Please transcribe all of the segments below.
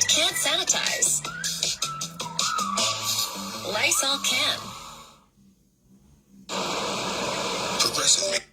Can't sanitize. Lysol can. Progressive.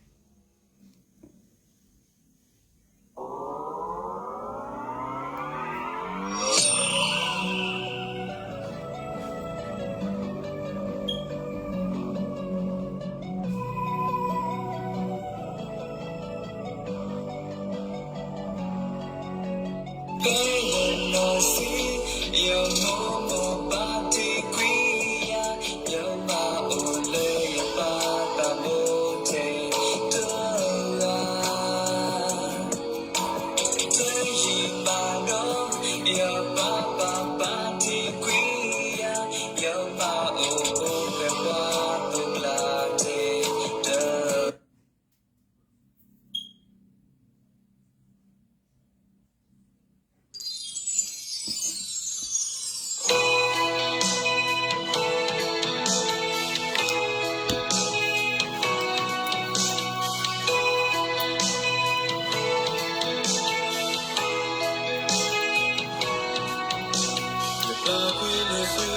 ယပျၢ်ကွံာ်နစု,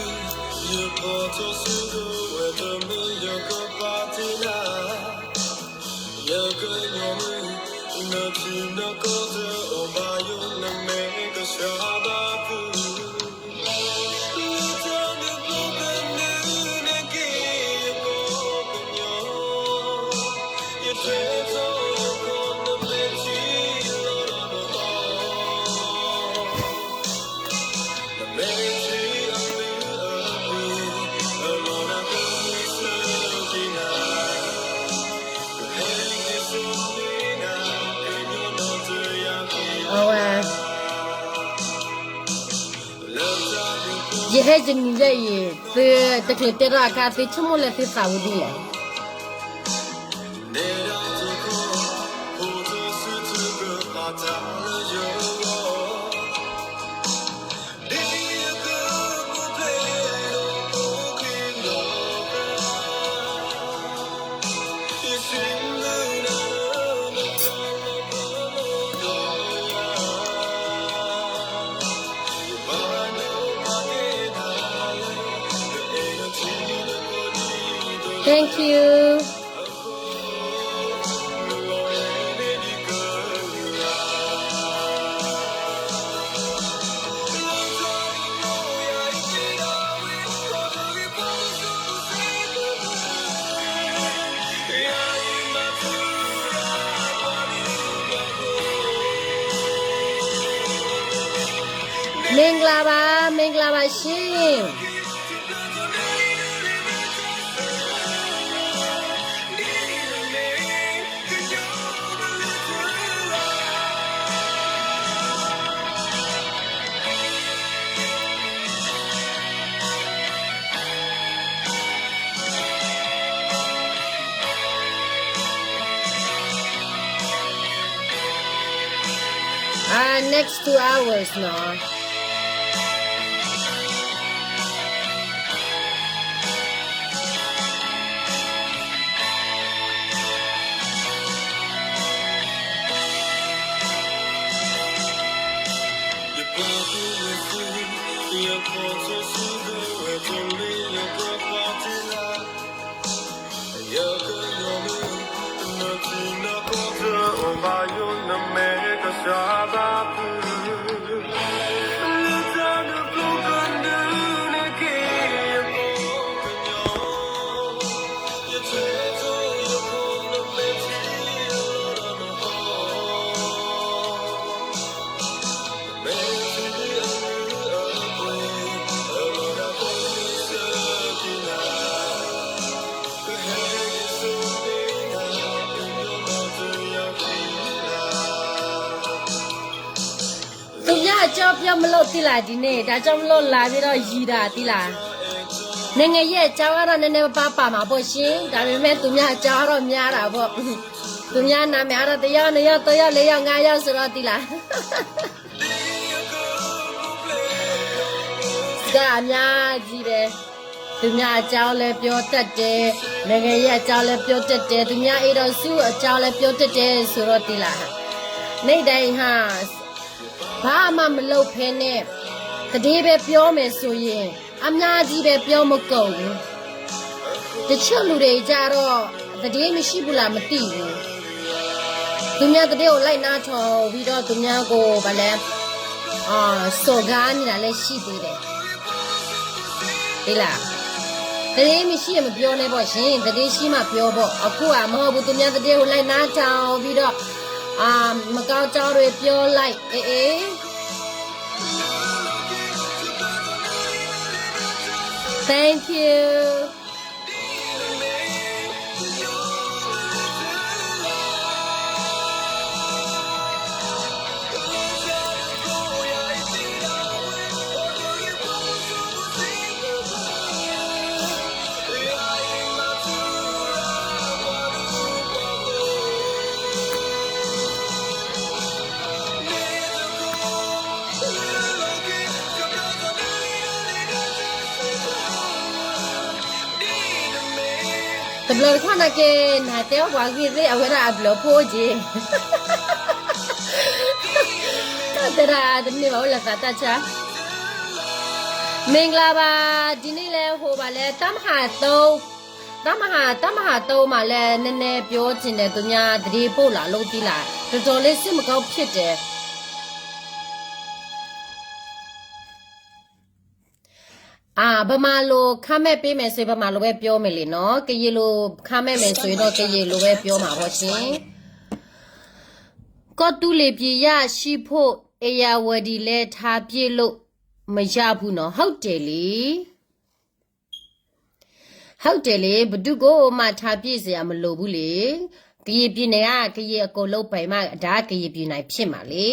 ယဖီၣ်ထီၣ်စုကဝဲၤတမ့ၢ်ယကပာ်တ့ၢ်နၤ, ယကညီမုၢ်, နထံနကီၢ်တအိၣ်ဘၣ်ယိၣ် နမ့ၢ်ကစၢ်ဘၣ်ဖုး အဝဲ ယဟဲယနံၤယဲအံၤ သုတချုးတဲထီၣ်အခါ သုဆိကမိၣ်လၢသုသးဝံၤဒ်လဲၣ်. မင်္ဂလာပါ, မင်္ဂလာပါရှင်. Uh, next two hours နီၤ. သူများအကြောင်းပြောမလို့ သီလၢ် ဒီနေ့, ဒါကြောင့်မလို့ လာပြီးတော့ ယံၤတာ သီလၢ်. နိုင်ငံရေးအကြောင်းကတော့ နည်းနည်းပါးပါးမှာပေါ့ရှင်, ဒါပေမဲ့ သူများအကြောင်းကတော့ များတာပေါ့. သူများနာမည်ကတော့ တစ်ယောက် နှစ်ယောက် သုံးယောက် လေးယောက် ငါးယောက် ဆိုတော့ သီလၢ်. စကားအများကြီးပဲ. သူများအကြောင်းလည်းပြောတတ်တယ်, နိုင်ငံရေးအကြောင်းလည်းပြောတတ်တယ်, သူများအိမ်ထောင်စုအကြောင်းလည်းပြောတတ်တယ်ဆိုတော့ သီလၢ်. နေ့တိုင်းဟာ ဘာမှမလုပ်ဘဲနဲ့ သတင်းပဲပြောမယ်ဆိုရင် အများကြီးပဲပြောမကုန်ဘူး. တချို့လူတွေကျတော့ သတင်းမရှိဘူးလားမသိဘူး. သူများသတင်းကိုလိုက်နားထောင်ပြီးတော့ သူများကိုဘာလဲ အာစော်ကားနေတာလည်းရှိသေးတယ်. သိလား. သတင်းမရှိရင်မပြောနဲ့ပေါ့ရှင်, သတင်းရှိမှပြောပေါ့. အခုကမဟုတ်ဘူး, သူများသတင်းကိုလိုက်နားထောင်ပြီးတော့ အာမကောင်းကြောင်းတွေပြောလိုက် အေးအေး. Thank you. တဘျီတခီၣ်နာ်က့ နတဲအီၣ်ပှၤဂ့ၢ်သ့ၣ် အဝဲဒၣ်အဘျုးအဖှိၣ်က့ၤ တၢ်တဲဒၣ်တန့ၢ်ဘၣ် အိၣ်လၢသးတၢ်ဆါ. မင်္ဂလာပါ, ဒီနေ့လဲဟိုပါလဲ တမဟာသုံး, တမဟာ, တမဟာသုံးမှာလဲ နည်းနည်းပြောချင်တယ်, သူများသတင်းပို့လာလို့သိလား, တော်တော်လေးစိတ်မကောင်းဖြစ်တယ်. အာ, ဗမာလို comment ပေးမယ်ဆိုရင် ဗမာလိုပဲပြောမယ်လေနော်. ကရင်လို comment မယ်ဆိုရင်တော့ ကရင်လိုပဲပြောမှာပေါ့ရှင်. ကီၢ်သူလ့ၤပျံၤယၢ်ရှိဖို့ ဧရာဝတီလဲ ထားပစ်လို့မရဘူးနော်. ဟုတ်တယ်လေ. ဟုတ်တယ်လေ, ဘယ်သူကိုမှ ထားပစ်စရာမလိုဘူးလေ. ကရင်ပြည်နယ်က ကရင်အကုန်လုံးပိုင်မှ ဒါကရင်ပြည်နယ်ဖြစ်မှာလေ.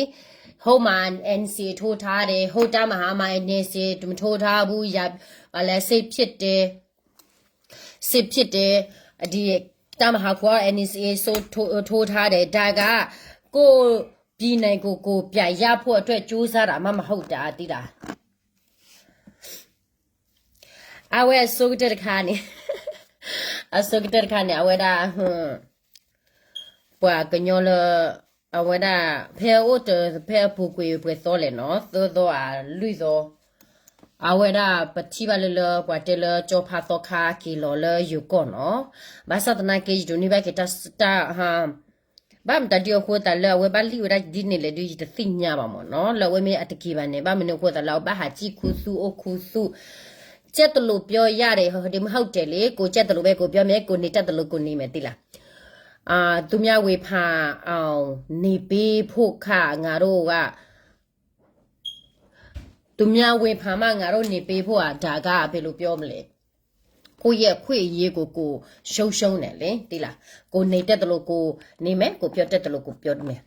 ဟိုမှာ NCA ထိုးထားတယ်, ဟိုတမဟာမှာ NCA မထိုးထားဘူး, ရ, ဘာလဲ, စစ်ဖြစ်တယ်, စစ်ဖြစ်တယ်, ဒီတမဟာခုက NCA ထိုး, ထိုးထားတယ်, ဒါက ကိုယ့်ပြည်နယ်ကို ကိုယ်ပြန်ရဖို့အတွက် ကြိုးစားတာမှ မဟုတ်တာ သိလား. အဝဲအဆိကတၢၢ်တခါန့ၣ်, အဆိကတၢၢ်တခါန့ၣ် အဝဲဒၣ် ပှၤကညီလၢ အဝဲဒၣ် ဖဲအိၣ်တ ဖဲအပူၤကွံာ်ပှဲၤသီလဲၣ်နီၤ, သၢသီဧါလွံၢ်သီ, အဝဲဒၣ်ပထံၣ်ဘၣ်လၢလၢ ပှၤတဲလၢကၠီဖါသီခါက့ၤလီၤလၢယိၤကီၢ်နီၤ, ဘၣ်ဆၣ်သနာ်က့ ယဒိးန့ၢ်ဘၣ်က့ၤတၢ် တၢ် ဘၣ်မတၤဒုအဃိသတးလၢအဝဲဘၣ်လံၣ်ဝဲဒၣ်ဒ်န့ၣ်လဲၣ်ဒု ယတသ့ၣ်ညါဘၣ်မ့ၢ်နီၤ, လၢအဝဲမ့ၢ်အတက့ၤဘၣ်န့ၣ် ဘၣ်မနုၤအဃိသတးလၢအဘၣ်ဟးစံၣ်ခူသူၣ်အိၣ်ခူသူၣ်, ကြက်တလူပြောရတယ် ဒီမဟုတ်တယ်လေ, ကိုကြက်တလူပဲ ကိုပြောမယ်, ကိုနေတတ်သလို ကိုနေမယ် သိလား. သူများဝေဖန်အောင် နေပေးဖို့ခါ ငါတို့က သူများဝေဖန်မှ ငါတို့နေပေးဖို့ ဒါက ဘယ်လိုပြောမလဲ, ကိုယ့်ရဲ့အခွင့်အရေးကို ကိုယ်ဆုံးရှုံးတယ်လေ, သိလား. ကိုယ်နေတတ်သလို ကိုယ်နေမယ်, ကိုယ်ပြောတတ်သလို ကိုယ်ပြောမယ်.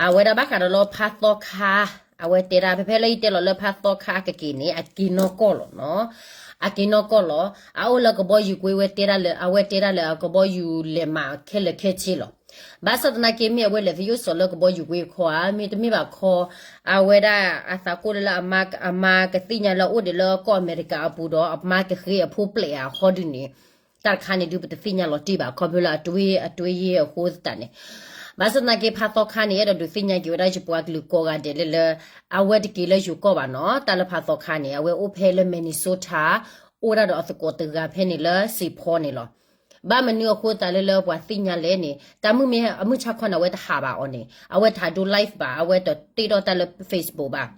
အဝဲဒၣ်ဘၣ်ဃးဒီးလၢဖါသီခါ, အဝဲတဲဒၣ် ဖဲဖဲလၢယတဲလီၤလၢဖါသီခါကက့ၤန့ၣ် အက့ၤနီၢ်ကီၢ်လီၤနီၤ, အက့ၤနီၢ်ကီၢ်လီၤ. အအိၣ်လၢကဘီယူၤကွ့ ဝဲတဲဒၣ်လၢ အဝဲတဲဒၣ်လၢအကဘီယူၤလဲၤမၤခဲလၢာ်ခဲဆ့လီၤ. ဘၣ်ဆၣ်သနာ်က့ မ့ၢ်အဝဲလဲၤသယုၢ်စီၤလၢကဘီယူၤကွ့ခီဧါ, မ့တမ့ၢ်ဘၣ်ခီ, အဝဲဒၣ်အသးကိၢ်လၢလၢအမါ, အမါကသ့ၣ်ညါလၢအအိၣ်ဒံးလၢကီၢ်အမဲရကၤအပူၤဒီး အမါကဃ့အဖိပျဲၢ်အဃိဒုန့ၣ်, တၢ်တခါန့ၣ်ဒု ပတသ့ၣ်ညါလီၤတံၢ်ဘၣ် ခီဖျိလၢအတွ့, အတွ့ယ့ၢ်အဃိသတးန့ၣ်. ဘၣ်ဆၣ်သနာ်က့ ဖါသီခါန့ၣ် အဲၣ်ဒိးဒုးသ့ၣ်ညါက့ၤဝဲဒၣ်ယပှၤကလုာ်ကိးဂၤဒဲးလၢလၢ အဝဲတက့ၤလၢယိၤကီၢ်ဘၣ်နီၤ, တၢ်လၢဖါသီခါန့ၣ် အဝဲအိၣ်ဖဲလၢ Minnesota, အိၣ်ဒၣ်ဒီးအသကိးတဂၤဖဲန့ၣ်လၢစ့ၢ်ဖီန့ၣ်လီၤ. ဘၣ်မနုၤအဃိသတးလၢလၢပှၤသ့ၣ်ညါလဲၣ်န့ၣ် တၢ်မုၢ်မ့ၢ်အမုၢ်ဆါခီန့ၣ် အဝဲတဟးဘၣ်အီၤန့ၣ် အဝဲတဟးဒိ live ဘၣ်, အဝဲတတ့ထီၣ်တၢ်လၢ Facebook ဘၣ်.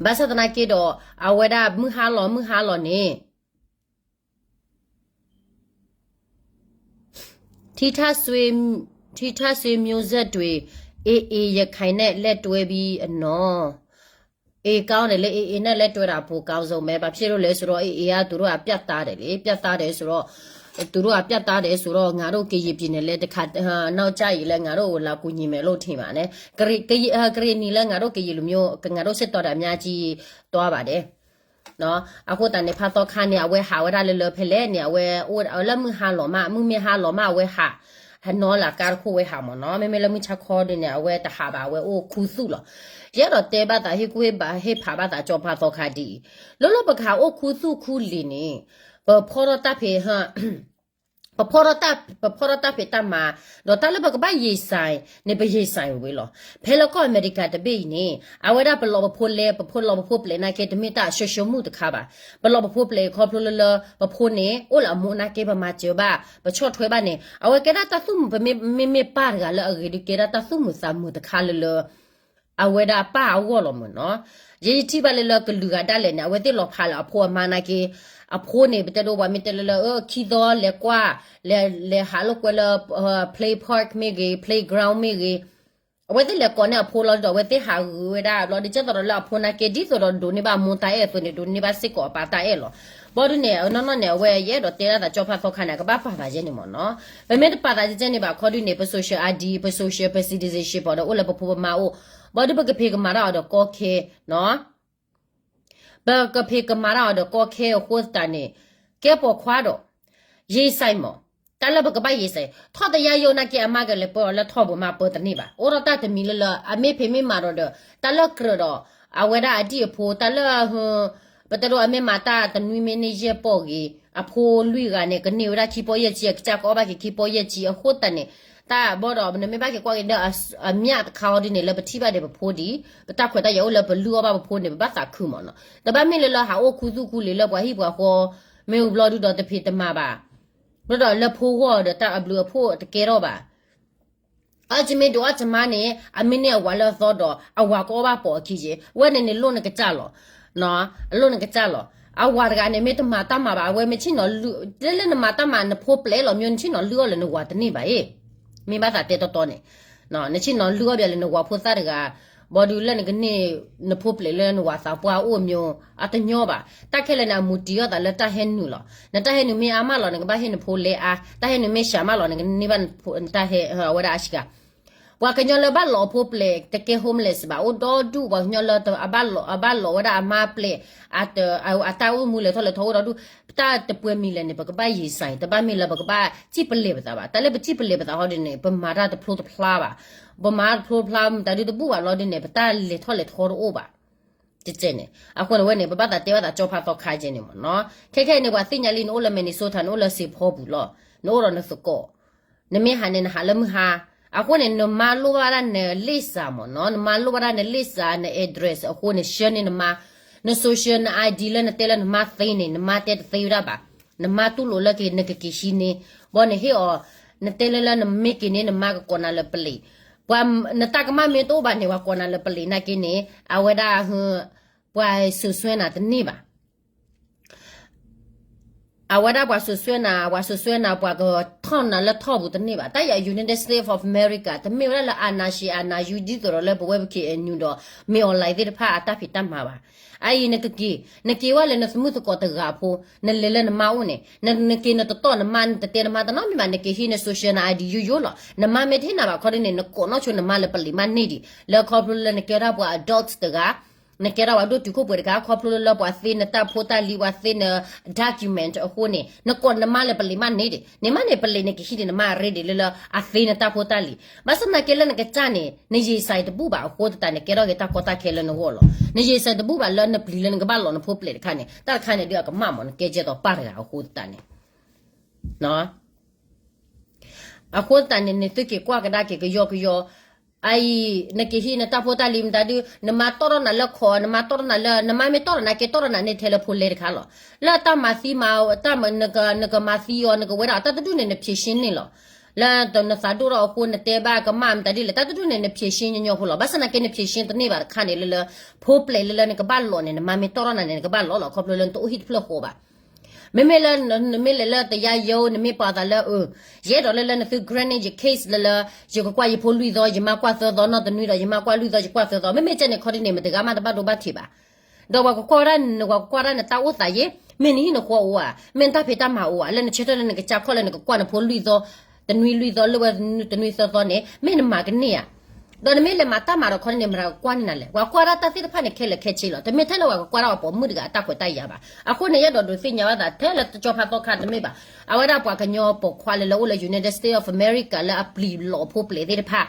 ဘၣ်ဆၣ်သနာ်က့ဒီး အဝဲဒၣ်မုၢ်ဟါလီၤ မုၢ်ဟါလီၤန့ၣ် ထံထၣ်ဆွေ, ထံထၣ်ဆွေမျိုးဆက်တွေ AA ရခိုင်နဲ့လက်တွဲပြီးအနော်, အေးကောင်းတယ်လေ, AA နဲ့လက်တွဲတာ ပိုကောင်းဆုံးပဲ, ဘာဖြစ်လို့လဲဆိုတော့ AA က သူတို့က ပြတ်သားတယ်လေ, ပြတ်သားတယ်ဆိုတော့, သူတို့က ပြတ်သားတယ်ဆိုတော့ ငါတို့ကရင်ပြည်နယ်လည်းတစ်ခါ, နောက်ကျရင်လည်း ငါတို့ကို လာကူညီမယ်လို့ ထင်ပါတယ်. ကရင်, ကရင်, ကရင်နီလည်း ငါတို့ကရင်လူမျိုး, ငါတို့စစ်သားတွေ အများကြီးသွားပါတယ်. အဃိသတးန့ၣ် ဖါသီခါန့ၣ် အဝဲဟးဝဲဒၣ်လၢလၢဖဲလဲၣ်န့ၣ် အဝဲအိၣ်လၢမုၢ်ဟါလီၤမး, မုၢ်မ့ၢ်ဟါလီၤမး အဝဲဟး, ဟနီလၢကါတခိၣ်ဝဲဟးမ့ၢ်နီၤ, မ့မ့ၢ်လၢမုၢ်ဆါခီဒ်န့ၣ် အဝဲတဟးဘၣ်, အဝဲအိၣ်ခူသူၣ်လီၤ. ယအဲၣ်ဒိးတဲဘၣ်သး ဟ့ၣ်ကူၣ်ဟ့ၣ်ဖးဘၣ်သး ကၠီဖါသီခါဒ်အံၤ, လၢလၢပကဟးအိၣ်ခူသူၣ်ခူလံၤန့ၣ် ပဖီထီၣ်တၢ်ဖံးဟၢ ပဖီၣ်ထီၣ်တၢ်ဖံးတၢ်မၤ, ဒီးတၢ်လၢပကဘၣ်ယံာ်စဲးန့ၣ် ပယံာ်စဲးဝဲလီၤ. ဖဲလၢကီၢ်အမဲရကၤတဘ့ၣ်အံၤန့ၣ် အဝဲဒၣ်ပလီၤပဖိလဲ, ပဖိလီၤပဖိပျဲးနာ်က့ တမ့ၢ်တၢ်အဆှၢဆှၢမုၣ်တခါဘၣ်. ပလီၤပဖိပျဲးခီဖျိလၢလၢ ပဖိန့ၣ် အိၣ်လၢအမိၢ်နာ်က့ ပမၤစၢၤဘၣ်, ပဆီၣ်ထွဲဘၣ်န့ၣ် အဝဲကဲဒၣ်တၢ်သူၣ်မုာ်, ပမ့မ့ၢ်ပၢ်တဂၤလၢအဂ့ၤဒုး ကဲဒၣ်တၢ်သူၣ်မုာ်သးမုာ်တခါလၢလၢ အဝဲဒၣ်ပၢ်အဂီၢ်လီၤမ့ၢ်နီၤ. ယဲယထံၣ်ဘၣ်လၢလၢကလုာ်ဂၤဒၣ်လဲာ်န့ၣ် အဝဲသ့ၣ်လီၤဖးလၢအဖိအမါနာ်က့, အဖိန့ၣ် ပတဲဒိပှၤမ့ၢ်တဲလၢလၢ ခံသီလဲၤကွၢ်, လဲၤဟးလိာ်ကွဲလၢ play park မ့ၢ်ဂ့ၤ, playground မ့ၢ်ဂ့ၤ, အဝဲသ့ၣ်လဲၤကိးန့ၢ်အဖိလီၤဒီး အဝဲသ့ၣ်ဟးဂုာ်ဝဲဒၣ်ဘျီ ဒ်ကဲသိးဒီးလၢအဖိနာ်က့ ဒ်သိးဒီးဒိးန့ၢ်ဘၣ်အမိၢ်တၢ်အဲၣ်အသိးန့ၣ် ဒိးန့ၢ်ဘၣ်စ့ၢ်ကီးအပၢ်တၢ်အဲၣ်လီၤ. ဘၣ်ဒုးန့ၣ် အနီၢ်နီၢ်န့ၣ် အဝဲယအဲၣ်ဒိးတဲဒၣ်သးကၠီဖးသီခါန့ၣ် အကဘၣ်ပာ်သးယဲန့ၣ်မ့ၢ်နီၤ. ပမ့ၢ်တပာ်သးကဲန့ၣ်ဘၣ်ခီဒုးန့ၣ် ပ social ID, ပ social, ပ citizenship ဒီးအိၣ်လၢပဖိပမါအိၣ်, ဘၣ်ဒုးပကဖံးကမၤတၢ်အီၤဒီးကီခဲနီၤ. ပကဖံးကမၤတၢ်အီၤဒီးကီခဲအဃိသတးန့ၣ် ကဲပိာ်ခွါဒီး ယံာ်စဲးမး, တၢ်လၢပကဘၣ်ယံာ်စဲး ထီၣ်တယါယိနာ်က့ အမါကလဲၤပၢအီၤလၢထီၣ်ပူၤမး ပၢတန့ၢ်ဘၣ်. အိၣ်ဒီးတၢ်တမံၤလၢလၢ အမ့ၢ်ဖံးမ့ၢ်မၤဒီးဒီး တၢ်လၢကြၢးဒီး အဝဲဒၣ်အဒံၣ်အဖိ တၢ်လၢ ပတဲဒိ အမ့ၢ်မၤတၢ်တနွံမ့ၢ်န့ၢ်ယဲၢ်ပီၢ်ဂ့ၤ အဖိလွံၢ်ဂၤန့ၣ် ကန့ၢ်ဝဲဒၣ်ခံပီၢ်ယဲၢ်ဆံ အကစၢ်ကအီၣ်ဘၣ်က့ၤခံပီၢ်ယဲၢ်ဆံအဃိသတးန့ၣ် တၢ်ဘၣ်ဒီး နမ့ၢ်ဘၣ်က့ၤကွၢ်က့ၤဒီး အမျၢ်တခါအီၤဒ်န့ၣ် လၢပထံၣ်ဘၣ်ဒီးပဖိဒံး ပတၢ်ခွဲးတၢ်ယာ်အိၣ်လၢပလုၢ်အီၣ်ဘၣ်ပဖိန့ၣ် ပဘၣ်သးခုမးနီၤ. တဘၣ်မ့ၢ်လၢလၢဟးအိၣ်ခူသူၣ်ခူလံၤလၢပှၤဟံၣ်ပှၤဃီ မ့ၢ်ဘျီဒုဒီးတဖံးတမၤဘၣ် ဘျီဒီးလၢဖိဂီၢ်ဒီးတၢ်အဘျုးအဖှိၣ်တကဲထီၣ်ဘၣ်. အီၣ်ကမ့ၢ်ဒိးအီၣ်ကမါန့ၣ် အမ့ၢ်န့ၢ်အဝၤလၢအသီဒီး အဝၤကအီၣ်ဘၣ်ပိာ်အခံက့ၤ ဝဲန့ၣ်န့ၣ်လိၣ်နကစၢ်လီၤ. အလိၣ်နကစၢ်လီၤ. အဝၤတဂၤန့ၣ် မ့ၢ်တမၤတၢ်မၤဘၣ် အဝဲမ့ၢ်ဆ့ၣ်နီၤလုၢ် တဲလၢနမၤတၢ်မၤနဖိပျဲလီၤ မ့ၢ်နဆ့ၣ်နီၤလုၢ်အီၣ်လၢနဝၤတန့ၢ်ဘၣ်အံၤ မ့ၢ်ဘၣ်သးတဲတီတီန့ၣ် နဆ့ၣ်နီၤလုၢ်အီၣ်ဘၣ်လၢနဝၤဖိသၣ်တဂၤ ဘၣ်ဒုးလၢနကန့ၢ် နဖိပျဲလၢနဝၤသးပှၢ်အိၣ်မ့ၢ် အတညီဘၣ်. တၢ်ခဲလၢာ်န့ၣ် အမူတံၤအီၣ်သးလၢတၢ်ဟဲနုာ်လီၤ. နတၢ်ဟဲနုာ်မ့ၢ်အါမးလီၤ နကဘၣ်ဟ့ၣ်နဖိလဲအါ, တၢ်ဟဲနုာ်မ့ၢ်စှၤမးလီၤ နကန့ၢ်ဘၣ်တၢ်ဟဲဝဲဒၣ်အါဆံးကၤ ပှၤကညီလၢဘၣ်လီၤအဖိပျဲတကဲ homeless ဘၣ် အိၣ်ဒီဒူၣ် ပှၤကညီလၢ အဘၣ်လီၤဝဲဒၣ်အမါပျဲ အတၢ်အိၣ်မူလဲၤထီၣ်လဲၤထီအိၣ်ဒီဒူၣ် တၢ်တပှဲၤမံၤလဲၣ်န့ၣ် ပကဘၣ်ယံာ်စဲး တဘၣ်မ့ၢ်လၢပကဘၣ်စံၣ်ပလ့ၤပသးဘၣ်. တၢ်လၢပစံၣ်ပလ့ၤပသးဟီဒ်န့ၣ် ပမၤတၢ်တဖျိတဖျါဘၣ်. ပမၤတဖျိတဖျါ မတၤဒုတဘူၣ်ဘၣ်လီၤဒ်န့ၣ် ပတၢ်လဲၤထီၣ်လဲၤထီတအိၣ်ဘၣ် တကဲန့ၣ် အဃိန့ၣ်ဝဲန့ၣ် ပဘၣ်သးတဲဘၣ်သးကၠီဖးသီခါကဲန့ၣ်မ့ၢ်နီၤ. ခဲခဲအံၤန့ၣ် ပှၤသ့ၣ်ညါလံ နအိၣ်လၢ Minnesota နအိၣ်လၢစ့ဖီပူၤလီၤ. နအိၣ်ဒီးနသကိး နမ့ၢ်ဟးန့ၣ် နဟးလၢမုၢ်ဟါ. အဃိန့ၣ် နမါလိၣ်ဘၣ်ဒၣ်နလ့ၣ်စးမ့ၢ်နီၤ နမါလိၣ်ဘၣ်ဒၣ်နလ့ၣ်စး န address အဃိန့ၣ် ဆှၢန့ၢ်နမါ န social န ID လၢနတဲလၢနမါသ့န့ၣ် နမါတဲတသ့ဝဲဒၣ်ဘၣ်. နမါတူၢ်လိာ်လၢက့ၤ နကက့ၤဟံးန့ၢ် ဘၣ်န့ၣ်ဟ့ၣ်အီၤ နတဲလၢလၢနမ့ၢ်က့ၤန့ၣ် နမါကကိးနၤလၢပလံး ပှၤ နတၢ်ကမၣ်မ့ၢ်တအိၣ်ဘၣ်န့ၣ် ပှၤကိးနၤလၢပလံးနာ်က့န့ၣ် အဝဲဒၣ် ပှၤစိာ်စွဲနၤတန့ၢ်ဘၣ်. အဝဲဒၣ်ပှၤစိာ်စွဲနၤ ပှၤစိာ်စွဲနၤ ပှၤကထီၣ်နၤလၢထီၣ်ပူၤတန့ၢ်ဘၣ်. တၢ်ယၤ United States of America တမ့ၢ်ဝဲဒၣ်လၢ အာဏာရှင် အာဏာယူ ဒ်သိးဒီးလၢပဝဲပ KNU ဒီး မင်းအောင်လှိုင် သ့ၣ်တဖၣ်အတၢ်ဖံးတၢ်မၤဘၣ်. အအံၤနကက့ၤ နက့ၤဝဲလၢနသမုၣ်သကိးတဂၤဖိ နလဲၤလၢနမါအိၣ်န့ၣ် နက့ၤနတတီၢ်နမါ နတတဲနမါတနီတမံၤဘၣ် နက့ၤဟံးန social န ID ယိယိလီၤ. နမါမ့ၢ်တဟ့ၣ်နၤဘၣ်ခီဒ်န့ၣ် နကိးနီၢ်ဆိနမါလၢပလံးမးန့ၢ်ဒံး လၢခီဖျိလၢနကဲဒၣ်ပှၤ adult တဂၤ နကဲဒၣ်ပှၤဒိၣ်တုာ်ခိၣ်ပှဲၤတဂၤ ခီဖျိလၢပှၤသ့နတၢ်ဖိတၢ်လံၤ ပှၤသ့န document အဃိန့ၣ် နကိးနမါလၢပလံးမးန့ၢ်ဒံး န့ၣ်မးန့ၣ် ပလံးန့ၣ်ကဟံးန့ၢ်နမါ ready လၢလၢအသ့နတၢ်ဖိတၢ်လံၤ. ဘၣ်ဆၣ်သနာ်က့လၢနကစၢ်န့ၣ် နယံာ်စဲးတဘူၣ်ဘၣ်အဃိသတးန့ၣ် ကဲထီၣ်က့ၤတၢ်ကီတၢ်ခဲလၢနဂီၢ်လီၤ. နယံာ်စဲးတဘူၣ်ဘၣ်လၢနပျံၤလၢနကဘၣ်လီၤနဖိပျဲးတခါန့ၣ် တၢ်တခါန့ၣ်ဒုးအကမၣ်မး နကဲကဲသိးပၢ်တဂၤအဃိသတးန့ၣ် အဃိသတးန့ၣ် နသုက့ၤကွၢ်ကဒါက့ၤကယီကယီ အအံၤ နက့ၤဟံးနတၢ်ဖိတၢ်လံၤမတၤဒုး နမါတီၢ်ထီၣ်နၤလၢခီၣ် နမါတီၢ်ထီၣ်နၤလၢ နမါမ့ၢ်တီၢ်ထီၣ်နၤက့ တီၢ်ထီၣ်နၤန့ၣ်ထဲလၢဖိလဲတခါလီၤ. လၢတၢ်မၤသံမၤ တၢ်မ နကမၤသံအီၤ နကဝဲဒၣ် တၢ်တဒူၣ်န့ၣ် နဖြေရှင်းန့ၢ်လီၤ. လၢနသးဒိၣ်ထီၣ်အဃိ နတဲဘၣ်ကမၣ်မတၤဒ်လဲၣ် တၢ်တဒူၣ်န့ၣ် နဖြေရှင်းညီညီဖိလီၤ. ဘၣ်ဆၣ်သနာ်က့ နဖြေရှင်းတန့ၢ်ဘၣ်တခါန့ၣ် လၢလၢ ဖိပျဲးလၢလၢနကဘၣ်လီၤန့ၣ် နမါမ့ၢ်တီၢ်ထီၣ်နၤန့ၣ် နကဘၣ်လီၤလီၤ ခီဖျိလၢနတအိၣ်ဟံၣ်တဖျၢၣ်ဃီဘၣ် မ့မ့ၢ်လၢ နမ့ၢ်လဲၤလၢတယါယိ နမ့ၢ်ပာ်သးလၢ အ ယအဲၣ်ဒိးလၢလၢနသု granted ယ case လၢလၢ ယကကွၢ်ယဖိလွံၢ်သီ ယမါကွၢ်သၢသီ နီၢ်တနွံဒီး ယမါကွၢ်လွံၢ်သီ ယကွၢ်သၢသီ မ့မ့ၢ်ကဲန့ၣ်ခီဒ်န့ၣ် မတဂၤမးတဘၣ်ဒိဘၣ်ထံးဘၣ်. ဒီးပှၤကကွၢ်ဝဲဒၣ်န ပှၤကကွၢ်ဝဲဒၣ်နတၢ်အိၣ်သးယ့ မ့ၢ်နဟံၣ်နဃီအိၣ်ဧါ မ့ၢ်နတၢ်ဖံးတၢ်မၤအိၣ်ဧါ လၢနဆၢထၢၣ်လၢနကစၢ်ခီၣ်လၢနကကွၢ်နဖိလွံၢ်သီ တနွံလွံၢ်သီ လၢဝဲတနွံသၢသီန့ၣ် မ့ၢ်နမၤကန့ၢ်ဧါ. ဒီးနမ့ၢ်လဲၤမၤတၢ်မၤဒီးခီဒ်န့ၣ် မတၤကကွၢ်န့ၢ်နၤလဲၣ်. ပှၤကွၢ်ဒၣ်တၢ်သ့ၣ်တဖၣ်န့ၣ် ခဲလၢာ်ခဲဆ့လီၤ. တမ့ၢ်ထဲလၢပှၤကကွၢ်ဒၣ်ပှၤပိာ်မုၣ်တဂၤအတၢ်ခွဲးတၢ်ယာ်ဘၣ်. အဃိန့ၣ် ယအဲၣ်ဒိးဒုးသ့ၣ်ညါဘၣ်သး ထဲလၢတကၠီဖးသီခါတမ့ၢ်ဘၣ်. အဝဲဒၣ်ပှၤကညီပိာ်ခွါလၢလၢအိၣ်လၢ United States of America လၢအပျံၤလီၤဖိပျဲးသ့ၣ်တဖၣ်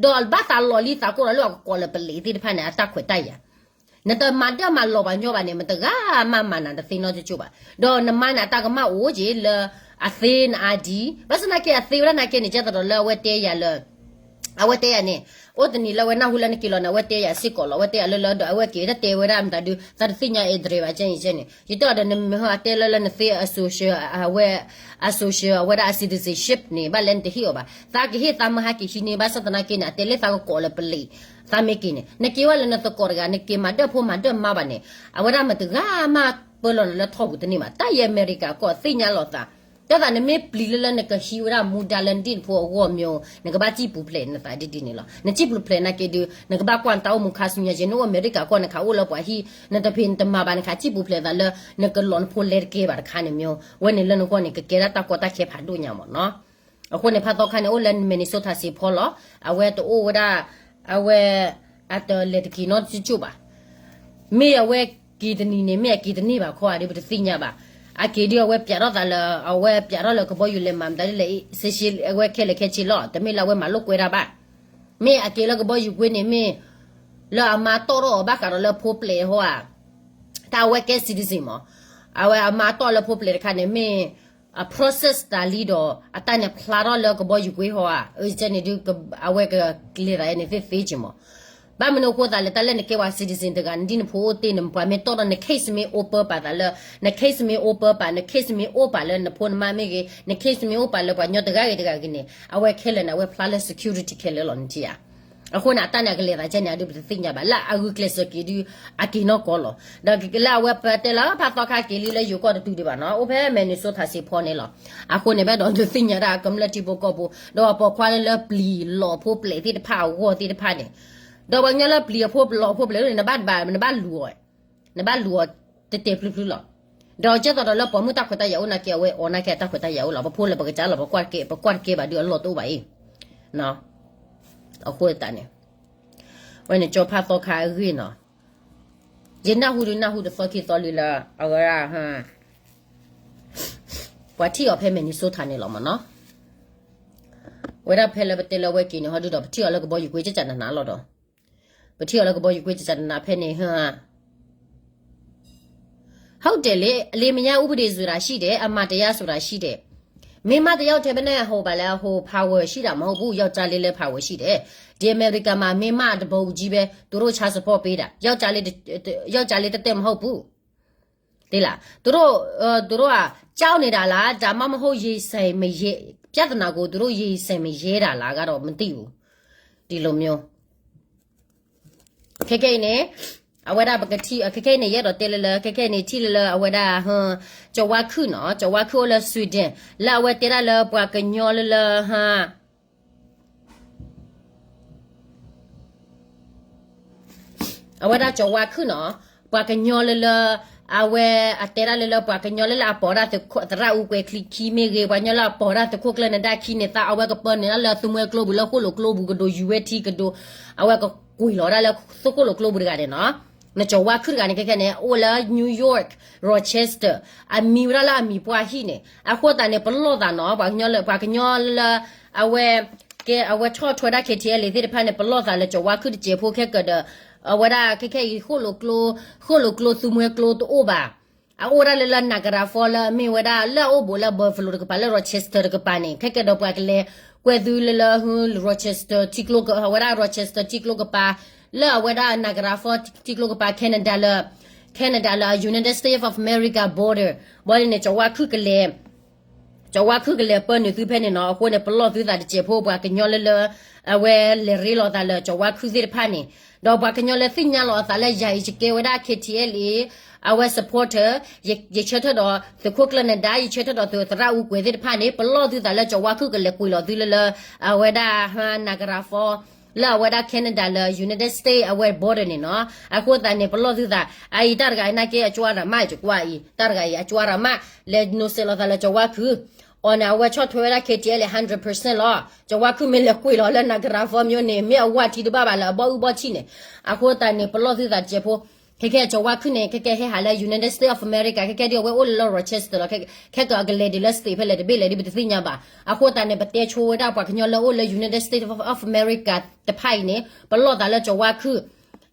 ဒီးဘၣ်သးလီၤလံသးကိးဒီးလၢပှၤကကိးလၢပလံးသ့ၣ်တဖၣ်န့ၣ် အတၢ်ခွဲးတၢ်ယာ် နတမၤဒၢမၤလီၤပှၤညီဘၣ်န့ၣ် မတဂၤမးမၤနၤတသ့နီတကၠိၢ်ဘၣ်. ဒီးနမါန့ၣ် အတၢ်ကမၣ်အိၣ်က့ၤလၢ အသ့နအါဒံ, ဘၣ်ဆၣ်သနာ်က့အသ့ဝဲဒၣ်သနာ်က့န့ၣ် ကဲသိးဒီးလၢအဝဲတဲယၤလၢ အဝဲတဲယၤန့ၣ်, အိၣ်တနံၤလၢအဝဲနၢ်ဟူလၢနက့ၤလီၤန့ၣ် အဝဲတဲယၤစ့ၢ်ကီးလီၤ, အဝဲတဲယၤလၢလၢဒီး အဝဲက့ၤဝဲဒၣ်တဲဝဲဒၣ်မတၤဒုး သးတသ့ၣ်ညါအံၤတရံးဘၣ်ကဲန့ၣ်ကဲန့ၣ် ယတဲအီၤဒီး နမ့ၢ်ဟဲအတဲလၢလၢနသ့အ social အဝဲ အ social အဝဲဒၣ်အ citizenship န့ၣ် ဘၣ်လဲၣ်နတဟ့ၣ်အီၤဘၣ်, သးကဟ့ၣ်သးမၢဟဲက့ၤဟံးန့ၢ် ဘၣ်ဆၣ်သနာ်က့န့ၣ် အတဲလၢသးကကိးလၢပလံၤ, သးမ့ၢ်က့ၤန့ၣ် နက့ၤဝဲလၢနသကိးတဂၤ နက့ၤမၤဒၢၣ်ဖိမၤဒၢၣ်မါဘၣ်န့ၣ် အဝဲဒၣ်မတၤတဂၤမးပၢလီၤနၤလၢထီၣ်ပူၤတန့ၢ်ဘၣ်, တၢ်အံၤအမဲရကၤကီၢ်သ့ၣ်ညါလီၤသး, တၢ်သးနမ့ၢ်ပျံၤလၢလၢနကဟံးဝဲဒၣ်မူဒါလၢနဒံၣ်နဖိအဂီၢ်မ့ၢ် နကဘၣ်စံၣ်ပူၤဖျဲးနသးဒ်ဒ်န့ၣ်လီၤ, နစံၣ်ပူၤဖျဲးသနာ်က့ဒုး နကဘၣ်ကွၢ်နတၢ်အိၣ်မူခါဆူညါကဲ နအိၣ်အမဲရကၤကီၢ်နခးအိၣ်လၢပှၤဟံၣ် နတဖံးနတမၤဘၣ် နခးစံၣ်ပူၤဖျဲးသးလၢ နကလီၤနဖိလဲတကဲဘၣ်တခါန့ၣ်မ့ၢ် ဝဲန့ၣ်လၢနဂီၢ်န့ၣ် ကကဲဒၣ်တၢ်ကီတၢ်ခဲဖးဒိၣ်ညါမ့ၢ်နီၤ, အဃိန့ၣ် ဖးသီခါန့ၣ် အိၣ်လၢ Minnesota စ့ဖီလီၤ, အဝဲတအိၣ်ဝဲဒၣ်, အဝဲ အတလဲၤတက့ၤနီတကၠိၣ်ဘၣ်, မ့ၢ်အဝဲက့ၤတနံၤန့ၣ် မ့ၢ်အက့ၤတန့ၢ်ဘၣ်ခီဧါဒုး ပတသ့ၣ်ညါဘၣ်, အက့ၤဒုးအဝဲပၠးထီၣ်သးလၢ အဝဲပၠးထီၣ်လၢကဘီယူၤလဲၤမၤမတၤဒ်လဲၣ် အံၤ အဝဲခဲလၢာ်ခဲဆ့လီၤ, တမ့ၢ်လၢအဝဲမၤလိာ်ကွဲတၢ်ဘၣ်, မ့ၢ်အက့ၤလၢကဘီယူၤကွ့န့ၣ် မ့ၢ် လၢအမါတီၣ်ထီၣ်အီၤဘၣ်ဃးဒီးလၢဖိပျဲၢ်ဟီဧါ, တၢ်အဝဲကဲ citizen မး, အဝဲအမါတီၣ်လၢဖိပျဲၢ်တခါန့ၣ် မ့ၢ်အ process တၢ်လံဒီး အတၢ်န့ၣ်ဖျါထီၣ်လၢကဘီယူၤကွ့ဟီဧါ, အန့ၣ်ဒုး အဝဲကလဲၤသးန့ၣ်သ့သ့က့ၤမး, ဘၣ်မနုၤအဃိသးလဲၣ် တၢ်လၢနကဲပှၤ citizen တဂၤ နဒ်နဖိအိၣ်တ့ၢ် နပှၤမ့ၢ်တီၣ်ထီၣ် န case မ့ၢ် open ပာ်သးလၢ, န case မ့ၢ် open ပာ် န case မ့ၢ် open ပာ်လၢ နဖိနမါမ့ၢ်ဂ့ၤ န case မ့ၢ် open ပာ်လၢပှၤကညီတဂၤဂ့ၤတဂၤဂ့ၤန့ၣ် အဝဲခဲလၢာ်န့ၣ် အဝဲဖျါလၢ security ခဲလၢာ်လီၤ နထံၣ်ဧါ. အဃိန့ၣ် အတၢ်န့ၣ်အကလဲၤသးကဲန့ၣ် အဒုးပတသ့ၣ်ညါဘၣ် လၢအဂုာ်ကျဲးစၢးက့ၤဒုး အက့ၤနီၢ်ကီၢ်လီၤ. ဒီးလၢအဝဲပတဲလၢဖးသီခါက့ၤလံလၢယိၤကီၢ်တတုၤဒံးဘၣ်နီၤ အိၣ်ဖဲ Minnesota စ့ဖီန့ၣ်လီၤ. အဃိန့ၣ် ဘၣ်ဒီးဒုးသ့ၣ်ညါဒၣ်ကမျၢၢ်ထံဖိကီၢ်ဖိ ဒီးပှၤကွၢ်လၢလၢပျံၤလီၤဖိပျဲၢ်သ့ၣ်တဖၣ်အဂီၢ်သ့ၣ်တဖၣ်န့ၣ်, ဒီးပှၤကညီလၢပျံၤအဖိလီၤဖိပျဲၢ်န့ၣ် နဘၣ်တဘၣ် နဘၣ်လူၤအီၤ နဘၣ်လူၤအီၤတဲာ်တဲာ်ဖျုးဖျုးလီၤ. ဒီးကဲသိးဒီးလၢပှၤမုၢ်တၢ်ခွဲးတၢ်ယာ်အိၣ်နာ်က့ အဝဲအီၤနာ်က့အတၢ်ခွဲးတၢ်ယာ်အိၣ်လီၤ. ပဖိလၢပကစၢ်လီၤ ပကွၢ်တကဲ ပကွၢ်တကဲဘၣ်ဒုးအလီၢ်တအိၣ်ဘၣ်အံၤ. အဃိသတးန့ၣ် ဝဲန့ၣ်ကၠီဖးသီခါအဂ့ၢ်နီၤ, ယနၢ်ဟူဒုးနၢ်ဟူတသီခံသီလံလၢ အဝဲဒၣ် ပှၤထံၣ်အီၤဖဲ Minnesota န့ၣ်လီၤမ့ၢ်နီၤ. ဝဲဒၣ်ဖဲလၢပတဲလၢအဝဲက့ၤန့ၣ် ဟီဒုဒီး ပထံၣ်အီၤလၢကဘီယူၤကွ့ကကနးနးလီၤဒီး ပထံၣ်အီၤလၢကဘီယူၤကွ့ကကနးနးဖဲန့ၣ် ဟုတ်တယ်လေ, လၢမညါ ဥပဒေဆိုတာရှိတယ်, အမှန်တရားဆိုတာရှိတယ်. မင်းမတရားထဲပဲနဲ့ ဟိုပါလဲ ဟို power ရှိတာမဟုတ်ဘူး, ယောက်ျားလေးလည်း power ရှိတယ်. ဒီအမေရိကန်မှာ မင်းမတဘုံကြီးပဲ, သူတို့ child support ပေးတာ, ယောက်ျားလေးတ ယောက်ျားလေးတသက်မဟုတ်ဘူး. သိလား, သူတို့ သူတို့က ကြောက်နေတာလား, ဒါမှမဟုတ် ရင်ဆိုင်မရဲ, ပြဿနာကို သူတို့ ရင်ဆိုင်မရဲတာလားကတော့ မသိဘူး. ဒီလိုမျိုး ခဲခဲအံၤန့ၣ် အဝဲဒၣ်ပကထံၣ် ခဲခဲအံၤန့ၣ် ယအဲၣ်ဒိးတဲလၢလၢ ခဲခဲအံၤန့ၣ် ထံၣ်လၢလၢအဝဲဒၣ် ကၠီၤဝါခုၣ်နီၤ, ကၠီၤဝါခုၣ်အိၣ်လၢ Sweden လၢအဝဲတဲဒၣ်လၢပှၤကညီလၢလၢ အဝဲဒၣ်ကၠီၤဝါခုၣ်နီၤ, ပှၤကညီလၢလၢ အဝဲအတဲဒၣ်လၢလၢပှၤကညီလၢလၢအပိာ်ဒၣ်သရၣ်အူကွဲၤချံခံမ့ၢ်ဂ့ၤ, ပှၤကညီလၢအပိာ်ဒၣ်သုးခိၣ်ကျၢၢ်နဒါခံန့ၣ် သးအဝဲကပၢနုာ်ဒၣ်လၢသုးမွဲကျိပူၤ လၢဃိၣ်လိာ်ကျိပူၤကဒိး ယူၤဝဲထံကဒိး အဝဲကကွံာ်လီၤဒၣ်လၢသုးခိၣ်လိာ်ကျိပူၤတဂၤန့ၣ်နီၤ. နကၠီၤဝါခုၣ်တဂၤန့ၣ် ခဲခဲန့ၣ် အိၣ်လၢ New York, Rochester, အမံၤဝဲဒၣ်လၢအမံၤပှၢ်ဟံၣ်န့ၣ် အဃိသတးန့ၣ် ပလီၢ်သးနီၤ ပှၤကညီလၢ ပှၤကညီလၢ အဝဲ ကဲ အဝဲဆီၣ်ထွဲဒၣ် KTLA သ့ၣ်တဖၣ်န့ၣ် ပလီၢ်သးလၢကၠီၤဝါခုၣ်တစဲးဖိခဲကဒီး အဝဲဒၣ်ခဲခဲအံၤ ဃိၣ်လိာ်ကျိသုးမွဲကျိတအိၣ်ဘၣ်. အအိၣ်ဒၣ်လၢလၢ Niagara Falls လၢအမ့ၢ်ဝဲဒၣ်လၢအအိၣ်ဘူးလၢ Buffalo တကပၤ လၢ Rochester တကပၤန့ၣ် ခဲကဒီးပှၤကလဲၤကွဲသုလၢလၢ Rochester ထံကျိ အဝဲဒၣ် Rochester ထံကျိကပၤ လၢအဝဲဒၣ် Niagara Falls ထံကျိကပၤ Canada လၢ Canada လၢ United States of America border ဘီန့ၣ်န့ၣ် ကၠီၤဝါခုၣ်ကလဲၤ ကၠီၤဝါခုၣ်ကလဲၤပၢနုာ်သုဖဲန့ၣ်နီၤ. အဃိန့ၣ် ပလီၢ်သုသးတစဲးဖိ ပှၤကညီလၢလၢ အဝဲလဲၤရ့လိာ်သးလၢကၠီၤဝါခုၣ်သ့ၣ်တဖၣ်န့ၣ် ဒီးပှၤကညီလၢသ့ၣ်ညါလီၤအသးလၢယၤအံၤ ယကဲဝဲဒၣ် KTLA အဝဲ supporter ယဆၢထၢၣ်ဒီးသုးခိၣ်ကျၢၢ်နဒါ ယဆၢထၢၣ်ဒီးသုးသရၣ်အူကွဲၤသ့ၣ်တဖၣ်န့ၣ် ပလီၢ်သုသးလၢကၠီၤဝါခုၣ်ကလဲၤကွံာ်လီၤသုလၢလၢ အဝဲဒၣ် Niagara Falls လၢအဝဲဒၣ် Canada လၢ United States အဝဲ border န့ၣ်နီၤ. အဃိသတးန့ၣ် ပလီၢ်သုသး အအံၤတၢ်တဂၤအံၤနာ်က့ အကၠီရၤမး ယကွၢ်အံၤ တၢ်တဂၤအံၤ အကၠီရၤမး လဲၤနိးစဲးလီၤသးလၢကၠီၤဝါခုၣ် အီၤန့ၣ် အဝဲဆီၣ်ထွဲဝဲဒၣ် KTLA hundred percent လီၤ. ကၠီၤဝါခုၣ်မ့ၢ်လဲၤကွံာ်လီၤလၢ Niagara Falls မ့ၢ်န့ၣ် မ့ၢ်အဝဲထံတဘၣ်ဘၣ်လၢအဘီအုဘီဆံၣ်န့ၣ်. အဃိသတးန့ၣ် ပလီၢ်သုသးတစဲးဖိ ခဲကဲကၠီၤဝါခုၣ်န့ၣ် ခဲကဲဟဲဟးလၢ United States of America ခဲကဲဒ်အဝဲအိၣ်လၢလၢ Rochester လီၤ. ခဲကဲအကလဲၤဒ်လၢ state ဖဲလဲၣ်တဘ့ၣ်လဲၣ်ဒ်ပတသ့ၣ်ညါဘၣ်. အဃိသတးန့ၣ် ပတဲဆိဝဲဒၣ်ပှၤကညီလၢအိၣ်လၢ United States of America တဖၣ်အံၤန့ၣ် ပလီၢ်သးလၢကၠီၤဝါခုၣ်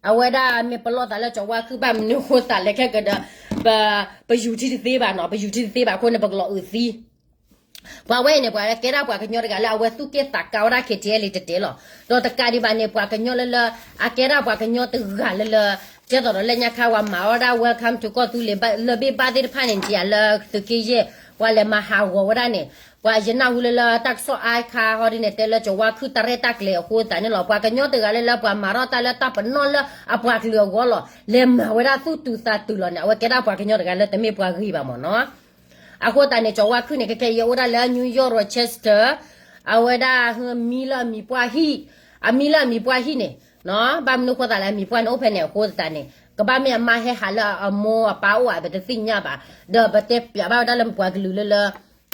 အဝဲဒၣ်မ့ၢ်ပလီၢ်သးလၢကၠီၤဝါခုၣ်ဘၣ်မနုၤအဃိသးလဲၣ်ခဲကဒီး ပ ပယူၤထံတသ့ဘၣ်နီၤ. ပယူၤထံတသ့ဘၣ်အဃိန့ၣ် ပကလီၤအုးသံ ပှၤဝဲအံၤန့ၣ် ပှၤကဲဒၣ်ပှၤကညီတဂၤလၢအဝဲသူၣ်က့ၣ်သးကါဝဲဒၣ် K T L တတဲလီၤ. ဒီးတကးဒံးဘၣ်န့ၣ် ပှၤကညီလၢလၢ အကဲဒၣ်ပှၤကညီတဂၤလၢလၢ ကဲသိးဒီးလၢညါခါ ပှၤမၤအီၣ်ဒၣ် welcome to ကီၢ်သူလ့ၤလၢဘ့ၣ်ဘၣ်သ့ၣ်တဖၣ်န့ၣ် တယၤလၢသုးက့ယဲၢ် ပှၤလဲၤမၤဟးဂီၤဝဲဒၣ်န့ၣ် ပှၤယနၢ်ဟူလၢလၢတၢ်ကစီၣ်အါခါဟီဒ်န့ၣ် တဲလၢကၠီၤဝါခုၣ်တၢ်ရဲၣ်တၢ်ကျဲၤအဃိသတးန့ၣ်လီၤ. ပှၤကညီတဂၤလၢလၢပှၤမၤထီၣ်တၢ်လၢတၢ်ပနီၣ်လၢအပှၤကလုာ်အဂီၢ်လီၤ. လဲၤမၤဝဲဒၣ်သူၣ်တူာ်သးတူာ်လီၤန့ၣ် အဝဲကဲဒၣ်ပှၤကညီတဂၤလၢတမ့ၢ်ပှၤဂ့ၤဘၣ်မ့ၢ်နီၤ. အဃိသတးန့ၣ် ကၠီၤဝါခုၣ်န့ၣ် ခဲခဲအံၤအိၣ်ဒၣ်လၢ New York Rochester အဝဲဒၣ်မံလၢအမံၤပှၢ်ဟံၣ်, အမံလၢအမံၤပှၢ်ဟံၣ်န့ၣ်နီၤ. ဘၣ်မနုၤအဃိသတးလဲၣ် အမံၤပှၢ်န့ၣ်အိၣ်ဖဲန့ၣ်အဃိသတးန့ၣ် ကဘၣ်မ့ၢ်အမါဟဲဟးလၢအမိၢ်အပၢ်အိၣ်ဧါ ပတသ့ၣ်ညါဘၣ်. ဒီးပတဲပျးဘၣ်ဝဲဒၣ်လၢပှၤကလုာ်လၢလၢ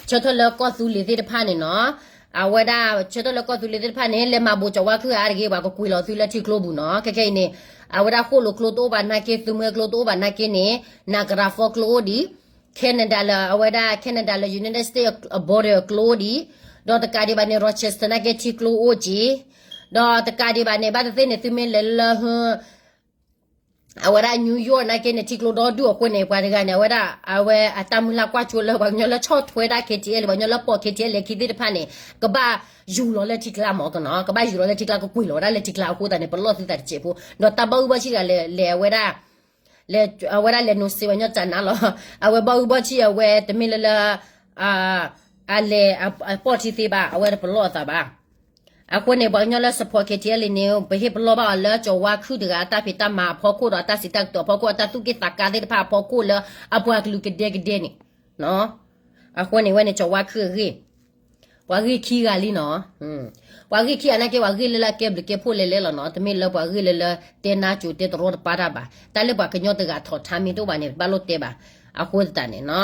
ဆၢထၢၣ်လၢကီၢ်သူလ့ၤသ့ၣ်တဖၣ်န့ၣ်နီၤ. အဝဲဒၣ်ဆၢထၢၣ်လၢကီၢ်သူလ့ၤသ့ၣ်တဖၣ်န့ၣ် လဲၤမၤဘူးကၠီၤဝါခုၣ်အါတဂ့ၤ ပှၤကကွံာ်လီၤသုလၢထံကျိပူၤနီၤ. ခဲခဲအံၤန့ၣ် အဝဲဒၣ်ဃိၣ်လိာ်ကျိတအိၣ်ဘၣ်နာ်က့ သုးမုၢ်ကျိတအိၣ်ဘၣ်နာ်က့န့ၣ် Niagara Falls ကျိအိၣ်ဒံး Canada လၢ အဝဲဒၣ် Canada လၢ United States အ border ကျိအိၣ်ဒံး, ဒီးတကးဒံးဘၣ်န့ၣ် Rochester နာ်က့ထံကျိအိၣ်က့ၤ, ဒီးတကးဒံးဘၣ်န့ၣ် ဘၣ်တသ့ၣ်န့ၣ် သုမ့ၢ်လဲၤလၢ အဝဲဒၣ် New York နာ်က့န့ၣ် ထံကျိဒီဒူၣ်အဃိန့ၣ် ပှၤတဂၤန့ၣ် အဝဲဒၣ် အဝဲအတၢ်မုၢ်လၢ်ကွၢ်ကၠိလၢ ပှၤကညီလၢဆီၣ်ထွဲဒၣ် K T L ပှၤကညီလၢပိာ် K T L ခံသ့ၣ်တဖၣ်န့ၣ် ကဘၣ်ယူၤလီၤလၢထံကျါမ့ၢ်ကနီၤ, ကဘၣ်ယူၤလီၤလၢထံကျါ ကကွံာ်လီၤဝဲဒၣ်လၢထံကျါအဃိသတးန့ၣ် ပလီၢ်သုသးတစဲးဖိ, ဒီးတၢ်ဘၣ်အုၣ်ဘၣ်ဆံးတဂၤလဲၤ လဲၤအဝဲဒၣ် လဲၤ အဝဲဒၣ်လဲၤနိးစ့ဝဲညီၣ်ကၠးနါလီၤ. အဝဲဘၣ်အုၣ်ဘၣ်ဆံးအဝဲတမ့ၢ်လၢလၢ အလဲၤအပိာ်ထံသ့ဘၣ်, အဝဲတပလီၢ်အသးဘၣ်. အဃိန့ၣ် ပှၤကညီလၢ support K T L န့ၣ် ပဟ့ၣ်ပလီၢ်ဘၣ်အီၤလၢကၠီၤဝါခုၣ်တဂၤအတၢ်ဖံးတၢ်မၤအဖီခိၣ်ဒီးအတၢ်စံးတၢ်ကတိၤအဖီခိၣ် အတၢ်သူၣ်က့ၣ်သးကါသ့ၣ်တဖၣ်အဖီခိၣ်လၢအပှၤကလုာ်ကဒဲကဒဲန့ၣ် အဃိန့ၣ် ဝဲန့ၣ်ကၠီၤဝါခုၣ်အဂ့ၢ်, ပှၤဂ့ၢ်ခံဂၤလံနီၤ. ပှၤဂ့ၢ်ခံဂၤနာ်က့ ပှၤဂ့ၢ်လၢလၢအကဲဘျုးကဲဖှိၣ်လဲၤလဲၤလီၤနီၤ, တမ့ၢ်လၢပှၤဂ့ၢ်လၢလၢတဲနါကိၤတဲတရီတပါတၢ်ဘၣ်. တၢ်လၢပှၤကညီတဂၤထီၣ်ထါမ့ၢ်တအိၣ်ဘၣ်န့ၣ် တဘၣ်လိၣ်တဲဘၣ်. အဃိသတးန့ၣ်နီၤ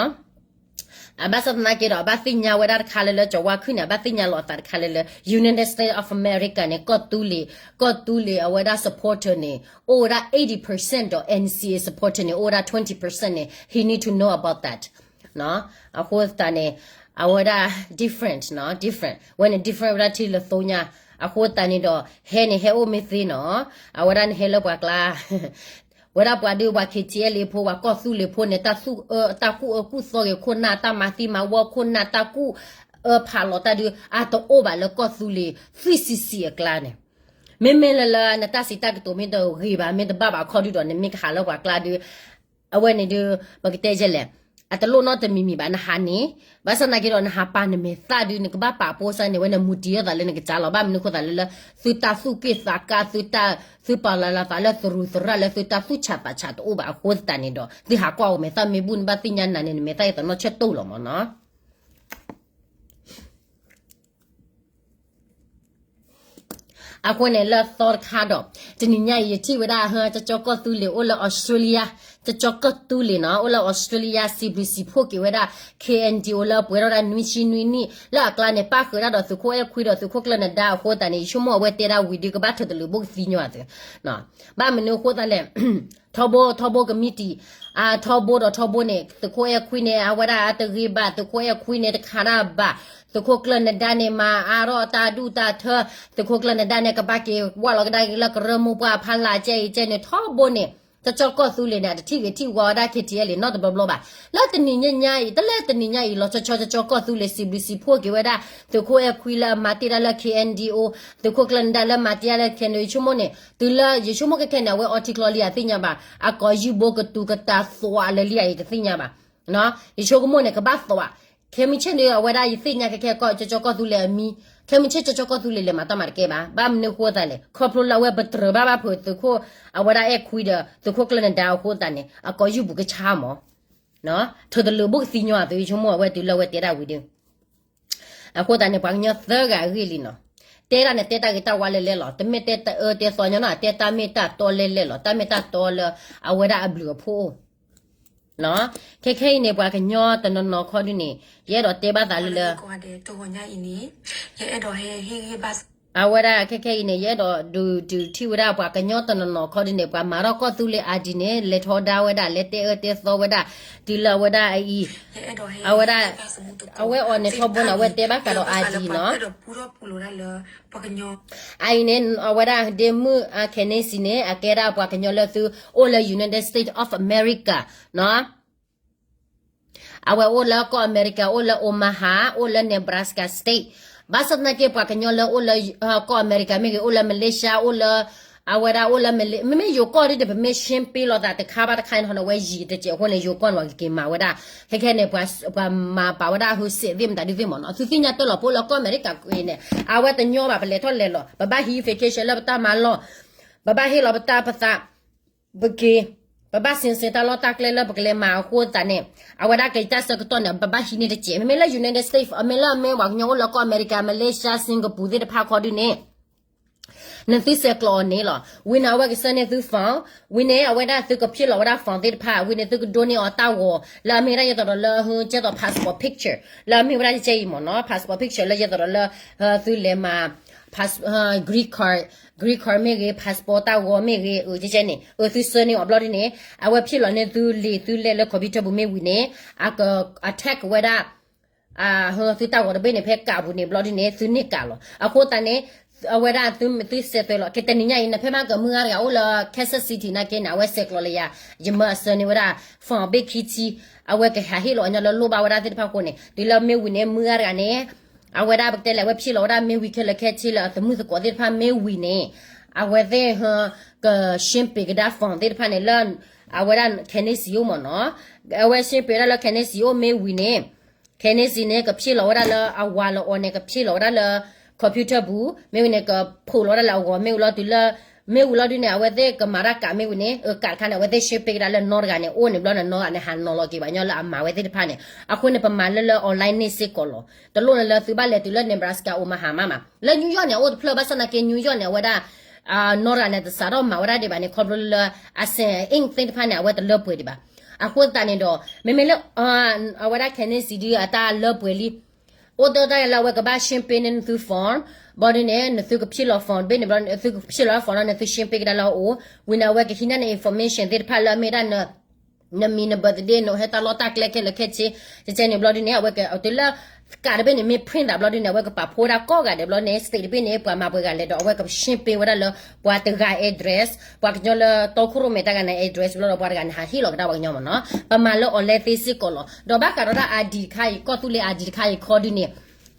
အဘၣ်ဆၣ်သနာ်က့ဒီး အဘၣ်သ့ၣ်ညါဝဲဒၣ်တခါလၢလၢ ကၠီၤဝါခုၣ်န့ၣ် အဘၣ်သ့ၣ်ညါလီၤအသးတခါလၢလၢ United States of America န့ၣ် ကီၢ်သူလ့ၤ, ကီၢ်သူလ့ၤအဝဲဒၣ် supporter န့ၣ် အိၣ်ဝဲဒၣ် eighty percent ဒီး N C A supporter န့ၣ် အိၣ်ဝဲဒၣ် twenty percent န့ၣ် he need to know about that အဃိသတးန့ၣ် အဝဲဒၣ် different နီၤ, different ဝဲန့ၣ် different ဝဲဒၣ်ထံလၢသိညါ. အဃိသတးန့ၣ်ဒီး ဟဲန့ၣ်ဟဲအိၣ်မ့ၢ်သ့နီၤ, အဝဲဒၣ်နဟဲလၢပှၤကျါ ဝဲဒၣ်ပှၤဒုးပှၤ K T L ဖိ ပှၤကီၢ်သူလ့ၤဖိန့ၣ် တၢ်သူၣ်အၢ တၢ်ကူၣ်အၢကူၣ်သီဂ့ၤခိၣ်နၢ် တၢ်မၤသံမၤဝီခိၣ်နၢ် တၢ်ကူၣ်အၢဖးလီၤတၢ်ဒုး အတအိၣ်ဘၣ်လၢကီၢ်သူလ့ၤ three sixty အကျါန့ၣ်. မ့မ့ၢ်လၢလၢနတၢ်စံးတၢ်ကတိၤမ့ၢ်တဂ့ၤဘၣ် မ့ၢ်တဘၣ်ဘၣ်ခီဒုဒီး နမ့ၢ်ကဟးလၢပှၤကျါဒုး အဝဲန့ၣ်ဒုး ပကတဲယဲလဲၣ်, အတလိၣ်နီတမံၤမံၤဘၣ် နဟးန့ၣ်, ဘၣ်ဆၣ်သနာ်က့ဒီး နဟးပာ်နမဲာ်သၣ်ဒုး နကဘၣ်ပာ်ဖှိၣ်စၢ်န့ၣ် ဝဲန့ၣ်မူတံၢ်အသးလၢနကစၢ်လီၤ. ဘၣ်မနုၤအဃိသတးလၢလၢ သုတၢ်သူၣ်က့ၣ်သးကါ သုတၢ် သုပာ်လီၤလီၤသးလၢသရူးသရၣ်လၢသုတၢ်သူၣ်ဆးသးဆးတအိၣ်ဘၣ်အဃိသတးန့ၣ်ဒီး သုဟးကွၢ်အီၤမဲာ်သၣ်မ့ၢ်ဘူၣ် နဘၣ်သ့ၣ်ညါနၤန့ၣ် နမဲာ်သၣ်အသးနီၢ်ဆၢၣ်တိၢ်လီၤမ့ၢ်နီၤ. အဃိန့ၣ်လၢသီတခါဒီး တနံၤညါအံၤ ယထံၣ်ဝဲဒၣ် ကၠီကၠီကီၢ်သူလ့ၤအိၣ်လၢ Australia, ကၠီကၠီကီၢ်သူလ့ၤနီၤ အိၣ်လၢ Australia စံးဘျုးစံးဖှိၣ်က့ၤဝဲဒၣ် K N D O လၢပှဲၤထီၣ်ဒၣ်နွံဆံနွံနံၣ် လၢအကျါန့ၣ် ပၣ်ဃုာ်ဒၣ်ဒီးသုးခိၣ်အဲၣ်ခွံဒီးသုးခိၣ်ကျၢၢ်နဒါအဃိသတးန့ၣ် ယဆိကမိၣ်အဝဲတဲဒၣ်ဝံၤဒုး ကဘၣ်ထၢၣ်တလုာ်ဘိကသံညီအသုး ဘၣ်မနုၤအဃိသတးလဲၣ် ထီဘိ ထီဘိကမံးတံာ် ထီဘိဒီးထီဘိန့ၣ် သုးခိၣ်အဲၣ်ခွံန့ၣ် အဝဲဒၣ်အတဂ့ၤဘၣ် သုးခိၣ်အဲၣ်ခွံန့ၣ် တခးတၢ်ဘၣ် သုးခိၣ်ကျၢၢ်နဒါန့ၣ် မၤအါထီၣ်တၢ်ဒူၣ်တၢ်ထၢ သုးခိၣ်ကျၢၢ်နဒါန့ၣ် ကဘၣ်က့ၤဝၢ်လီၤကဒါက့ၤလၢကရၢမိၢ်ပှၢ်ဖးလၢ်ကဲအံၤကဲန့ၣ် ထီဘိန့ၣ် ကၠီကၠီကီၢ်သူလ့ၤန့ၣ် အတထံၣ်ဂ့ၤထံၣ်ဝါဝဲဒၣ် K T L နီတဘျီဘျီဘၣ် လၢတနံၤညါအံၤ တလၢတနံၤညါအံၤ လီၤဆီဆီ ကၠီကၠီကီၢ်သူလ့ၤ စံးဘျုးစံးဖှိၣ်က့ၤဝဲဒၣ် သုးခိၣ်အဲၣ်ခွံလၢအမၤတ့ၢ်ဒၣ်လၢ K N D O သုးခိၣ်ကျၢၢ်နဒါလၢမၤတ့ၢ်ဒၣ်လၢ K N D O ယဆိကမိၣ်န့ၣ် တုၤလၢယဆိကမိၣ်ခဲခဲန့ၣ် အဝဲအီထံချီလံအသ့ၣ်ညါဘၣ် အကိးယုၢ်ဘိကတူၤကတၤသွးလၢာ်လံအံၤတသ့ၣ်ညါဘၣ် ယဆိကမိၣ်န့ၣ် ကဘၣ်သွး ခဲမုၢ်ဆ့ၣ်န့ၣ် အဝဲဒၣ်ယသ့ၣ်ညါခဲခဲကီၢ် ကၠီကၠီကီၢ်သူလ့ၤအမံၤ ခဲမုၢ်ဆ့ၣ်ကၠီကၠီကီၢ်သူလ့ၤလဲၤမၤတၢ်မၤတကဲဘၣ် ဘၣ်မနုၤအဃိသတးလဲၣ် ခီဖျိလၢအဝဲပတြၢၤဘၣ်ဘၣ်ဖုးသုးခိၣ် အဝဲဒၣ်အဲၣ်ခွံဒီး သုးခိၣ်ကျၢၢ်နဒါအဃိသတးန့ၣ် အကိးယုၢ်ပူၤကဆါမး ထၢၣ်တလုာ်ဘိကသံညီအသုး ယဆိကမိၣ်အဝဲတုၤလၢအဝဲတဲဒၣ်ဝံၤဒီး အဃိသတးန့ၣ် ပှၤကညီသၢဂၤအဂ့ၢ်လံနီၤ တဲဒၣ်န့ၣ် တဲတၢ်ဂ့ၤတၢ်ဝါလဲၣ်လဲၣ်လီၤ တမ့ၢ်တဲတအၢတဲသီညီနီၤ တဲတၢ်မ့ၢ်တၢ်တီလဲၣ်လဲၣ်လီၤ တၢ်မ့ၢ်တၢ်တီလၢ အဝဲဒၣ်အဘျုးအဖှိၣ်အိၣ် ခဲခဲအံၤန့ၣ် ပှၤကညီတနီၤနီၤခီဒုန့ၣ် ယအဲၣ်ဒိးတဲဘၣ်သးလၢလၢ အဝဲဒၣ်ခဲခဲအံၤန့ၣ် ယအဲၣ်ဒိးဒုးဒုးထံၣ်ဝဲဒၣ်ပှၤကညီတနီၤနီၤခီဒုန့ၣ် ပှၤမၤထီၣ်ကီၢ်သူလ့ၤအါဒံးန့ၣ် လဲၤထီဒါဝဲဒၣ် လဲၤတဲအၢတဲသီဝဲဒၣ် တုၤလၢအဝဲဒၣ်အအံၤ အဝဲဒၣ် အဝဲအီၤန့ၣ်ထီဘိန့ၣ် အဝဲတဲဘၣ်ဃးဒီးအါဒံးနီၤ အအံၤန့ၣ် အဝဲဒၣ်ဒ့မုၣ်အခဲန့ၣ်စံးန့ၣ် အကဲဒၣ်ပှၤကညီလၢသုအိၣ်လၢ United States of America နီၤ အဝဲအိၣ်လၢကီၢ်အမဲရကၤ အိၣ်လၢ Omaha အိၣ်လၢ Nebraska State. ဘၣ်ဆၣ်သနာ်က့ ပှၤကညီလၢအိၣ်လၢ ကီၢ်အမဲရကၤမ့ၢ်ဂ့ၤ အိၣ်လၢ Malaysia အိၣ်လၢ အဝဲဒၣ်အိၣ်လၢ Malay မ့မ့ၢ်ယိၤကီၢ်ဒ်န့ၣ် ပမ့ၢ်ရှင်းပေးလိာ်သးတခါဘၣ်တခါန့ၣ် အဝဲယံာ်တစဲးအဃိန့ၣ် ယိၤကီၢ်န့ၣ် ပှၤကက့ၤမၤဝဲဒၣ် ခဲခဲန့ၣ် ပှၤမၤပာ်ဝဲဒၣ်ဟိစဲးသ့ၣ်မတၤဒုသ့ၣ်မ့ၢ်နီၤ. သုသ့ၣ်ညါတၢ်လီၤ ပအိၣ်လၢကီၢ်အမဲရကၤကွ့န့ၣ် အဝဲတညီဘၣ် ပလဲၤထီၣ်လဲၤလီၤ ပဘၣ်ဟံး vacation လၢပတၢ်မၤလီၢ် ပဘၣ်ဟ့ၣ်လီၤပတၢ်ပသး ပက့ၤ ပဘၣ် စင်စင် တၢ်လီၢ်တၢ်ကျဲလၢပကလဲၤမၤအဃိသတးန့ၣ် အဝဲဒၣ်ကတၢ်ဆၢကတီၢ်န့ၣ် ပဘၣ်ဟံးန့ၢ်တစဲး မ့မ့ၢ်လၢ United States အမ့ၢ်လၢအမ့ၢ်ပှၤကညီအိၣ်လၢကီၢ်အမဲရကၤ Malaysia Singapore သ့ၣ်တဖၣ်ခီဒုန့ၣ် နသုဆဲးကျိးအီၤန့ၣ်လီၤ. ဝံၤန့ၣ် အဝဲကဆှၢန့ၢ်သု form ဝံၤန့ၣ် အဝဲဒၣ်သုကဖျ့ၣ်လီၤဝဲဒၣ် form သ့ၣ်တဖၣ် ဝံၤန့ၣ် သုကဒိးန့ၢ်အီၤတၢ်ဂီၤ လၢအမ့ၢ်ဝဲဒၣ်ယဲသိးဒီးလၢ ကဲသိး passport picture လၢအမ့ၢ်ဝဲဒၣ်ကဲအံၤမ့ၢ်နီၤ passport picture လၢယဲသိးဒီးလၢ သုလဲၤမၤ green card, green card မ့ၢ်ဂ့ၤ passport တၢ်ဂီၤမ့ၢ်ဂ့ၤ အကဲန့ၣ် အသုဆှၢန့ၢ်အီၤဘျီဒုန့ၣ် အဝဲဖျ့ၣ်လီၤန့ၢ်သုလံာ်သုလဲၢ်လၢ computer ပူၤမ့ၢ်ဝံၤန့ၣ် အက attach ဝဲဒၣ် သုတၢ်ဂီၤတဘ့ၣ်န့ၣ် ဖဲကးပူၤန့ၣ်ဘျီဒုန့ၣ် သုန့ၢ်ကးလီၤ. အဃိသတးန့ၣ် အဝဲဒၣ်သုဆဲးသွဲးလီၤ ကဲတနံၤညါအံၤ နဖဲမ့ၢ်ကမုၢ်ဂၤတဂၤအိၣ်လၢ Kansas City နာ်က့န့ၣ် အဝဲဆဲးကျိးလၢယၤ ယမၢအဆှၢန့ၢ်ဝဲဒၣ် form ဘ့ၣ်ခံထံ အဝဲကဟးဟ့ၣ်လီၤအညီလၢလိၣ်ဘၣ်ဝဲဒၣ်သ့ၣ်တဖၣ်အဃိန့ၣ် တုၤလၢမ့ၢ်ဝံၤန့ၣ် မုၢ်ဂၤတဂၤန့ၣ် အဝဲဒၣ်ပကတဲလဲၣ် အဝဲဖျ့ၣ်လီၤဝဲဒၣ်မ့ၢ်ဝံၤခဲလၢာ်ခဲဆ့လၢအသမုၣ်သကိးသ့ၣ်တဖၣ်မ့ၢ်ဝံၤန့ၣ် အဝဲသ့ၣ် ကရှင်းပေးကဒါ form သ့ၣ်တဖၣ်န့ၣ်လၢ အဝဲဒၣ် Canadian အိၣ်မ့ၢ်နီၤ အဝဲရှင်းပေးဒၣ်လၢ Canadian အိၣ်မ့ၢ်ဝံၤန့ၣ် Canadian န့ၣ် ကဖျ့ၣ်လီၤဝဲဒၣ်လၢအဝၤလီၤအီၤန့ၣ် ကဖျ့ၣ်လီၤဝဲဒၣ်လၢ computer ပူၤ မ့ၢ်ဝံၤန့ၣ် ကဖိးလီၤဝဲဒၣ်လၢအဂီၤ မ့ၢ်ဝံၤလီၤတုၤလၢ မ့ၢ်ဝံၤလီၤဒုန့ၣ် အဝဲသ့ၣ်ကမၤတၢ်ကးမ့ၢ်ဝံၤန့ၣ် အကးတခါန့ၣ် အဝဲသ့ၣ်ရှင်းပေးကဒါလၢနီတဂၤန့ၣ် အိၣ်န့ၣ်ဘျီန့ၣ် နီတဂၤန့ၣ် ဟးနီၤလီၤက့ၤပှၤကညီလၢအမၤဝဲသ့ၣ်တဖၣ်န့ၣ် အဃိန့ၣ် ပမၤလၢလၢ online န့ၣ်စ့ၢ်ကီးလီၤ. တလိၣ်န့ၣ်လၢသုဘၣ်လဲၤတုၤလၢ Nebraska Omaha မးမး လၢ New York န့ၣ် အအိၣ်တဖျၢၣ် ဘၣ်ဆၣ်သနာ်က့ New York န့ၣ် အဝဲဒၣ် နီတဂၤန့ၣ် တစးထီၣ်မၤဝဲဒၣ်ဒံးဘၣ်န့ၣ် ခီဖျိလၢ အစဲး ink သ့ၣ်တဖၣ်န့ၣ် အဝဲတလၢပှဲၤဒံးဘၣ်. အဃိသတးန့ၣ်ဒီး မ့မ့ၢ်လၢ အဝဲဒၣ် Canadian ဒု အတၢ်လၢပှဲၤလံ အိၣ်တ့ၢ်တၢ်လၢအဝဲကဘၣ်ရှင်းပေးန့ၢ်နသု form ဘျီဒုန့ၣ် နသုကဖျ့ၣ်လီၤ form တဘ့ၣ်န့ၣ်ဘျီ သုကဖျ့ၣ်လီၤ form လီၤန့ၣ် သုရှင်းပေးကဒါလၢအအိၣ် ဝံၤန့ၣ် အဝဲကဟံးန့ၢ်န information သ့ၣ်တဖၣ်လၢအမ့ၢ်ဒၣ် နမံၤ န birthday နဟဲတၢ်လီၢ်တၢ်ကျဲခဲလၢာ်ခဲဆ့ ကဲန့ၣ်ဘျီဒုန့ၣ် အဝဲကတုၤလၢ ကးတဘ့ၣ်န့ၣ် မ့ၢ် print သးဘျီဒုန့ၣ် အဝဲကပာ်ဖှိၣ်ဝဲဒၣ်ကိးဂၤဒဲးဘျီန့ၣ် state တဘ့ၣ်န့ၣ် ပှၤမၤပှဲၤဂၤလဲၣ်ဒီး အဝဲကရှင်းပေးဝဲဒၣ်လၢ ပှၤတဂၤ address ပှၤကညီလၢတီခိၣ်ရိၣ်မဲာ်တဂၤန့ၣ် address ဘျီဒီး ပှၤတဂၤန့ၣ် ဟးဟ့ၣ်လီၤကဒါပှၤကညီမ့ၢ်နီၤ ပမၤလၢအီၤလဲသ့စ့ၢ်ကီးလီၤ. ဒီးဘၣ်ဃးဒီးဒၣ် ID တခါအံၤ ကီၢ်သူလ့ၤ ID တခါအံၤခီဒုန့ၣ်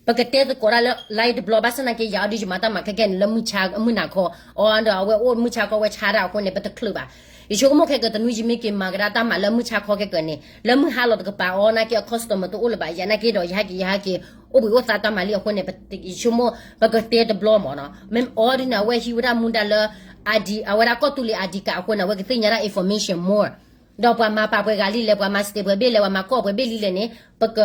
ပကတဲသကိးဒၣ်လၢ live တဘျီ ဘၣ်ဆၣ်သနာ်က့ ယၤအီၤဒုးယမၤတၢ်မၤခဲကဲန့ၣ် လၢမုၢ်ဆါမုၢ်နၤခီ အီၤဒီးအဝဲအိၣ်မုၢ်ဆါခီဝဲဆါတၢ် အဃိန့ၣ် ပတချုးဘၣ်. ယဆိကမိၣ်ခဲကတနွံယမ့ၢ်က့ၤမၤကဒါတၢ်မၤလၢမုၢ်ဆါခီခဲကဲန့ၣ် လၢမုၢ်ဟါလီၤတကပၤအီၤ သနာ်က့အ customer တအိၣ်လၢၤဘၣ် ယၤသနာ်က့ဒီး ယဟဲက့ၤ ယဟဲက့ၤ အိၣ်ဘှံးအိၣ်သါတၢ်မၤလံအဃိန့ၣ် ယဆိကမိၣ် ပကတဲတဘျီမ့ၢ်နီၤ မ့ၢ်အီၤဒုးန့ၣ် အဝဲဟံးဝဲဒၣ်မူဒါလၢ ID အဝဲဒၣ်ကီၢ်သူလ့ၤ ID ကးအဃိန့ၣ် အဝဲကသ့ၣ်ညါဒၣ် information more ဒီးပှၤမၤပာ်ပှဲၤဂၤလံလဲၣ် ပှၤမၤ state ပှဲၤဘ့ၣ်လဲၣ် ပှၤမၤကီၢ်ပှဲၤဘ့ၣ်လံလဲၣ်န့ၣ် ပက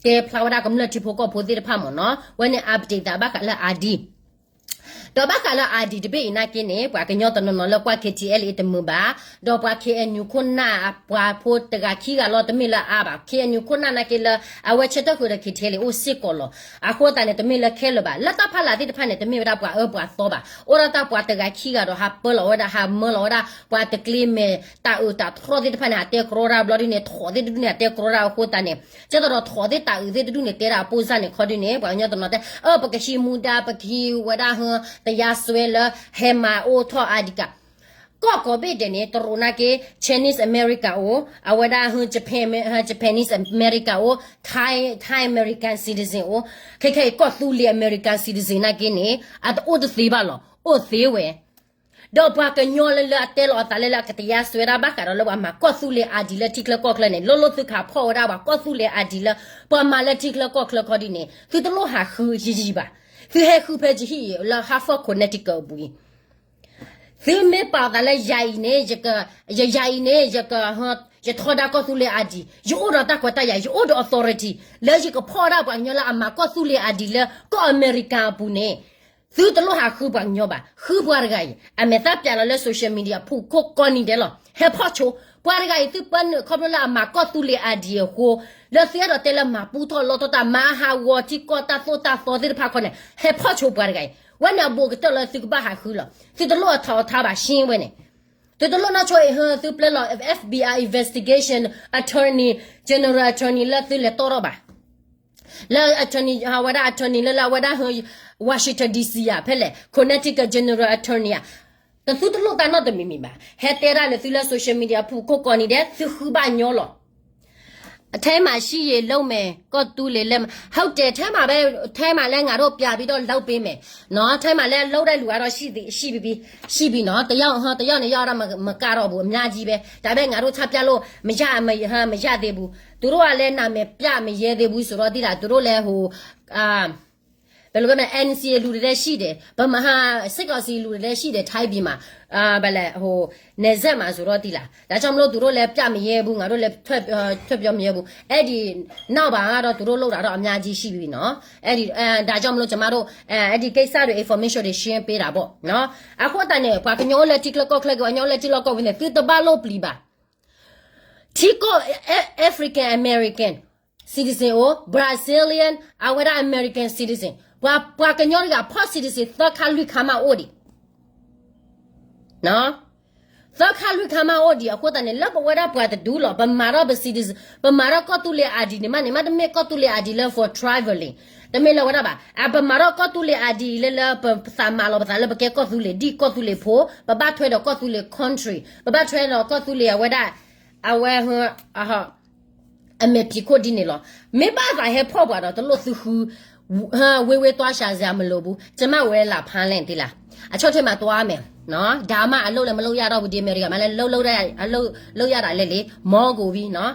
တဲဖျါဝဲဒၣ်ကမျၢၢ်ထံဖိကီၢ်ဖိသ့ၣ်တဖၣ်မ့ၢ်နီၤ ဝဲန့ၣ် update သးဘၣ်ဃးလၢ ID ဒီးဘၣ်ဃးလၢ ID တဘ့ၣ်အံၤသနာ်က့န့ၣ် ပှၤကညီတနီၤနီၤလၢကွၢ် KTLA တမုာ်ဘၣ်, ဒီးပှၤ KNU ခိၣ်နၢ် ပှၤဖိတဂၤခံဂၤလီၤ တမ့ၢ်လၢအါဘၣ်, KNU ခိၣ်နၢ်သနာ်က့လၢ အဝဲဆၢထၢၣ်ဃုာ်ဒီး KTLA အိၣ်စ့ၢ်ကီးလီၤ. အဃိသတးန့ၣ် တမ့ၢ်လၢခဲလၢာ်ဘၣ်, လၢတၢ်ဖီလာ်သ့ၣ်တဖၣ်န့ၣ် တမ့ၢ်ဝဲဒၣ်ပှၤအၢပှၤသီဘၣ်, အိၣ်ဒၣ်တၢ်ပှၤတဂၤခံဂၤဒီး ဟးပၢလီၤဝဲဒၣ် ဟးမၢလီၤဝဲဒၣ် ပှၤတကျ့မဲာ်တၢ်အုးတၢ်ထီၣ်သ့ၣ်တဖၣ်န့ၣ် ဟးတဲကြီတၢ်ဘျီဒုန့ၣ် ထိးသ့ၣ်တဒုန့ၣ် ဟးတဲကြီတၢ်အဃိသတးန့ၣ် ကဲသိးဒီးထိးသ့ၣ်တၢ်အုးသ့ၣ်တဒုန့ၣ် တဲဒၣ်အပိၢ်စၢ်န့ၣ် ခီဒုန့ၣ် ပှၤကညီတနီၤတဲ အၢ ပကဟံးမူဒါ ပကဟံးဝဲဒၣ်ဟၢ တရားစွဲလၢ ဟဲမၤအိၣ်ထီၣ် ID card ကီၢ်ကိးဘ့ၣ်ဒဲးန့ၣ် တရူးသနာ်က့ Chinese American အိၣ်, အဝဲဒၣ်ဟၢ Japan, Japanese American အိၣ်, Thai, Thai American citizen အိၣ်, ခဲခဲအံၤ ကီၢ်သူလ့ၤ American citizen သနာ်က့န့ၣ် အတအိၣ်တသ့ဘၣ်လီၤ, အိၣ်သ့ဝဲ ဒီးပှၤကညီလၢလၢအတဲလီၤအသးလၢလၢအကတရားစွဲဒၣ်ဘၣ်ဃးဒီးလၢပှၤမၤကီၢ်သူလ့ၤ ID လၢထံချၢကီၢ်ချၢန့ၣ် လိၣ်လိၣ်သုခးဖီၣ်ဝဲဒၣ်ပှၤကီၢ်သူလ့ၤ ID လၢ ပှၤမၤလၢထံချၢကီၢ်ချၢခီဒုန့ၣ် သုတလိၣ်ဟးဃုယံာ်ယံာ်ဘၣ်. သုဟဲဃုဖဲယဟံၣ်လၢ Hartford Connecticut အပူၤအံၤ သုမ့ၢ်ပာ်အသးလၢ ယၤအံၤန့ၣ် ယ ယၤအံၤန့ၣ် ယ ယထီဒါကီၢ်သူလ့ၤ ID, ယအိၣ်ဒီးတၢ်ခွဲးတၢ်ယာ်, ယအိၣ်ဒီး authority လၢယကဖီၣ်ဒၣ်ပှၤကညီလၢအမၤကီၢ်သူလ့ၤ ID လၢကီၢ် America အပူၤန့ၣ် သုတလိၣ်ဟးဃုပှၤကညီဘၣ်, ဃုပှၤတဂၤအံၤ အမဲာ်သၣ်ပျးလီၤလၢ social media ဖုၣ်ကိးကိးနံၤဒဲးလီၤ, ဟဲဖီၣ်ဆိ, ပှၤတဂၤအံၤ သုပၢနုာ်ခီဖျိလၢအမၤကီၢ်သူလ့ၤ ID အဃိ, လၢသုအဲၣ်ဒိးတဲလၢမၤပူထီၣ်လီထီၣ်တၢ် မၤဟးဂီၤထံကီၢ်တၢ်သိၣ်တၢ်သီသ့ၣ်တဖၣ်ခီန့ၣ် ဟဲဖီၣ်ဆိပှၤတဂၤအံၤ, ဝဲန့ၣ်အဘူးကတၢၢ်လၢသုကဘၣ်ဟးဃုလီၤ, သုတလိၣ်အထီအထါဘၣ် ရှင်းဝဲန့ၣ် သုတလိၣ်နီၢ်ဆိအံၤ သုပျဲလီၤ FBI investigation attorney, general attorney လၢသုလဲၤတီၣ်ထီၣ်ဘၣ် လၢ attorney ဝဲဒၣ် attorney လၢလၢအဝဲဒၣ်ဟၢ Washington DC ဧါ ဖဲလဲၣ် Connecticut general attorney ဧါ, တသုတလိၣ်တၢ်နီတမံၤမံၤဘၣ်, ဟဲတဲဒၣ်လၢသုလၢ social media ဖုၣ်ကိးကိးနံၤဒဲး သုဃုဘၣ်ညီလီၤ. ထဲမှာရှိရင်လုပ်မယ် ကီၢ်သူလ့ၤ လက်မှတ် ဟုတ်တယ် ထဲမှာပဲ ထဲမှာလည်းငါတို့ပြပြီးတော့လုပ်ပေးမယ်နော် ထဲမှာလည်းလုပ်တဲ့လူကတော့ရှိသေးရှိပြီရှိပြီနော် တယောက်ဟိုတယောက်နှစ်ယောက်တော့မမကတော့ဘူးအများကြီးပဲဒါပေမဲ့ငါတို့ချပြလို့မရမရမရသေးဘူးသူတို့ကလည်းနာမည်ပြမရဲသေးဘူးဆိုတော့တိလာသူတို့လည်းဟိုအာ ဘယ်လိုပြောမလဲ NCA လူတွေလည်းရှိတယ်ဗမာစစ်ကောင်စီလူတွေလည်းရှိတယ်ထိုင်းပြည်မှာအာဗလဲဟိုနယ်စပ်မှာဆိုတော့တိလာဒါကြောင့်မလို့သူတို့လည်းပြမရဲဘူးငါတို့လည်းထွက်ထွက်ပြောမရဲဘူးအဲ့ဒီနောက်ပါကတော့သူတို့လောက်တာတော့အများကြီးရှိပြီနော်အဲ့ဒီအဲဒါကြောင့်မလို့ကျွန်မတို့အဲအဲ့ဒီကိစ္စတွေ information တွေ share ပေးတာပေါ့နော်အခုတည်းနဲ့ပှၤကညိုလဲထီကျိကောက်ကျဲကပှၤကညိလဲထီကျိကောက်ဝင်းနဲ့သူတဘလို့ပလီပါ ထီကီၢ် African American citizen အိၣ် Brazilian အဝဲဒၣ် American citizen ပှၤပှၤကညီတဂၤဖီၣ် citizen သၢခါလွံၢ်ခါမးအိၣ်ဒံး သၢခါလွံၢ်ခါမးအိၣ်ဒံးအဃိသတးန့ၣ် လၢပဝဲဒၣ်ပှၤတဒူလီၤ ပမၤထီၣ်ပ citizen ပမၤထီၣ်ကီၢ်သူလ့ၤ ID န့ၣ်မးန့ၣ်မးတမ့ၢ်ကီၢ်သူလ့ၤ ID လၢ for traveling တမ့ၢ်လၢဝဲဒၣ်ဘၣ် အပမၤထီၣ်ကီၢ်သူလ့ၤ ID လၢလၢပသးမၤလီၤပသးလၢပကဲကီၢ်သူလ့ၤဒ်ကီၢ်သူလ့ၤဖိ ပဘၣ်ထွဲဒီးကီၢ်သူလ့ၤ country ပဘၣ်ထွဲဒီးကီၢ်သူလ့ၤအဝဲဒၣ် အဝဲ အမဲာ်ဖံးခိၣ်ဒ်န့ၣ်လီၤ. မ့ၢ်ဘၣ်သးဟဲဖီၣ်ပှၤဒီးတလိၣ်သုဃု ဝ့ဝ့သွားရှာစရာမလိုဘူး ကျမဝဲလာဖမ်းလဲၣ်သ့လား အချုပ်ထဲမှာသွားမယ်နော် ဒါမှအလုပ်လည်းမလုပ်ရတော့ဘူး ဒီအမေရိကမှာလည်းလုပ်လုပ်ရတာလဲလေ မောကုန်ပြီနော်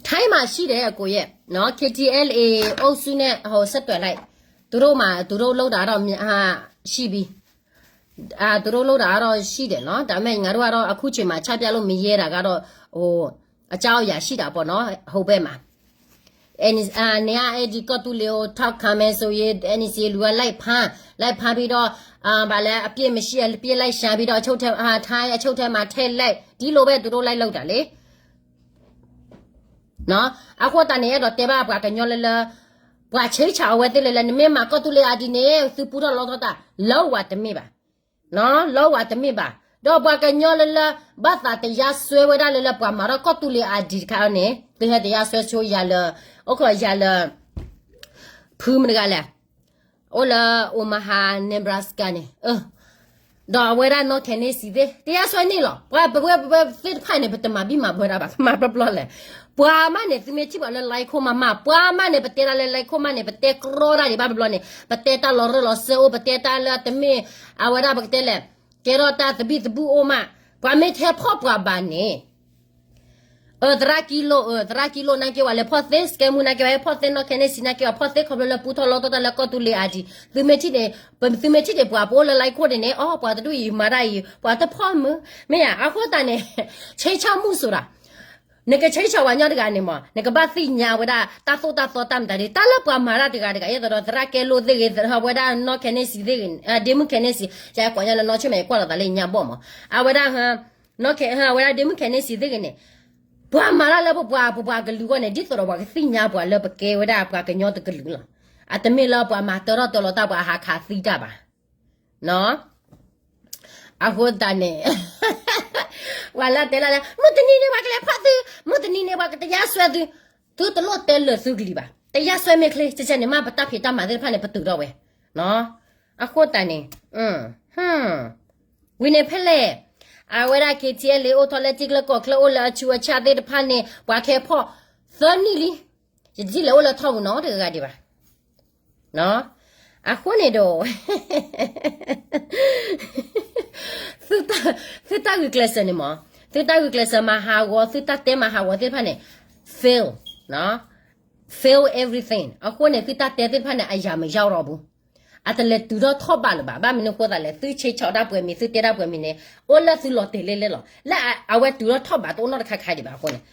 ထိုင်းမှာရှိတယ်အကိုရဲ့နော် KTLA အုပ်စုနဲ့ဟိုဆက်သွယ်လိုက်သူတို့မှာသူတို့လုပ်တာတော့ရှိပြီအာသူတို့လုပ်တာကတော့ရှိတယ်နော်ဒါပေမဲ့ငါတို့ကတော့အခုချိန်မှာချပြလို့မရဲတာကတော့ဟိုအကြောင်းအရာရှိတာပေါ့နော်ဟိုဘက်မှာအဲနေအာနေအဲ့ဒီကီၢ်သူလ့ၤကိုထောက်ခံမယ်ဆိုရင် NCA လူကလိုက်ဖမ်းလိုက်ဖမ်းပြီးတော့အာဗာလဲအပြစ်မရှိအပြစ်လိုက်ရှာပြီးတော့အချုပ်ထဲအာထိုင်းအချုပ်ထဲမှာထည့်လိုက်ဒီလိုပဲသူတို့လိုက်လုပ်တာလေနော်အဃိတၢ်န့ၣ်အဲ့တော့တဲဘၣ်ပှၤကညီလၢလၢ ပှၤဆဲးဆးအဝဲသ့ၣ်လၢလၢနမ့ၢ်မၤကီၢ်သူလ့ၤအဒံးန့ၣ် သုပူထီၣ်လီထီၣ်တၢ် လၢဝၤတမ့ၢ်ဘၣ် လၢဝၤတမ့ၢ်ဘၣ် ဒီးပှၤကညီလၢလၢ ဘၣ်သးတရားစွဲဝဲဒၣ်လၢလၢပှၤမၤထီၣ်ကီၢ်သူလ့ၤအဒံးတခါန့ၣ် သုဟဲတရားစွဲဆိယၤလၢ အိၣ်ခိးယၤလၢ ဖုမတဂၤလဲၣ် အိၣ်လၢ Omaha Nebraska န့ၣ် ဒီးအဝဲဒၣ်နီၢ်ခဲန့ၣ်စံးသ့ၣ် တရားစွဲန့ၣ်လီၤ ပှၤပဝဲပဝဲသ့ၣ်တဖၣ်န့ၣ် ပတမၤဘံၣ်မၤဘၢတၢ်ဘၣ် မၤပျီပျီလဲၣ် ပှၤမးန့ၣ် သုမ့ၢ်ထံၣ်ပှၤလၢ like ခိၣ်မးမး ပှၤမးန့ၣ် ပတဲတၢ်လၢ like ခိၣ်မးန့ၣ် ပတဲကြီတၢ်ဒံးဘၣ်ပျီပျီန့ၣ် ပတဲတၢ်လီၤရၢၢ်လီၤစၢအိၣ် ပတဲတၢ်လၢတမ့ၢ် အဝဲဒၣ်ပကတဲလဲၣ် ကဲထီၣ်တၢ်သဘံၣ်သဘုၣ်အိၣ်မး ပှၤမ့ၢ်ထဲဖီၣ်ပှၤဘၣ်န့ၣ် အသရၣ်ကံလိၣ် အသရၣ်ကံလိၣ်နာ်က့ဝဲလဲၤဖီၣ်သ့ စကဲမူနာ်က့ဝဲ ဖီၣ်သ့နီၢ်ခဲန့ၣ်စံးနာ်က့ဝဲ ဖီၣ်သ့ခီဖျိလၢပူထီၣ်လီထီၣ်တၢ်လၢကီၢ်သူလ့ၤအဒံး သုမ့ၢ်ထံၣ်န့ၣ် သုမ့ၢ်ထံၣ်န့ၣ် ပှၤပအိၣ်လၢ like ခိၣ်န့ၣ်န့ၣ် အိ ပှၤတဒူၣ်အံၤမၤတၢ်အံၤ ပှၤတဖီၣ်မုၢ် မ့ၢ်ဧါ အဃိသတးန့ၣ် ဆဲးဆၢမုၢ်ဆိုတာ နကဆဲးဆၢဝဲညီတဂၤန့ၣ်မး နကဘၣ်သ့ၣ်ညါဝဲဒၣ် တၢ်သိၣ်တၢ်သီတၢ်မတၤဒ် တၢ်လၢပှၤမၤတၢ်တဂၤတဂၤ ယသိးဒီးသရၣ်ကဲလိၣ်သ့ၣ်ဂ့ၤ ဝဲဒၣ်နီၢ်ခဲန့ၣ်စံးသ့ၣ်ဂ့ၤ ဒ့မုၣ်ခဲန့ၣ်စံး ယကွၢ်ညီလၢနီၢ်ဆ့ၣ်မဲာ် ယကွၢ်လီၤသးလၢညါဘီၣ်မး အဝဲဒၣ် နီၢ်ခဲ အဝဲဒၣ်ဒ့မုၣ်ခဲန့ၣ်စံးသ့ၣ်ဂ့ၤန့ၣ် ပှၤမၤတၢ်လၢပပှၤပပှၤကလုာ်အဂီၢ်န့ၣ် ဒ်သိးဒီးပှၤကသ့ၣ်ညါပှၤလၢပကဲဝဲဒၣ်ပှၤကညီတကလုာ်လီၤ. အတမ့ၢ်လၢပှၤမၤတၢထီၣ်တၢလီၤတၢ်ပှၤဟးခးသံတၢ်ဘၣ်. အဃိသတးန့ၣ် ပှၤလၢတဲလၢ်လၢ မုၢ်တနံၤန့ၣ် ပှၤကလဲၤဖီၣ်သု, မုၢ်တနံၤန့ၣ် ပှၤကတရားစွဲသု, သုတလိၣ်တဲလၢာ်သုကလံၤဘၣ်. တရားစွဲမ့ၢ်ချ့ ကဲကဲန့ၣ်မး ပတၢ်ဖံးတၢ်မၤသ့ၣ်တဖၣ်န့ၣ် ပတုာ်ထီၣ်ဝဲ. အဃိသတးန့ၣ် ဝံၤန့ၣ်ဖဲလဲၣ်, အဝဲဒၣ် KTLA အိၣ်ထီၣ်လၢထံချၢကီၢ်ချၢ အိၣ်လၢအဆူးအဆါသ့ၣ်တဖၣ်န့ၣ် ပှၤကဟဲဖီၣ်သၢနံၣ်လံ. ယတထံၣ်လဲၤအိၣ်လၢထီပူၤနီတဂၤဒံးဘၣ်. အဃိန့ၣ်ဒီး သုတၢ်ဂုာ်ကျဲးစၢးန့ၣ်မး, သုတၢ်ဂုာ်ကျဲးစၢးမၤဟးဂီၤ, သုတၢ်တဲမၤဟးဂီၤသ့ၣ်တဖၣ်န့ၣ် fail, fail everything. အဃိန့ၣ် သုတၢ်တဲသ့ၣ်တဖၣ်န့ၣ် အရာမရောက်တော့ဘူး. အတလဲၤတုၤထီၣ်ထီၣ်ဘးလၢၤဘၣ်. ဘၣ်မနုၤအဃိသတးလဲၣ်, သုဆဲးဆီးတၢ်ပှဲၤမံၤ သုတဲတၢ်ပှဲၤမံၤန့ၣ် အိၣ်လၢသုလီၤတဲာ်လဲၣ်လဲၣ်လီၤ. လၢအဝဲတုၤထီၣ်ထီၣ်ဘးတအိၣ်နီတခါခါဒံးဘၣ်အဃိန့ၣ်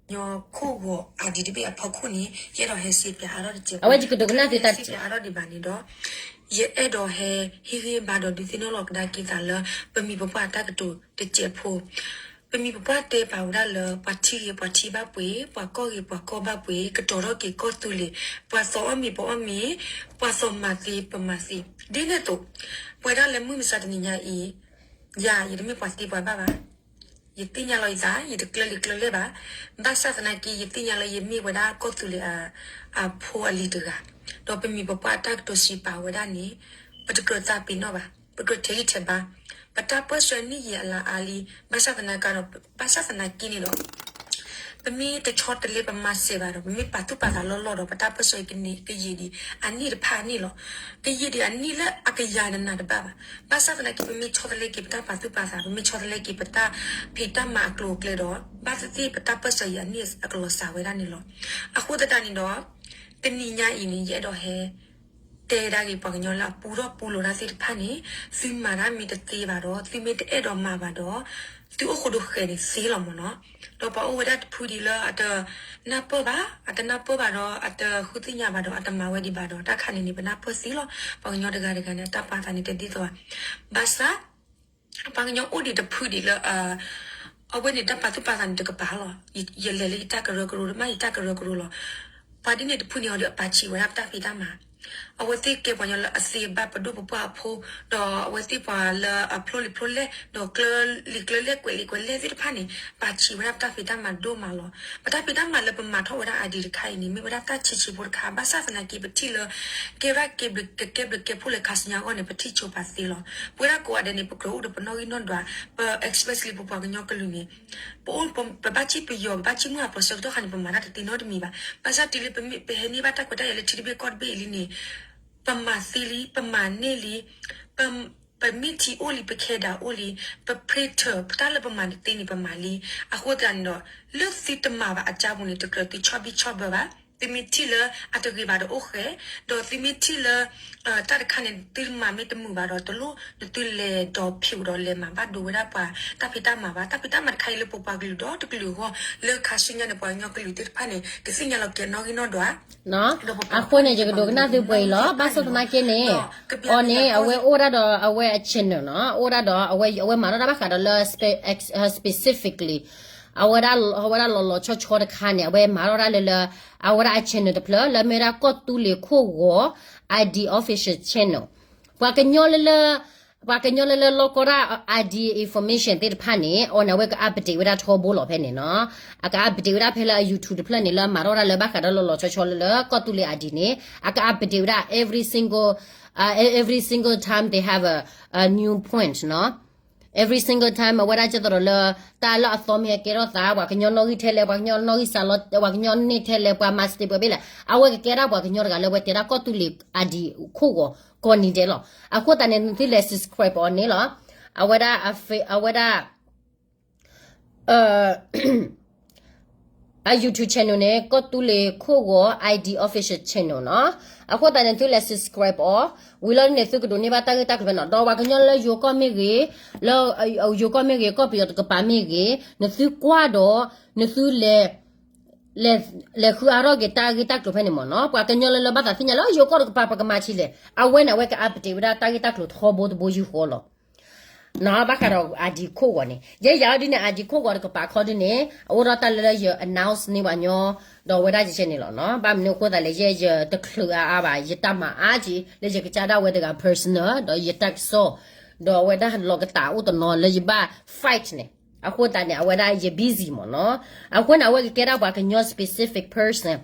ညီခိၣ်ဂီၤအဒံးတဘ့ၣ်အဖီခိၣ်န့ၣ် ယအဲၣ်ဒိးဟဲစံးပၢအါထီၣ်တစဲးဖိ, အဝဲယကဒိးကနၣ်သုတၢ်စံးပၢအါထီၣ်ဒံးဘၣ်န့ၣ်ဒီး ယအဲၣ်ဒိးဟဲဟ့ၣ်ဂံၢ်ဘါဒီးဒုးသ့ၣ်နီၣ်လီၤကဒါက့ၤသးလၢ ပမိၢ်ပပၢ်အတၢ်ကတိၤတစဲးဖိ, ပမိၢ်ပပၢ်တဲပာ်ဝဲဒၣ်လၢ ပှၤထံဂ့ၤပှၤထံဘၣ်ပှ့ၤ, ပှၤကီၢ်ဂ့ၤပှၤကီၢ်ဘၣ်ပှ့ၤ, ကတီၤထီၣ်က့ၤကီၢ်သူလ့ၤ, ပှၤသီအီၣ်မ့ၤပအီၣ်မ့ၤ, ပှၤသီမၤသ့ပမၤသ့, ဒ်န့ၣ်အသိး ပဝဲဒၣ်လၢမုၢ်မဆါတနံၤညါအံၤ, ယၤ ယတမ့ၢ်ပှၤသ့ပှၤဘၣ်ဘၣ်. ယသ့ၣ်ညါလီၤယသး ယတကျၢလံကျၢလဲၣ်ဘၣ်. ဘၣ်ဆၣ်သနာ်က့ ယသ့ၣ်ညါလၢယမ့ၢ်ဝဲဒၣ်ကီၢ်သူလ့ၤ အဖိအလံၤတဂၤ, ဒီးပမိၢ်ပပၢ်အတၢ်ကတိၤစံးပာ်ဝဲဒၣ်န့ၣ် ပတကြၢးသးပ့ၤနီၣ်ဘၣ်, ပကြၢးထဲးဂံၢ်ထဲးဘါ, ပတၢ်ပၢၢ်ဆၢနံၣ်ယံာ်အလါအါလံ, ဘၣ်ဆၣ်သနာ်က့ဒီး, ဘၣ်ဆၣ်သနာ်က့န့ၣ်ဒီး ပမ့ၢ်တဆီတလဲပမၤစၢၤဘၣ်ဒီး ပမ့ၢ်ပာ်သူၣ်ပာ်သးလီၢ်လီၢ်ဒီး ပတၢ်ပၢၢ်ဆၢကန့ၢ်ကယံာ်ဒံးအနံၣ်တဖၣ်န့ၣ်လီၤ. ကယံာ်ဒံးအနံၣ်လၢအကယၤနးနးတဘၣ်ဘၣ်. ဘၣ်ဆၣ်သနာ်က့ ပမ့ၢ်ဆီတလဲက့ၤပတၢ်ပာ်သူၣ်ပာ်သး, ပမ့ၢ်ဆီတလဲက့ၤပတၢ်ဖံးတၢ်မၤအကျိၤအကျဲဒီး ဘၣ်သ့ၣ်သ့ၣ်ပတၢ်ပၢၢ်ဆၢအံၤအနံၣ်အကလီၤစှၤဝဲဒၣ်န့ၣ်လီၤ. အဃိသတးန့ၣ်ဒီး တနံၤညါအံၤန့ၣ် ယအဲၣ်ဒိးဟဲ တဲဒၣ်ဂ့ၤပှၤကညီလၢအပူထီၣ်ပူလိၤတၢ်သ့ၣ်တဖၣ်န့ၣ်, သုမၤတၢ်မ့ၢ်တသ့ဘၣ်ဒီး သုမ့ၢ်တအဲၣ်ဒိးမၤဘၣ်ဒီး, သုအိၣ်ဃိဒိဃဲၤန့ၣ်သ့လီၤမ့ၢ်နီၤ. ဒီးပှၤအိၣ်ဝဲဒၣ်တဖုဒံးလၢအတနၢ်ပၢၢ်ဘၣ်, အတနၢ်ပၢၢ်ဘၣ်ဒီး အတဃုသ့ၣ်ညါဘၣ်ဒီး အတမၤဝဲဒံးဘၣ်ဒီး တၢ်ခါန့ၣ်န့ၣ် ပနၢ်ပၢၢ်သ့လီၤ. ပှၤကညီတဂၤတဂၤန့ၣ် အတၢ်ပာ်သးန့ၣ်တဒ်သိးဘၣ်. ဘၣ်ဆၣ် ပှၤကညီအိၣ်ဒံးတဖုဒံးလၢ အဝဲန့ၣ်တၢ်ပာ်သူၣ်ပာ်သးန့ၣ်တကပၤလီၤ. ယလဲၤလၢယတၢ်ကရၢကရိ မ့ၢ်ယတၢ်ကရၢကရိလီၤ. ပှၤဒ်န့ၣ်တဖုန့ၣ်အီၤဒီးအပာ်ဆံးဝဲဒၣ်ပတၢ်ဖံးတၢ်မၤ, အဝဲသ့ၣ်ကဲပှၤကညီလၢအသ့အဘၣ်ပဒိၣ်ပပှၢ်အဖိ, ဒီးအဝဲသ့ၣ်ပှၤလၢအဖျိလံာ်ဖျိလဲၢ် ဒီးကျၢလံာ်ကျၢလဲၢ်ကွဲးလံာ်ကွဲးလဲၢ်သ့ၣ်တဖၣ်န့ၣ် ပာ်ဆံးဝဲဒၣ်ပတၢ်ဖံးတၢ်မၤဒိၣ်မးလီၤ. ပတၢ်ဖံးတၢ်မၤလၢပမၤထီၣ်ဝဲဒၣ် ID တခါအံၤန့ၣ် မ့ၢ်ဝဲဒၣ်တၢ်ဆံးဆံးဖိတခါ, ဘၣ်ဆၣ်သနာ်က့ ပထံၣ်လၢ ကဲဘၣ်ကဲဘျုးကဲဘျုးကဲဖှိၣ်လၢခါဆူညါအဂီၢ်န့ၣ် ပထံၣ်ဆိပာ်သ့လီၤ. ပဝဲဒၣ်ကိးဂၤဒဲးန့ၣ် ပကြၢးအိၣ်ဒီးပနီၣ်ဂံၢ်နီၣ်ဒွး, ပ especially ပပှၤကညီကလုာ်န့ၣ် ပအိၣ် ပဘၣ်စံၣ်ပယီၤ ပဘၣ်စံၣ်မုၢ်အပှၤဆၢကတီၢ်ခါန့ၣ် ပမၤတၢ်တသ့နီတမံၤဘၣ်. ဘၣ်ဆၣ်တုၤလၢပမ့ၢ်ပဟဲန့ၢ်ဘၣ်တၢ်ခွဲးတၢ်ယာ်လၢထံတဘ့ၣ်ကီၢ်တဘ့ၣ်အံၤလံန့ၣ် ပမၤသ့လံ, ပမၤန့ၢ်လံ, ပ ပမ့ၢ်ထံၣ်အိၣ်လံ, ပခဲဒၣ်အိၣ်လံ, ပ pray ထၢၣ် ပတၢ်လၢပမၤတသ့န့ၣ် ပမၤလံ. အဃိသတးန့ၣ်ဒီး လၢသုတမၤဘၣ်အကါပူၤန့ၣ် တကြၢးသုဆီၣ်ဘံၣ်ဆီၣ်ဘၢဘၣ်. သုမ့ၢ်ထံၣ်လၢအတဂ့ၤဘၣ်ဒီးအိၣ်ဃဲၤ, ဒီးသုမ့ၢ်ထံၣ်လၢ တၢ်တခါန့ၣ် သုမၤမ့ၢ်တမုာ်ဘၣ်ဒီး တလိၣ်နသုလဲၤဒီးဖံးဒီးလဲၤမၤဘၣ်ဒိဝဲဒၣ်ပှၤတၢ်ဖံးတၢ်မၤဘၣ်. တၢ်ဖံးတၢ်မၤတခါအံၤလၢပပှၤကလုာ်ဒီတကလုာ်အဂီၢ် လၢခါဆူညါန့ၣ် ပှၤကညီကလုာ်သ့ၣ်တဖၣ်န့ၣ် ကသ့ၣ်ညါလီၤက့ၤနီၣ်ဂံၢ်နီၣ်ဒွး အဃိန့ၣ် ယကဒိးကနၣ်သုပှဲၤအံၤလီၤ. ဘၣ်ဆၣ်သနာ်က့န့ၣ် အီၤန့ၣ် အဝဲအိၣ်ဝဲဒၣ်ဒီးအဝဲအ channel နီၤ, အိၣ်ဝဲဒၣ်ဒီးအဝဲ အဝဲမၤထီၣ်တၢ်ဘၣ်ဃးဒီးလၢ specifically အဝဲဒၣ် အဝဲဒၣ်လီၤလီၤဆီဆီတခါန့ၣ် အဝဲမၤထီၣ်ဒၣ်လၢလၢ အဝဲဒၣ်အ channel တဖျၢၣ် လၢမ့ၢ်ဝဲဒၣ်ကီၢ်သူလ့ၤခိၣ်ဂီၤ ID official channel ပှၤကညီလၢလၢ ပှၤကညီလၢလၢလီၢ်ကီၢ်ဒၣ် ID information သ့ၣ်တဖၣ်န့ၣ် အီၤန့ၣ် အဝဲက update ဝဲဒၣ်ထီဘိလီၤဖဲန့ၣ်နီၤ. အက update ဝဲဒၣ်ဖဲလၢအ YouTube တဖျၢၣ်န့ၣ် လၢအမၤထီၣ်ဒၣ်လၢဘၣ်ဃးဒီးလီၤလီၤဆီဆီလၢလၢကီၢ်သူလ့ၤ ID န့ၣ် အက update ဝဲဒၣ် every single, every single time they have a, a new point နီၤ. Every single time အဝဲဒၣ်ကဲသိးဒီးလၢ တၢ်လၢအသီမ့ၢ်ဟဲကဲထီၣ်သး ပှၤကညီနီၣ်ဂံၢ်ထဲလဲၣ် ပှၤကညီနီၣ်ဂံၢ်စးလီၤ ပှၤကညီန့ၢ်ထဲလဲၣ် ပှၤမၤစတ့းပှဲၤဘ့ၣ်လဲၣ် အဝဲကကဲဒၣ်ပှၤကညီတဂၤလၢအဝဲတဲဒၣ်ကီၢ်သူလ့ၤ ID ခိၣ်ဂီၤ ကိးနံၤဒဲးလီၤ. အဃိသတးန့ၣ် နသုလဲၤ subscribe အီၤန့ၣ်လီၤ. အဝဲဒၣ် အဝဲဒၣ် အ YouTube channel န့ၣ် ကီၢ်သူလ့ၤခိၣ်ဂီၤ ID official channel နီၤ. အဃိသတးန့ၣ် သုလဲၤ subscribe အီၤ ဝံၤလီၤန့ၣ် သုကဒိးန့ၢ်ဘၣ်တၢ်ဂ့ၢ်တၢ်ကျိၤဖဲနီၤ ဒီးပှၤကညီလၢယိၤကီၢ်မ့ၢ်ဂ့ၤ, လၢယိၤကီၢ်မ့ၢ်ဂ့ၤ ကီၢ်ပယီၤတကပၤမ့ၢ်ဂ့ၤ နသုကွၢ်ဒီး နသုလဲၤ လဲၤဃုအါထီၣ်က့ၤတၢ်ဂ့ၢ်တၢ်ကျိၤဖဲန့ၣ်မ့ၢ်နီၤ. ပှၤကညီလၢလၢဘၣ်သးသ့ၣ်ညါလၢယိၤကီၢ်တကပၤပကမၤဆံးလဲၣ် အဝဲန့ၣ် အဝဲက update ဝဲဒၣ်တၢ်ဂ့ၢ်တၢ်ကျိၤထီဘိတဘိယူၢ်ဃီလီၤ. ဘၣ်ဃးဒီး ID ခိၣ်ဂီၤန့ၣ် ယဲယၤအီၤဒ်န့ၣ် ID ခိၣ်ဂီၤတကပၤခီဒ်န့ၣ် အအိၣ်ဒီးတၢ်လၢလၢယ announce န့ၢ်ပှၤကညီ ဒီးအဝဲဒၣ်ယဲန့ၣ်လီၤနီၤ. ဘၣ်မနုၤအဃိသတးလဲၣ် ယဲယတချုးအါအါဘၣ် ယတၢ်မၤအါက့ၤ လၢယကစၢ်ဒၣ်ဝဲတဂၤ personal ဒီးယတၢ်ကစီၣ် ဒီးအဝဲဒၣ်လီၤကတၢ်အိၣ်တနီၤလၢယဘၣ် fight န့ၣ် အဃိသတးန့ၣ် အဝဲဒၣ်ယ busy မ့ၢ်နီၤ. အဃိန့ၣ် အဝဲကကဲဒၣ်ပှၤကညီ specific person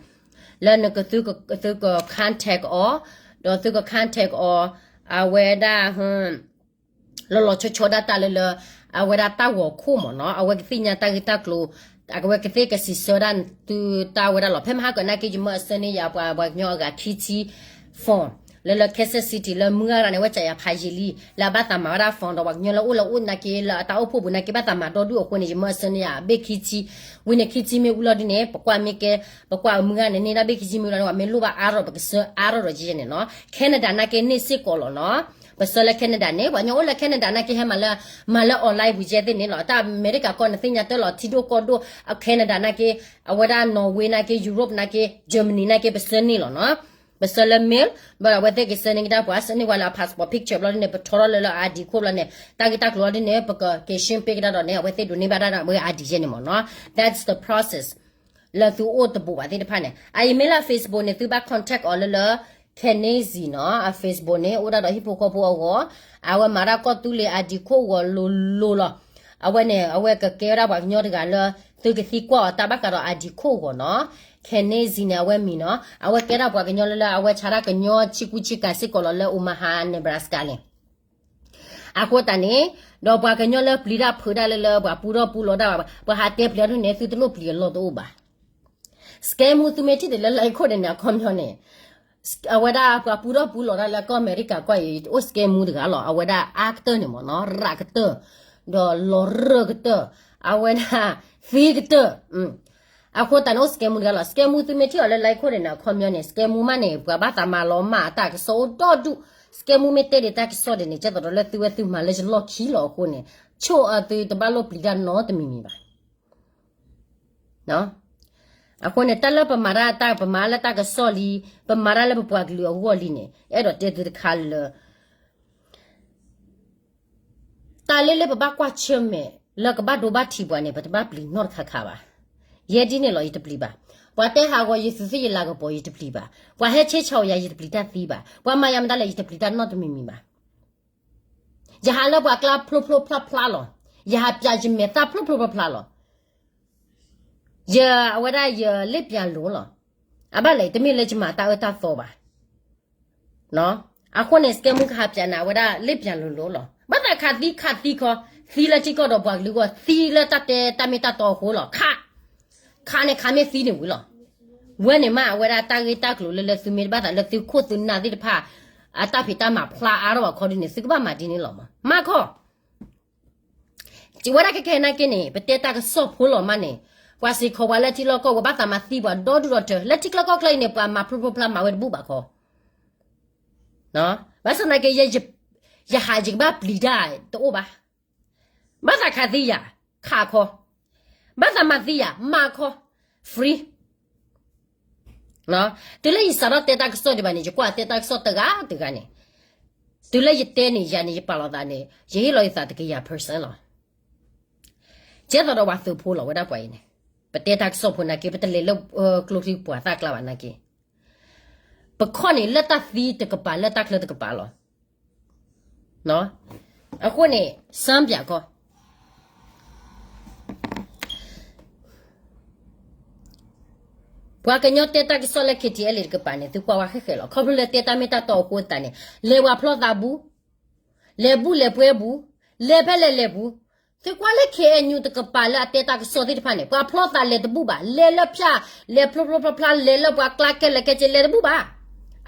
လၢနကသုက သုက contact အီၤ ဒီးသုက contact အီၤ အဝဲဒၣ် လီၤလီၤဆီဆီဒၣ်တၢ်လၢလၢ အဝဲဒၣ်တၢ်ဂီၤခိၣ်မ့ၢ်နီၤ အဝဲကသ့ၣ်ညါတၢ်ဂ့ၢ်တၢ်ကျိၤ အဝဲကသ့ၣ်ကစံးဆၢဒၣ်သုတၢ်ဝဲဒၣ်လီၤ. ဖဲမဟါကနာ်က့ ယမၢအဆၢန့ၢ်ယၤပှၤ ပှၤကညီအဂၤခံဆံ phone လၢလၢ Kansas City လၢမုၢ်ဂၤန့ၣ် အဝဲကယၤဖးယံာ်လံ လၢအဘၣ်သးမၤဝဲဒၣ် phone ဒီးပှၤကညီလၢအိၣ်လၢအိၣ်နာ်က့ လၢအတၢ်အိၣ်ဖှိၣ်ပူၤနာ်က့ ဘၣ်သးမၤဒီဒူၣ်အဃိန့ၣ် ယမၢအဆၢန့ၢ်ယၤဘ့ၣ်ခံဆံ ဝံၤန့ၣ်ခံဆံမ့ၢ်ဝံၤလီၤဒ်န့ၣ် ပကွၢ်မ့ၢ်ကဲ ပကွၢ်အမုၢ်ဂၤန့ၣ် န့ၢ်ဒၣ်ဘ့ၣ်ခံဆံမ့ၢ်ဝံၤလီၤန့ၣ် ပှၤမ့ၢ်လိၣ်ဘၣ်အါထီၣ် ပကဆၢအါထီၣ်ဒီးကဲန့ၣ်နီၤ. Canada နာ်က့န့ၢ်စ့ၢ်ကီးလီၤနီၤ. ပဆၢလၢ Canada န့ၣ် ပှၤကညီအိၣ်လၢ Canada နာ်က့ ဟဲမၤလၢ မၤလၢ online ပူၤကဲသ့ၣ်န့ၣ်လီၤ. တၢ်အမဲရကၤကီၢ်န့ၣ်သ့ၣ်ညါတၢ်လီၤ ထံဒိၣ်ကီၢ်ဒိၣ် Canada နာ်က့ အဝဲဒၣ် Norway နာ်က့ Europe နာ်က့ Germany နာ်က့ ပဆၢန့ၢ်လီၤနီၤ. ပဆၢလၢ mail ဘၣ်ဒီးအဝဲသ့ၣ်ကဆၢန့ၢ်ကဒါပှၤ ဆၢန့ၢ်ဝဲလၢအ passport picture ဘျီဒ်န့ၣ် ပထီထီၣ်လၢလၢ ID ခိၣ်ဘျီန့ၣ် တၢ်ဂ့ၢ်တၢ်ကျိၤလီၤဒ်န့ၣ် ပကက့ၤ ရှင်းပေး ကဒါဒီးန့ၣ် အဝဲသ့ၣ်ဒိးန့ၢ်ဘၣ်ဒၣ်ဝဲ ID ယဲန့ၣ်မ့ၢ်နီၤ. That's the process. လၢသုအိၣ်တဘူးဘၣ်သ့ၣ်တဖၣ်န့ၣ် အ email လၢ Facebook န့ၣ် သုဘၣ် contact အီၤလၢလၢ Kennedy နီၤ. အ Facebook န့ၣ် အိၣ်ဒၣ်ဒီးဟံၣ်ဖိဃီဖိအဂီၢ် အဝဲမၤဒၣ်ကီၢ်သူလ့ၤ ID ခိၣ်ဂီၤလိၤလိၤလီၤ. အဝဲန့ၣ် အဝဲကကဲဝဲဒၣ်ပှၤကညီတဂၤလၢ သုကသံကွၢ်အီၤတၢ်ဘၣ်ဃးဒီး ID ခိၣ်ဂီၤနီၤ. Kennedy န့ၣ် အဝဲမံၤနီၤ. အဝဲကဲဒၣ်ပှၤကညီလၢလၢ အဝဲဆါတၢ်ကညီဆံကူဆံကၤစ့ၢ်ကီးလီၤလၢ Omaha Nebraska န့ၣ် အဃိသတးန့ၣ်, ဒီးပှၤကညီလၢပျံၤတၢ်ဖုးတၢ်လၢလၢပှၤပူထီၣ်ပူလီၤတၢ်ဘၣ်, ပှၤဟးတဲပျံၤအီၤဒ်န့ၣ် သုတလိၣ်ပျံၤအလီၢ်တအိၣ်ဘၣ်. Scam မူသုမ့ၢ်ထံၣ်ဒ်လၢ Line ခိၣ်ဒ်န့ၣ် အခီပညီန့ၣ်, အဝဲဒၣ်ပှၤပူထီၣ်ပူလီၤတၢ်လၢကီၢ်အမဲရကၤကွၢ်အံၤ အိၣ် scam မူတဂၤလီၤ. အဝဲဒၣ်အါကတၢၢ်န့ၣ်မ့ၢ်နီၤ ရးကတၢၢ်, ဒီးလီၤရၢၢ်ကတၢၢ်, အဝဲဒၣ်သံကတၢၢ် အဃိသတးန့ၣ်အိၣ် scam မူတဂၤလီၤ. Scam မူသုမ့ၢ်ထံၣ်အီၤလၢ Line ခိၣ်ဒ်န့ၣ် အခီပညီန့ၣ် scam မူမးန့ၣ် ပှၤဘၣ်သးမၤလီၤမၢ်အတၢ်ကစီၣ်အိၣ်ဒီဒူၣ်, scam မူမ့ၢ်တဲဒ်တၢ်ကစီၣ်ဒ်န့ၣ် ကဲသိးဒီးလၢသုဝဲသုမၤလၢယလီၢ်ခံလီၤအဃိန့ၣ်, ဆိၣ်အသုတဘၣ်လိၣ်ပျံၤတၢ်နီတမံၤမံၤဘၣ်. အဃိန့ၣ် တၢ်လၢပမၤတၢ် ပမၤလၢတၢ်ကစီၣ်လံ, ပမၤတၢ်လၢပပှၤကလုာ်အဂီၢ်လံန့ၣ် အဲၣ်ဒိးတဲသုတခါလၢ တၢ်လၢလၢပဘၣ်ကွၢ်ဆၢၣ်မဲာ် လၢကဘၣ်ဒိဘၣ်ထံးပှၤန့ၣ် ပတဘၣ်ပျံၤနီတခါခါဘၣ်. ယဲဒ်န့ၣ်လီၤ ယတပျံၤဘၣ်. ပှၤတဲဟးဂီၤယသူၣ်ယလၤကပီၤ ယတပျံၤဘၣ်. ပှၤဟဲဆ့ဆၢယၤ ယတပျံၤတၢ်သံဘၣ်. ပှၤမၤယၤမတၤလဲၣ် ယတပျံၤတၢ်နီတမံၤမံၤဘၣ်. ယဟးလၢပှၤကျါဖျိဖျိဖျါဖျါလီၤ. ယဟးပျးယမဲာ်သၣ်ဖျိဖျိဖျါဖျါလီၤ. ယအဝဲဒၣ်ယလ့ၣ်ပျၤလိၤလီၤ. အဘၣ်လဲၣ် တမ့ၢ်လၢယမၤတၢ်အၢတၢ်သီဘၣ်. အဃိန့ၣ် scam မူကဟးပျးနၤ အဝဲဒၣ်လ့ၣ်ပျၤလိၤလိၤလီၤ. ဘၣ်သးခးသံခးသံခီ, သံလၢထံကီၢ်ဒီးပှၤကလုာ်အဂီၢ်, သံလၢတၢ်တဲတၢ်မ့ၢ်တၢ်တီအဃိလီၤ. ခး, ခးန့ၣ်ခးမ့ၢ်သံန့ၣ်ဝံၤလီၤ. ဝဲန့ၣ်မး အဝဲဒၣ်တၢ်ဂ့ၢ်တၢ်ကျိၤလၢလၢသုမ့ၢ်တဘၣ်သးလၢသုခိၣ်သုနၢ်သ့ၣ်တဖၣ် အတၢ်ဖံးတၢ်မၤဖျါအါထီၣ်ဘၣ်ခီဒ်န့ၣ် သုကဘၣ်မၤဒ်န့ၣ်လီၤမး. မၤခီ စံးဝဲဒၣ်ခဲခဲနာ်က့န့ၣ် ပတဲတၢ်ကစီၣ်ဖိလီၤမးန့ၣ်, ပှၤစ့ၢ်ကီးပှၤလၢထံလီၢ်ကီၢ်ပူၤဘၣ်သးမၤသံပှၤဒီဒူၣ်ဒီထၢ, လၢထံချၢကီၢ်ချၢအံၤန့ၣ် ပှၤမၤဖျိဖျိဖျါမၤဝဲတဘူၣ်ဘၣ်ခီ, ဘၣ်ဆၣ်သနာ်က့ ယဟးယကဘၣ်ပျံၤတၢ်တအိၣ်ဘၣ်. ဘၣ်သးခးသံယၤ, ခးခီ, ဘၣ်သးမၤသံယၤ, မၤခီ, free. တုၤလၢယစးထီၣ်တဲတၢ်ကစီၣ်ဒံးဘၣ်န့ၣ် ယကွၢ်တဲတၢ်ကစီၣ်တဂၤတဂၤန့ၣ်, တုၤလၢယတဲန့ၣ် ယၤန့ၣ် ယပာ်လီၤသးန့ၣ် ယဟ့ၣ်လီၤယသးတကယၤ percent လီၤ. ကဲသိးဒီးပှၤသုးဖိလီၤဝဲဒၣ်ပှၤအံၤန့ၣ်, ပတဲတၢ်ကစီၣ်ဖိနာ်က့ ပတလဲၤလၢကျိချံပှၤသၣ်ကျါဘၣ်နာ်က့, ပခီၣ်န့ၣ်လၢတၢ်သံတကပၤ လၢတၢ်ချၢတကပၤလီၤ. အဃိန့ၣ် စၢပၠးကီ ပှၤကညီတဲတၢ်ကစီၣ်လၢ K T L A တကပၤန့ၣ် သုကွၢ်ဝဲဃဲဃဲလီၤ. ခီဖျိလၢတဲတၢ်မ့ၢ်တၢ်တီအဃိသတးန့ၣ် လဲၤပှၤဖျီသးဘူး, လဲၤဘူးလဲၤပှဲၤဘူး, လဲၤဖဲလဲၣ်လဲၤဘူး. သုကွၢ်လၢ K N U တကပၤလၢအတဲတၢ်ကစီၣ်သ့ၣ်တဖၣ်န့ၣ် ပှၤဖျီသးလဲၤတဘူးဘၣ်, လဲၤလၢဖၠၣ်, လဲၤဖျိဖျိဖျါဖျါ, လဲၤလၢပှၤကျါကဲလဲၣ်ကဲကဲလဲၤတဘူးဘၣ်.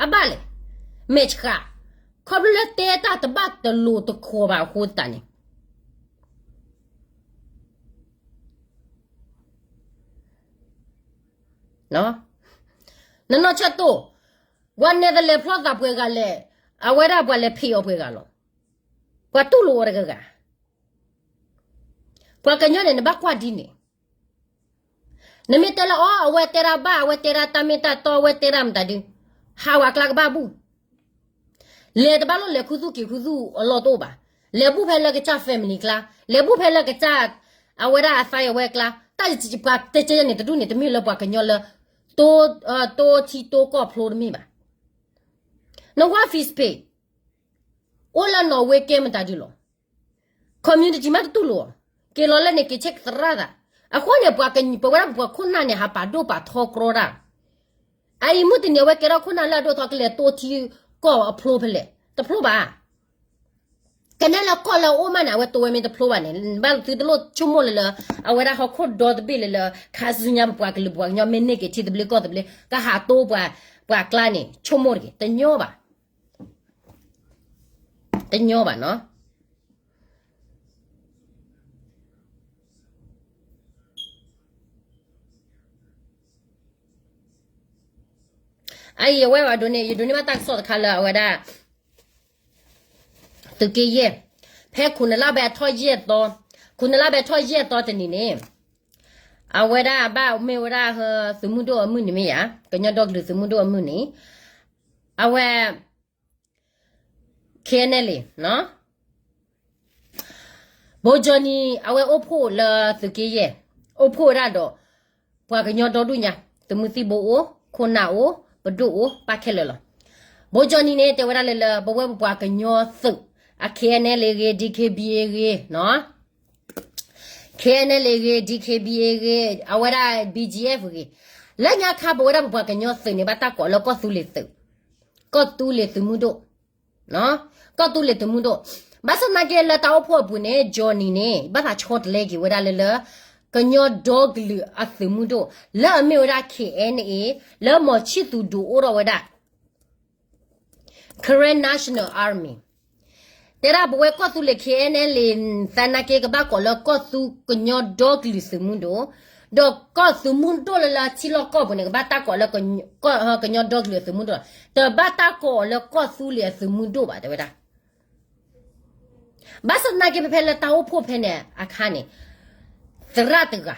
အဘၣ်လဲၣ်, မဲာ်ဆှး, ခီဖျိလၢတဲတၢ်တဘၣ်တလိၤတခိးဘၣ်အဃိသတးန့ၣ် နနီၢ်ဆၢတိၢ်, ပှၤနဲသလဲၤဖျီသးပှဲၤဂၤလဲၣ်, အဝဲဒၣ်ပှၤလဲၤဖံးအီၤပှဲၤဂၤလီၤ. ပှၤတူၢ်လိာ်အီၤတဂၤဂၤ. ပှၤကညီန့ၣ် နဘၣ်ကွၢ်ဒ်န့ၣ်, နမ့ၢ်တဲလၢအီၤ အဝဲတဲဒၣ်ဘၣ်, အဝဲတဲဒၣ်တၢ်မ့ၢ်တၢ်တီ, အဝဲတဲဒၣ်မတၤဒု, ဟးဝဲအကျါကဘၣ်ဘူၣ်. လဲၤတဘၣ်လိၣ်လဲၤခူသူၣ်က့ၤခူသူၣ်အလီၢ်တအိၣ်ဘၣ်. လဲၤဘူၣ်ဖဲလၢကစၢ် family ကျါ, လဲၤဘူၣ်ဖဲလၢကစၢ် အဝဲဒၣ်အသးအဝဲကျါ, တၢ်ပှၤတဲကဲန့ၣ် တဒူၣ်န့ၣ် တမ့ၢ်လၢပှၤကညီလၢ တိထံတိကီၢ်ဖျိတမ့ၢ်ဘၣ်. နဝဲ Facebook အိၣ်လၢ Norway ကဲမတၤဒုလီၤ. Community မးတတူၢ်လိာ်အီၤ, က့ၤလီၤလၢန့ၣ် က့ၤဆဲးသရၣ်သး. အဃိန့ၣ် ပဝဲဒၣ်ပပှၤခိၣ်နၢ်န့ၣ် ဟးပာ်ဒိၣ်ပာ်ထီကြီတၢ်. အအံၤမုၢ်တနံၤ အဝဲကဲထီၣ်ခိၣ်နၢ်လၢအဒိၣ်ထီၣ် ကလဲၤတိထံကီၢ်အဖျိဖဲလဲၣ်, တဖျိဘၣ်. ကနဲလၢကီၢ်လၢအအိၣ်မးန့ၣ် အဝဲတိဝဲမ့ၢ်တဖျိဘၣ်န့ၣ် ဘၣ်သုတလိၣ်ဆိကမိၣ်လၢလၢ အဝဲဒၣ်ဟီၣ်ခိၣ်ဒီတဘ့ၣ်လၢလၢ ခါဆူညါပပှၤကလုာ်ပပှၤကညီမ့ၢ်န့ၢ်က့ၤထံသဘျ့ကီၢ်သဘျ့ ကဟးတိပှၤ ပှၤကျါန့ၣ် ဆိကမိၣ်တဂ့ၤ, တညီဘၣ်. တညီဘၣ်နီၤ. အအံၤအဝဲဒိးန့ၢ် ယဒိးန့ၢ်ဘၣ်တၢ်ကစီၣ်တခါလၢအဝဲဒၣ် သုးက့ယဲၢ်, ဖဲခိၣ်နလါဘဲထီၣ်ယဲၢ်သီ, ခိၣ်နလါဘဲထီၣ်ယဲၢ်သီတနံၤန့ၣ် အဝဲဒၣ်ဘၣ်မ့ၢ်ဝဲဒၣ် သုးမုၢ်ဒိၣ်အမုၢ်နံၤမ့ၢ်ဧါ, ကညီဒီကလုာ်သုးမုၢ်ဒိၣ်အမုၢ်နံၤ, အဝဲ K N L A နီၤ, ဘိကၠီနံၤ အဝဲအိၣ်ဖှိၣ်လၢသုးက့ယဲၢ်, အိၣ်ဖှိၣ်ဝဲဒၣ်ဒီး ပှၤကညီဒီဒူၣ်ညါ, သုးမုၢ်သံၣ်ဘိအိၣ်, ခိၣ်နၢ်အိၣ်, ပဒိၣ်အိၣ်, ပၢ်ခဲလၢာ်လီၤ. ဘိကၠီနံၤန့ၣ် တဲဝဲဒၣ်လၢလၢ ပဝဲပပှၤကညီသုး, အ K N L A ဂ့ၤ, D K B A ဂ့ၤ, နီၤ K N L A ဂ့ၤ, D K B A ဂ့ၤ, အဝဲဒၣ် B G F ဂ့ၤ, လၢညါခါပဝဲဒၣ်ပပှၤကညီသုးန့ၣ် ဘၣ်တၢ်ကိးလၢကီၢ်သူလ့ၤသုး, ကီၢ်သူလ့ၤသုးမုၢ်ဒိၣ်, ကီၢ်သူလ့ၤသုးမုၢ်ဒိၣ်. ဘၣ်ဆၣ်သနာ်က့လၢတၢ်အိၣ်ဖှိၣ်အပူၤန့ၣ် Johnny န့ၣ် ဘၣ်သးဆီတလဲက့ၤဝဲဒၣ်လၢလၢ ကညီဒီကလုာ်အသုးမုၢ်ဒိၣ် လၢအမ့ၢ်ဝဲဒၣ် K N A လၢမီၤဆံၣ်သူးဒုးအိၣ်ထီၣ်ဝဲဒၣ် Karen National Army တဲဒၣ်ပဝဲကီၢ်သူလ့ၤ K N L A သနာ်က့ကဘၣ်ကိးလၢကီၢ်သူ ကညီဒီကလုာ်သုးမုၢ်ဒိၣ်, ဒီးကီၢ်သုးမုၢ်ဒိၣ်လၢလၢထံလီၢ်ကီၢ်ပူၤန့ၣ် ကဘၣ်တၢ်ကိးလၢ ကညီဒီကလုာ်အသုးမုၢ်ဒိၣ်လီၤ. တဘၣ်တၢ်ကိးအီၤလၢကီၢ်သူလ့ၤအသုးမုၢ်ဒိၣ်ဘၣ် တဲဝဲဒၣ်. ဘၣ်ဆၣ်သနာ်က့ဖဲဖဲလၢတၢ်အိၣ်ဖှိၣ်ဖဲန့ၣ်အခါန့ၣ် သရၣ်တဂၤ,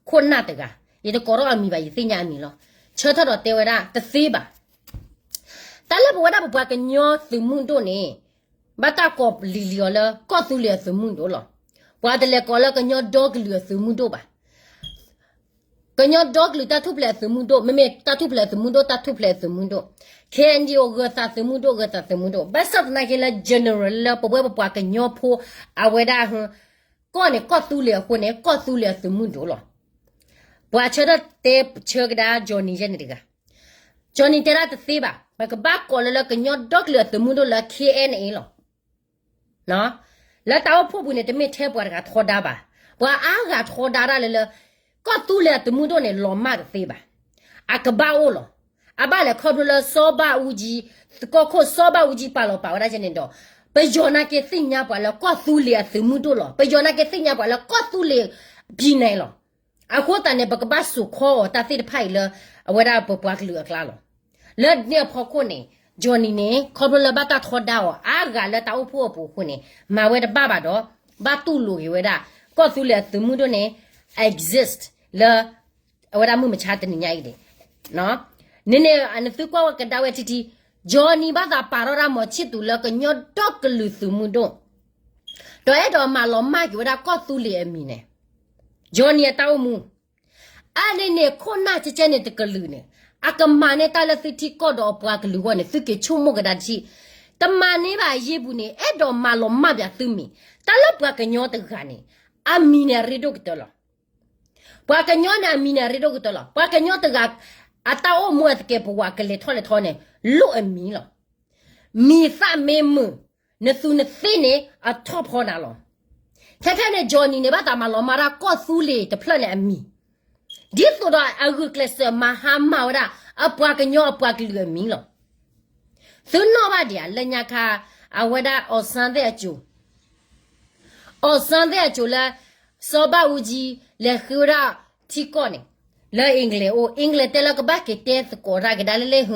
ခိၣ်နၢ်တဂၤ, ယတကိးထီၣ်အမံၤဘၣ် ယသ့ၣ်ညါအမံၤလီၤ. ဆၢထၢၣ်ဒီးတဲဝဲဒၣ်တသ့ဘၣ်. တၢ်လၢပဝဲဒၣ်ပပှၤကညီသုးမုၢ်ဒိၣ်န့ၣ် ဘၣ်တၢ်ကိးလံၤလံၤအီၤလၢကီၢ်သူလ့ၤအသုးမုၢ်ဒိၣ်လီၤ. ပှၤတလဲၤကိးလၢကညီဒီကလုာ်အသုးမုၢ်ဒိၣ်ဘၣ်. ကညီဒီကလုာ်တၢ်ထူၣ်ဖျဲးအသုးမုၢ်ဒိၣ် မ့မ့ၢ်တၢ်ထူၣ်ဖျဲးအသုးမုၢ်ဒိၣ် တၢ်ထူၣ်ဖျဲးအသုးမုၢ်ဒိၣ်, K N D O ဂၢၤသးသုးမုၢ်ဒိၣ် ဂၢၤသးသုးမုၢ်ဒိၣ်, ဘၣ်ဆၣ်သနာ်က့လၢ general လၢပဝဲပပှၤကညီဖိ အဝဲဒၣ် ကီၢ်န့ၣ် ကီၢ်သူလ့ၤအဃိန့ၣ် ကီၢ်သူလ့ၤအသုးမုၢ်ဒိၣ်လီၤ. ပှၤဆၢထၢၣ်တဲဆၢကဒါ Johnny ယဲန့ၣ်တဂၤ, Johnny တဲဒၣ်တသ့ဘၣ် ပကဘၣ်ကိးလၢလၢကညီဒီကလုာ်အသုးမုၢ်ဒိၣ်လၢ K N A လီၤ. လၢတၢ်အိၣ်ဖှိၣ်ပူၤန့ၣ် တမ့ၢ်ထဲပှၤတဂၤထီဒါဘၣ်, ပှၤအါဂၤထီဒါဒၣ်လၢလၢ ကီၢ်သူလ့ၤအသုးမုၢ်ဒိၣ်န့ၣ် လီၤမၢ်တသ့ဘၣ်. အကဘၣ်အိၣ်လီၤ. အဘၣ်လဲၣ်ခီဖျိလၢစီၤဘၣ်အူကၠံ, ကီၢ်ခိၣ်စီၤဘၣ်အူကၠံပာ်လီၤပာ်ဝဲဒၣ်ကဲန့ၣ်ဒီး ပယီၤနာ်က့သ့ၣ်ညါပှၤလၢကီၢ်သူလ့ၤအသုးမုၢ်ဒိၣ်လီၤ. ပယီၤနာ်က့သ့ၣ်ညါပှၤလၢကီၢ်သူလ့ၤ ပြည်နယ် လီၤ. အဃိသတးန့ၣ် ပကဘၣ်စိာ်ခီအီၤတၢ်သ့ၣ်တဖၣ်အံၤလၢ အဝဲဒၣ်ပပှၤကလုာ်အကျါလီၤ. လၢန့ၣ်အဖီခိၣ်န့ၣ် Johnny န့ၣ် ခီဖျိလၢဘၣ်တၢ်ထီဒါအီၤ အါဂၤလၢတၢ်အိၣ်ဖှိၣ်အပူၤအဃိန့ၣ် မၤဝဲတဘၣ်ဘၣ်ဒီး ဘၣ်တူၢ်လိာ်က့ၤဝဲဒၣ် ကီၢ်သူလ့ၤအသုးမုၢ်ဒိၣ်န့ၣ် exist လၢ အဝဲဒၣ်မုၢ်မဆါတနံၤညါအံၤန့ၣ် န့ၣ်န့ၣ် နသုကွၢ်ဝဲကဒါဝဲထံထံ Johnny ဘၣ်သးပာ်ထီၣ်ဒၣ်မီၤဆံၣ်သူးလၢကညီဒီကလုာ်သုးမုၢ်ဒိၣ် ဒီးအဲၣ်ဒိးမၤလီၤမၢ်က့ၤဝဲဒၣ်ကီၢ်သူလ့ၤအမံၤန့ၣ် Johnny အတၢ်အိၣ်မူ အန့ၣ်န့ၣ် ခိၣ်နၢ်ကဲကဲန့ၣ်တကလုာ်န့ၣ် အကမၤန့ၢ်တၢ်လၢသုထံကီၢ်ဒီးအပှၤကလုာ်အဂီၢ်န့ၣ် သုက့ၤဆိကမိၣ်ကဒါတထံၣ်, တမၤန့ၢ်ဘၣ်အယ့ၢ်ပူၤန့ၣ် အဲၣ်ဒိးမၤလီၤမၢ်ပၠးသုမံၤ, တၢ်လၢပှၤကညီတဂၤန့ၣ် အမံၤန့ၣ်အရ့ဒိၣ်ကတၢၢ်လီၤ. ပှၤကညီန့ၣ်အမံၤန့ၣ်အရ့ဒိၣ်ကတၢၢ်လီၤ. ပှၤကညီတဂၤ အတၢ်အိၣ်မူအသကဲးပဝးကလဲၤထီၣ်လဲၤထီန့ၣ် လိၣ်အမံၤလီၤ. မံၤသၣ်မ့ၢ်မုာ်, နသူးနသ့န့ၣ် အထီၣ်ဖီနၤလီၤ. ခဲခဲန့ၣ် Johnny န့ၣ် ဘၣ်သးမၤလီၤမၢ်ဒၣ်ကီၢ်သူလ့ၤတဖျၢၣ်န့ၣ်အမံၤ, ဒ်သိးဒီးအဂုာ်ကျဲးစၢးမၤဟါမၢ်ဝဲဒၣ် အပှၤကညီအပှၤကလုာ်အမံၤလီၤ. သုနီၣ်ဘၣ်ဒံးဧါ လၢညါခါ အဝဲဒၣ် အောင်ဆန်းသ့ၣ်အစိၤ အောင်ဆန်းသ့ၣ်အစိၤလၢ စီၤဘၣ်အူကၠံ လဲၤဃ့ဝဲဒၣ်ထံကီၢ်န့ၣ် လၢ England အိၣ် England တဲလၢကဘၣ်က့ၤတဲသကိးတၢ်ကဒါလၢလၢ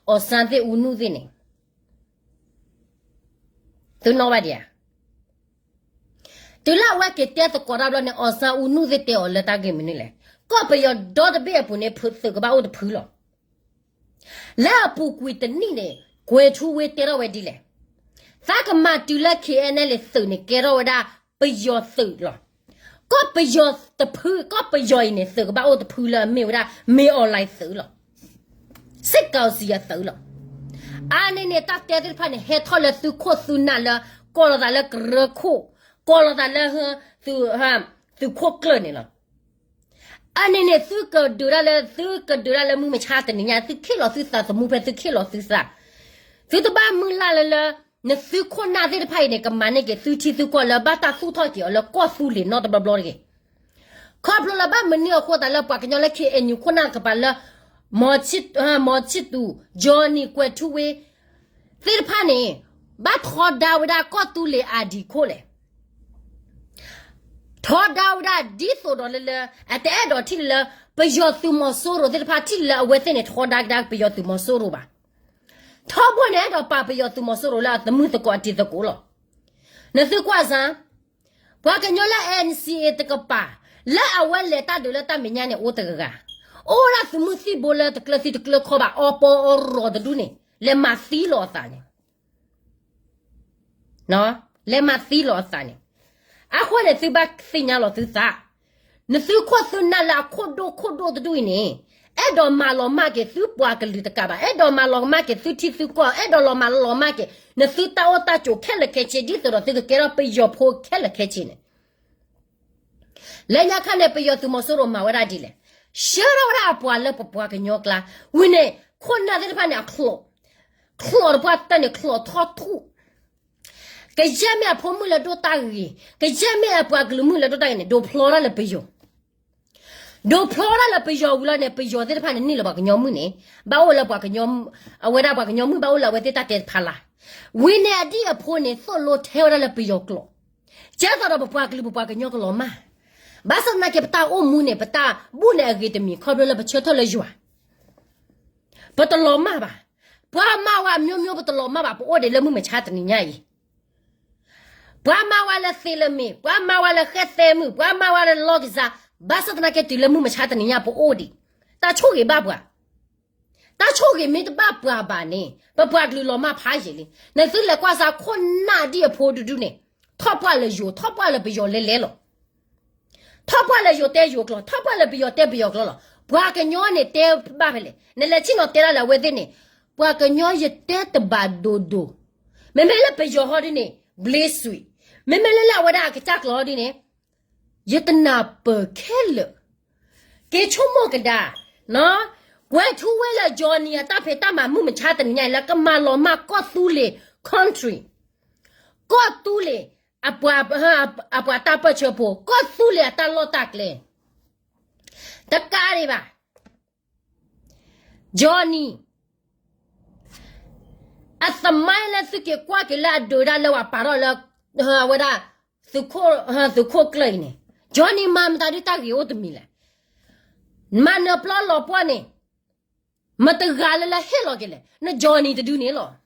အောင်ဆန်းသ့ၣ် ဦးနု သ့ၣ်န့ၣ် သုနီၣ်ဘၣ်ဒံးဧါ. တုၤလၢအဝဲက့ၤတဲသကိးတၢ်ဘျီန့ၣ် အောင်ဆန်း ဦးနု သ့ၣ်တဲအီၤလၢတၢ်ဂ့ၢ်မနုၤလဲၣ်, ကီၢ်ပယီၤဒီတဘ့ၣ်အပူၤန့ၣ် သုးကဘၣ်အိၣ်တဖုလီၤ. လၢအပူၤကွံာ်တနံၣ်န့ၣ် ကွဲၤထူဝ့တဲထီၣ်ဝဲဒ်လဲၣ်, သးကမၤတုၤလၢ K N L A သုးန့ၣ် ကဲထီၣ်ဝဲဒၣ်ပယီၤသုးလီၤ. ကီၢ်ပယီၤတဖု ကီၢ်ပယီၤအံၤန့ၣ် သုးကဘၣ်အိၣ်တဖုလၢအမ့ၢ်ဝဲဒၣ် မင်းအောင်လှိုင် သုးလီၤ. စစ်ကောင်စီ အသုးလီၤ. အါန့ၢ်န့ၣ် တၢ်တဲသ့ၣ်တဖၣ်န့ၣ် ဟဲထီၣ်လၢသုးခိၣ်သုးနၢ်လၢ ကိးလီၤသးလၢကရၢခိၣ်, ကိးလီၤသးလၢ သုးခိၣ်ကျၢၢ်န့ၣ်လီၤ. အါန့ၢ်န့ၣ် သုကဒုးတၢ်လၢ သုကဒုးတၢ်လၢမုၢ်မဆါတနံၤညါ သုခ့ၣ်လီၤသုသးသမူဖဲသုခ့ၣ်လီၤသုသး, သုတဘၣ်မုၢ်လၢ်လၢလၢ နသုးခိၣ်နၢ်သ့ၣ်တဖၣ်အံၤန့ၣ် ကမၤန့ၢ်က့ၤသုထံသုကီၢ်လၢဘၣ်တၢ်သူၣ်ထီၣ်က့ၤအီၤလၢကီၢ်သူလ့ၤနီတဘျီဘျီတဂ့ၤ. ခီဖျိလၢဘၣ်မနုၤအဃိသတးလၢပှၤကညီလၢ K N U ခိၣ်နၢ်ကပၤလၢ မီၤဆံၣ်သူး, Johnny ကွဲၤထူဝ့ သ့ၣ်တဖၣ်န့ၣ် ဘၣ်ထီဒါဝဲဒၣ်ကီၢ်သူလ့ၤအါဒံးခိၣ်လဲၣ်. ထီဒါဝဲဒၣ်ဒ်သိးဒီးလၢလၢ အတအဲၣ်ဒိးထံၣ်လၢလၢ ပယီၤသုးမီၤစိရိၤသ့ၣ်တဖၣ် ထံၣ်လၢလၢအဝဲသ့ၣ်န့ၣ်ထီဒါကဒါပယီၤသုးမီၤစိရိၤဘၣ်. ထီဘိန့ၣ် အဲၣ်ဒိးပာ်ပယီၤသုးမီၤစိရိၤလၢအသမုာ်သကိးအတံၤသကိးလီၤ. နသုကွၢ်စ့ၢ် ပှၤကညီလၢ N C A တကပၤ လၢအဝဲလဲၤတၢ်ဒုးလၢတၢ်မဲာ်ညါန့ၣ် အိၣ်တဂၤဂၤ, အိၣ်ဝဲဒၣ်သုးမုၢ်သံၣ်ဘိလၢတကျၢၤသံတကျၢၤခီဘၣ် အီပီအီရီၤတဒူၣ်န့ၣ် လဲၤမၤသံလီၤအသးန့ၣ် လဲၤမၤသံလီၤအသးန့ၣ်. အဃိန့ၣ် သုဘၣ်သ့ၣ်ညါလီၤသုသး, နသုးခိၣ်သုးနၢ်လၢအခိၣ်ဒိၣ်ခိၣ်ဒိၣ်တဒူၣ်အံၤန့ၣ် အဲၣ်ဒိးမၤလီၤမၢ်က့ၤသုပှၤကလုာ်တကးဘၣ်, အဲၣ်ဒိးမၤလီၤမၢ်က့ၤသုထံသုကီၢ်, အဲၣ်ဒိးလီၤမၤလီၤမၢ်က့ၤ နသုတၢ်အိၣ်တၢ်ကၠိခဲလၢာ်ခဲဆ့ ဒ်သိးဒီးသုကကဲထီၣ်ပယီၤဖိခဲလၢာ်ခဲဆ့န့ၣ် လၢညါခါန့ၣ် ပယီၤသုးမီၤစိရိၤမၤဝဲဒၣ်ဒ်လဲၣ်, ဆှၢထီၣ်ဝဲဒၣ်အပှၤလၢပပှၤကညီကျါ, ဝံၤန့ၣ် ခိၣ်နၢ်သ့ၣ်တဖၣ်န့ၣ် အချိး, ချိးတပှၢ်တၢၢ်န့ၣ် ချိးထီၣ်ထူၣ်, ကယဲၢ်မ့ၢ်အဖိမုၣ်လၢဒိၣ်တၢ်ဂ့ၤ, ကယဲၢ်မ့ၢ်အပှၤကလုာ်မုၣ်လၢဒိၣ်တၢ်ဂ့ၤန့ၣ် ဒိးဖျီတၢ်လၢပယီၤ, ဒိးဖျီတၢ်လၢပယီၤဝံၤလီၤန့ၣ် ပယီၤသ့ၣ်တဖၣ်န့ၣ် န့ၢ်လၢပှၤကညီမုၣ်န့ၣ်, ဘၣ်အိၣ်လၢပှၤကညီ, အဝဲဒၣ်ပှၤကညီမုၣ်ဘၣ်အိၣ်လၢအဝဲသ့ၣ်တၢ်တဲတဖၣ်လၢ်, ဝံၤန့ၣ်အဒံၣ်အဖိန့ၣ် သိၣ်လိထဲဝဲဒၣ်လၢပယီၤကျိာ်, ကဲသိးဒီးပပှၤကလုာ်ပပှၤကညီကလီၤမၢ်, ဘၣ်ဆၣ်သနာ်က့ ပတၢ်အိၣ်မူန့ၣ် ပတၢ်ဘူၣ်န့ၣ်အဂ့ၤတမံၤ ခီဖျိလၢပဆၢထၢၣ်လၢယွၤ ပတလီၤမၢ်ဘၣ်. ပှၤမၤဝဲအမျိုးမျိုး ပတလီၤမၢ်ဘၣ်, ပအိၣ်ဒံးလၢမုၢ်မဆါတနံၤညါအံၤ, ပှၤမၤဝဲလၢသ့လၢမ့ၢ်, ပှၤမၤဝဲလၢဃဲသဲမုၢ်, ပှၤမၤဝဲလၢလီၢ်ကစၢ်, ဘၣ်ဆၣ်သနာ်က့ တုၤလၢမုၢ်မဆါတနံၤညါ ပအိၣ်ဒံး, တၢ်ဆိၣ်ဂ့ၤဘၣ်ပှၤ, တၢ်ဆိၣ်ဂ့ၤမ့ၢ်တဘၣ်ပှၤဘၣ်န့ၣ် ပပှၤကလုာ်လီၤမၢ်ဖးယံာ်လံ. နသုလဲၤကွၢ်စ့ၢ်ခိၣ်နၢ်ဒံၣ်အဖိတဒုန့ၣ် ထီၣ်ပှၢ်လၢယိၤ, ထီၣ်ပှၢ်လၢပယီၤလဲၤလဲၤလီၤ. ထီၣ်ပှၢ်လၢယိၤတဲယိၤကျိာ်, ထီၣ်ပှၢ်လၢပယီၤတဲပယီၤကျိာ်လီၤ. ပှၤကညီန့ၣ်တဲဘၣ်ဖဲလဲၣ်, နလဲၤဆ့ၣ်နီၤတဲဒၣ်လၢအဝဲသ့ၣ်န့ၣ်, ပှၤကညီယတဲတဘၣ်ဒိၣ်ဒိၣ်, မ့မ့ၢ်လၢပယီၤဟီဒ်န့ၣ် ဘျ့စွံး, မ့မ့ၢ်လၢလၢအဝဲဒၣ်အကစၢ်ကျိာ်ဟီဒ်န့ၣ် ယတနၢ်ပၢၢ်ခဲလၢာ်, က့ၤဆိကမိၣ်ကဒါ, ကွဲးထူဝဲလၢ Johnny အတၢ်ဖံးတၢ်မၤမုၢ်မဆါတနံၤညါအံၤ လၢကမၤလီၤမၢ်ကီၢ်သူလ့ၤ country, ကီၢ်သူလ့ၤ အပှၤ, အပှၤတၢ်ပၢၢ်ဆၢဖိ, ကီၢ်သူလ့ၤအတၢ်လီၢ်တၢ်ကျဲ, တကးဒံးဘၣ် Johnny အသမိုင်းလၢသုက့ၤကွၢ်က့ၤလၢအဒုးဒၣ် လၢပှၤပာ်ထီၣ်လၢ အဝဲဒၣ် သုးခိၣ်ကျၢၢ်အံၤန့ၣ်, Johnny မၤမတၤဒ်တၢ်ဂ့ၤအိၣ်တမံၤလဲၣ်. မၤနၢၤပျီလီၤပှီၢ်န့ၣ် မတဂၤလၢလၢဟ့ၣ်လီၤက့ၤလဲၣ်, န Johnny တဒုန့ၣ်လီၤ.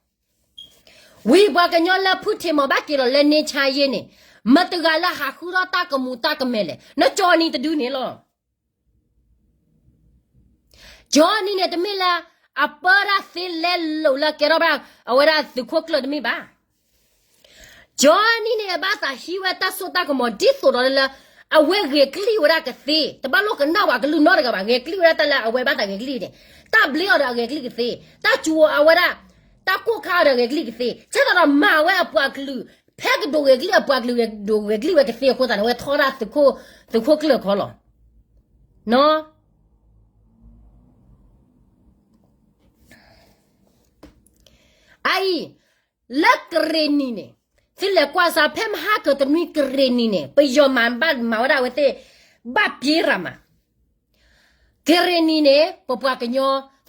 ဝံၤပှၤကညီလၢဖုထံးမီၤဘၣ်က့ၤလီၤလၢန့ၣ်ဆါယဲန့ၣ်, မတဂၤလၢဟးဃုထီၣ်တၢ်ကမူၤတၢ်ကမဲာ်လဲၣ်, န Johnny တဒုန့ၣ်လီၤ. Johnny န့ၣ် တမ့ၢ်လၢ အပၢတၢ်သ့လဲလိာ်လၢကဲထီၣ်ဘၣ် အဝဲဒၣ်သုးခိၣ်ကျၢၢ်တမ့ၢ်ဘၣ်. Johnny န့ၣ် ဘၣ်သးဟံးဝဲတၢ်စိတၢ်ကမီၤ ဒ်သိးဒီးလၢ အဝဲဂဲၤကလံၣ်ဝဲဒၣ်ကသ့, တဘၣ်လိၣ်ကနၣ်ဝဲကလုၢ်နီတဂၤဘၣ်, ဂဲၤကလံၣ်ဝဲဒၣ်တၢ်လၢအဝဲဘၣ်သးဂဲၤကလံၣ်န့ၣ်, တၢ်ဘျ့အီၤဒီးအဂဲၤကလံၣ်ကသ့, တၢ်စူၤအီၤအဝဲဒၣ်, တၢ်ကိၢ်ခါအီၤဒီးအဂဲၤကလံၣ်ကသ့, ဆဲးသးဒီးမၤဝဲအပှၤကလုာ်, ဖဲကဒိးဂဲၤကလံၣ်အပှၤကလုာ် ဒိးဂဲၤကလံၣ်ဝဲကသ့အဃိသတးန့ၣ် အဝဲထီဒါ သုးခိၣ်ကျၢၢ်ခီလီၤ. အအံၤ, လၢကရ့ၣ်နံၤန့ၣ်, သုလဲၤကွၢ်စ့ၢ် ဖဲမဟါကတနွံကရ့ၣ်နံၤန့ၣ် ပယီၤမၤဘၣ်မၤဝဲဒၣ်အဝဲသ့ၣ်, ဘၣ်ပျ့ၤရၤမး, ကရ့ၣ်နံၤန့ၣ် ပပှၤကညီ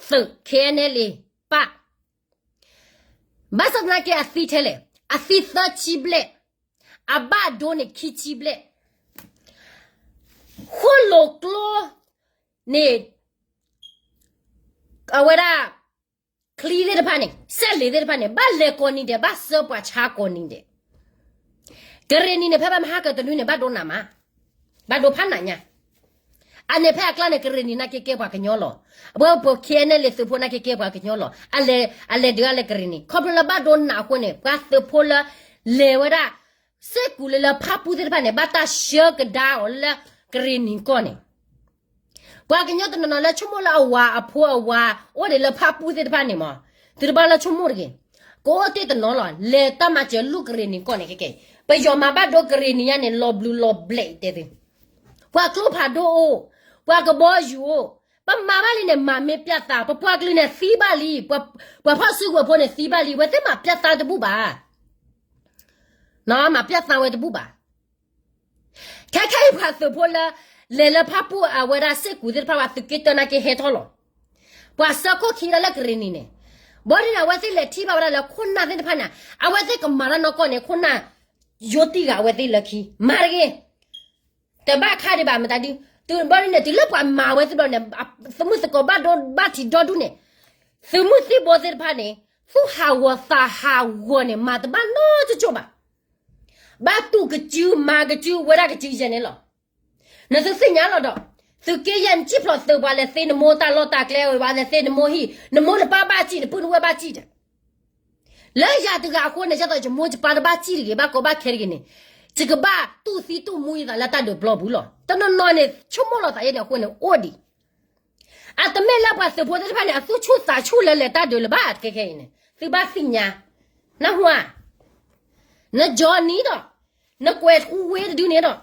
သုး KNLA ပၣ်, ဘၣ်ဆၣ်သနာ်က့အသံထဲလဲၣ်, အသံသၢဆံဘျဲၣ်, အဘၣ်ဒိန့ၣ်ခံဆံဘျဲၣ်, ဃိၣ်လိာ်ကျိန့ၣ် အဝဲဒၣ် ချံသ့ၣ်တဖၣ်န့ၣ် စက်လှေသ့ၣ်တဖၣ်န့ၣ် ဘၣ်လဲၤကိးနံၤဒဲး ဘၣ်စၢပှၤဆါကိးနံၤဒဲး, ကရ့ၣ်နံၤန့ၣ် ဖဲဘၣ်မဟါကတနွံန့ၣ် ဘၣ်ဒိနးမး, ဘၣ်ဒိဖးနးညါ, အန့ၣ်ဖဲအကျါန့ၣ် ကရ့ၣ်နံၤနာ်က့ကဲပှၤကညီလီၤ. အဝဲပှၤ KNLA သုးဖိနာ်က့ကဲပှၤကညီလီၤ. အလဲၤဒုးဂၤလၢကရ့ၣ်နံၤ ခီဖျိလၢဘၣ်ဒိနးအဃိန့ၣ် ပှၤသုးဖိလၢ လဲၤဝဲဒၣ် စ့ၢ်ကီးလၢလၢဖၣ်ပူၣ်သ့ၣ်တဖၣ်န့ၣ် ဘၣ်တၢ်ဆှၢကဒါအီၤလၢကရ့ၣ်နံၤကီၢ်န့ၣ် ပှၤကညီတနီၤနီၤလၢဆိကမိၣ်လၢအဝၤအဖိအဝၤ အိၣ်ဒံးလၢဖၣ်ပူၣ်သ့ၣ်တဖၣ်န့ၣ်မး, သုတဘၣ်လၢဆိကမိၣ်တဂ့ၤ, ကအိၣ်တ့ၢ်တနီၤလီၤ. လဲၤတၢ်မၤစၢၤလူၢ်ကရ့ၣ်နံၤကီၢ်န့ၣ် ခဲကဲ, ပယီၤမၤဘၣ်ဒိကရ့ၣ်နံၤညါန့ၣ် လီၤဘျုးလီၤဘျဲးတဲသု, ပှၤကျိဖးဒိၣ်အိၣ်, ပှၤကဘီယူၤအိၣ်, ပမၤဘၣ်လံန့ၣ် မၤမ့ၢ်ပျၢ်သး, ပပှၤကလုာ်န့ၣ်သံဘၣ်လံ, ပှၤဖီၣ်စုကဝဲၤဖိန့ၣ်သံဘၣ်လံ, အဝဲသ့ၣ်မၤပျၢ်သးတဘူၣ်ဘၣ် မၤပျၢ်သးဝဲတဘူၣ်ဘၣ်. ခဲခဲအံၤပှၤသုးဖိလၢ လဲၤလၢဖၣ်ပူၣ်အဝဲဒၣ်စ့ၢ်ကီးသ့ၣ်တဖၣ် ပှၤသုးက့တၢနာ်က့ဟဲထီၣ်လီၤ. ပှၤစၢခိၣ်ခံဒၣ်လၢကရ့ၣ်နံၤန့ၣ်, ဘီဒ်န့ၣ် အဝဲသ့ၣ်လဲၤထံၣ်ဘၣ်ဝဲဒၣ်လၢခိၣ်နၢ်သ့ၣ်တဖၣ်န့ၣ်, အဝဲသ့ၣ်ကမၤတၢ်နီၢ်ကီၢ်န့ၣ် ခိၣ်နၢ်ယိတံၢ်ဂၤအဝဲသ့ၣ်လၢခံ, မၤတဂ့ၤ တဘၣ်ခါဒံးဘၣ်မတၤဒု, တုၤဘီဒ်န့ၣ် တုၤလၢပှၤမၤဝဲသ့ၣ်ဘျီန့ၣ်, သုးမုၢ်သကိးဘၣ်ဒိဘၣ်ထံးဒီဒူၣ်န့ၣ်, သုးမုၢ်သံၣ်ဘိသ့ၣ်တဖၣ်န့ၣ်, သူၣ်ဟးဂီၤသးဟးဂီၤန့ၣ် မၤတဘၣ်နီတကၠိၢ်ဘၣ်. ဘၣ်တူၢ်ကစုမၤကစုဝဲဒၣ်ကစုယဲၢ်န့ၣ်လီၤ. နသုသ့ၣ်ညါလီၤဒီး, သုးက့ယဲၢ်နစံၣ်ဖျိးသုးပှၤလဲၤသ့နမိၢ်တၢ်လီၢ်တၢ်ကျဲဝဲ ပှၤလဲၤသ့နမိၢ်ဟံၣ်, နမိၢ်နပၢ်ဘၣ်စံၣ် နပုၢ်နဝဲၢ်ဘၣ်စံၣ်ဒီး လၢယၤတဂၤအဃိန့ၣ် ဒ်သိးယမိၢ်ယပၢ်တဘၣ်စံၣ်တဂ့ၤ ဘၣ်ကီဘၣ်ခဲတဂ့ၤန့ၣ်, ယကဘၣ်တူၢ်သံတူၢ်မူယသးလၢတၢ်ဒုးပျီပူၤလီၤ. တနီၤနီၤန့ၣ် ဆိကမိၣ်လီၤသးယဲၢ်န့ၣ်အဃိန့ၣ် အိၣ်ဒံး အတမ့ၢ်လၢပှၤသုးဖိသ့ၣ်တဖၣ်န့ၣ် အသူၣ်ဆူၣ်သးဆူၣ်လၢလဲၤတၢ်ဒုးလၢၤဘၣ် ခဲခဲအံၤန့ၣ် သုဘၣ်သ့ၣ်ညါ, နၢ်ဟူဧါ, န Johnny ဒီး, နကွဲးထူဝ့တဒုန့ၣ်ဒီး,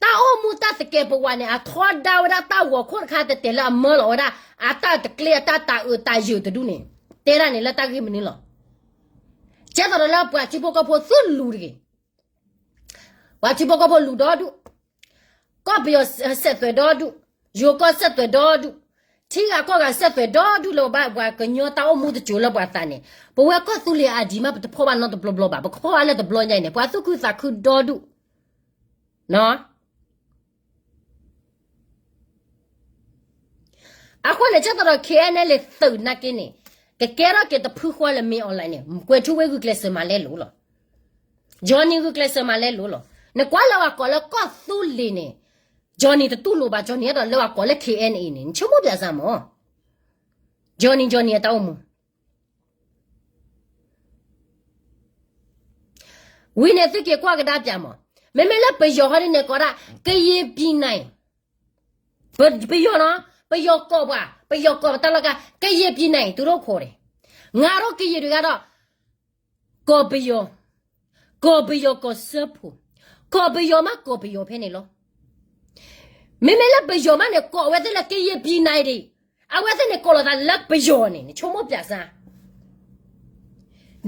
တၢ်အိၣ်မူတၢ်သကဲးပဝးန့ၣ် အထီဒါဝဲဒၣ်တၢ်ဂီၤခိၣ်တခါတဲာ်တဲာ်လၢအမၢလီၤဝဲဒၣ် အတၢ်တကျ့အတၢ်တၤအုးတၤယုာ်တဒုန့ၣ်, တဲဒၣ်န့ၣ်လၢတၢ်ဂ့ၢ်မနုၤလီၤ. ကဲသိးဒီးလၢပှၤထံဖိကီၢ်ဖိသုလူၤတဂ့ၤ. ပှၤထံဖိကီၢ်ဖိလူၤဒီဒူၣ်, ကီၢ်ပယီၤစဲးသွဲးဒီဒူၣ်, ယိၤကီၢ်စဲးသွဲးဒီဒူၣ်, ထံဂၤကီၢ်ဂၤစဲးသွဲးဒီဒူၣ်လၢပဘၣ်ပှၤကညီတၢ်အိၣ်မူတစိၤလၢပှၤသးန့ၣ်, ပဝဲကီၢ်သူလ့ၤအဒံးမး ပတဖီၣ်ဘၣ်နီတဘျီဘျီဘၣ်, ပကဖီၣ်ဘၣ်လၢတဘျီညါအံၤန့ၣ် ပှၤသူၣ်ခုသးခုဒီဒူၣ်. အဃိန့ၣ် ကဲသိးဒီး KNLA သုးနာ်က့န့ၣ် ကကဲထီၣ်က့ၤတဖုဃီလၢ မင်းအောင်လှိုင် န့ၣ် ကွဲၤထူဝ့ဂုာ်ကျဲးစၢးမၤလဲလိာ်လီၤ. Johnny ဂုာ်ကျဲးစၢးမၤလဲလိာ်လီၤ. နကွၢ်လၢပှၤကိးလၢကီၢ်သူလ့ၤန့ၣ် Johnny တတူၢ်လိာ်ဘၣ်, Johnny အဲၣ်ဒိးလၢပှၤကိးလၢ KNA န့ၣ် နဆိကမိၣ်ပၠးစၢ်မၢ် Johnny Johnny အတၢ်အိၣ်မူ ဝံၤန့ၣ်သုက့ၤကွၢ်ကဒါပၠးမး, မ့မ့ၢ်လၢပယီၤဟီဒ်န့ၣ်ကိးဒၣ် ကရင်ပြည်နယ်, ပယီၤနီၤ, ပယီၤကိးပှၤ, ပယီၤကိးပတၢ်လီၢ်ကါ, ကရင်ပြည်နယ် သူတို့ခေါ်တယ်, ငါတို့ကရင်တွေကဒီး ကီၢ်ပယီၤ, ကီၢ်ပယီၤကီၢ်စၢဖှိၣ်, ကီၢ်ပယီၤမးကီၢ်ပယီၤဖဲန့ၣ်လီၤ. မ့မ့ၢ်လၢပယီၤမးန့ၣ် ကိးအဝဲသ့ၣ်လၢကရင်ပြည်နယ် ဒံး, အဝဲသ့ၣ်န့ၣ်ကိးလီၤသးလၢပယီၤန့ၣ် နဆိကမိၣ်ပၠးစၢ်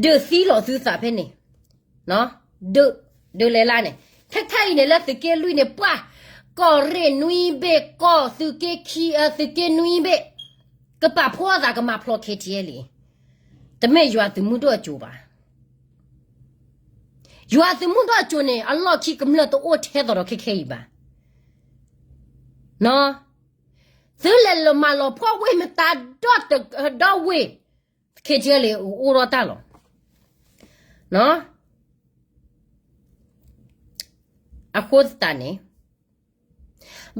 ဒုးသံလီၤသုသးဖဲန့ၣ်, ဒုး, ဒုးလဲၤလၢန့ၣ်, ခဲခဲအံၤန့ၣ် လၢသုးက့လွံၢ်န့ၣ် ပှၤ, ကီၢ်ရ့ၣ်နွံဘ့ၣ်, ကီၢ်သုးက့ခံ, သုးက့နွံဘ့ၣ်, ကပာ်ဖှိၣ်အသးကမၤဖျိး KTLA, တမ့ၢ်ယွၤသုးမုၢ်ဒိၣ်အစိၤဘၣ်. ယွၤသုးမုၢ်ဒိၣ်အစိၤန့ၣ် အလီၢ်ခံကမျၢၢ်တအိၣ်ထဲသိးဒီးခဲခဲအံၤဘၣ်. သုလဲၤလၢမၤလီၤဖှီၣ်ဝ့ၢ်မတၤဒီတဒီဝ့ၢ်, KTLA အိၣ်ဒီးတၢ်လီၤ. အဃိသတးန့ၣ်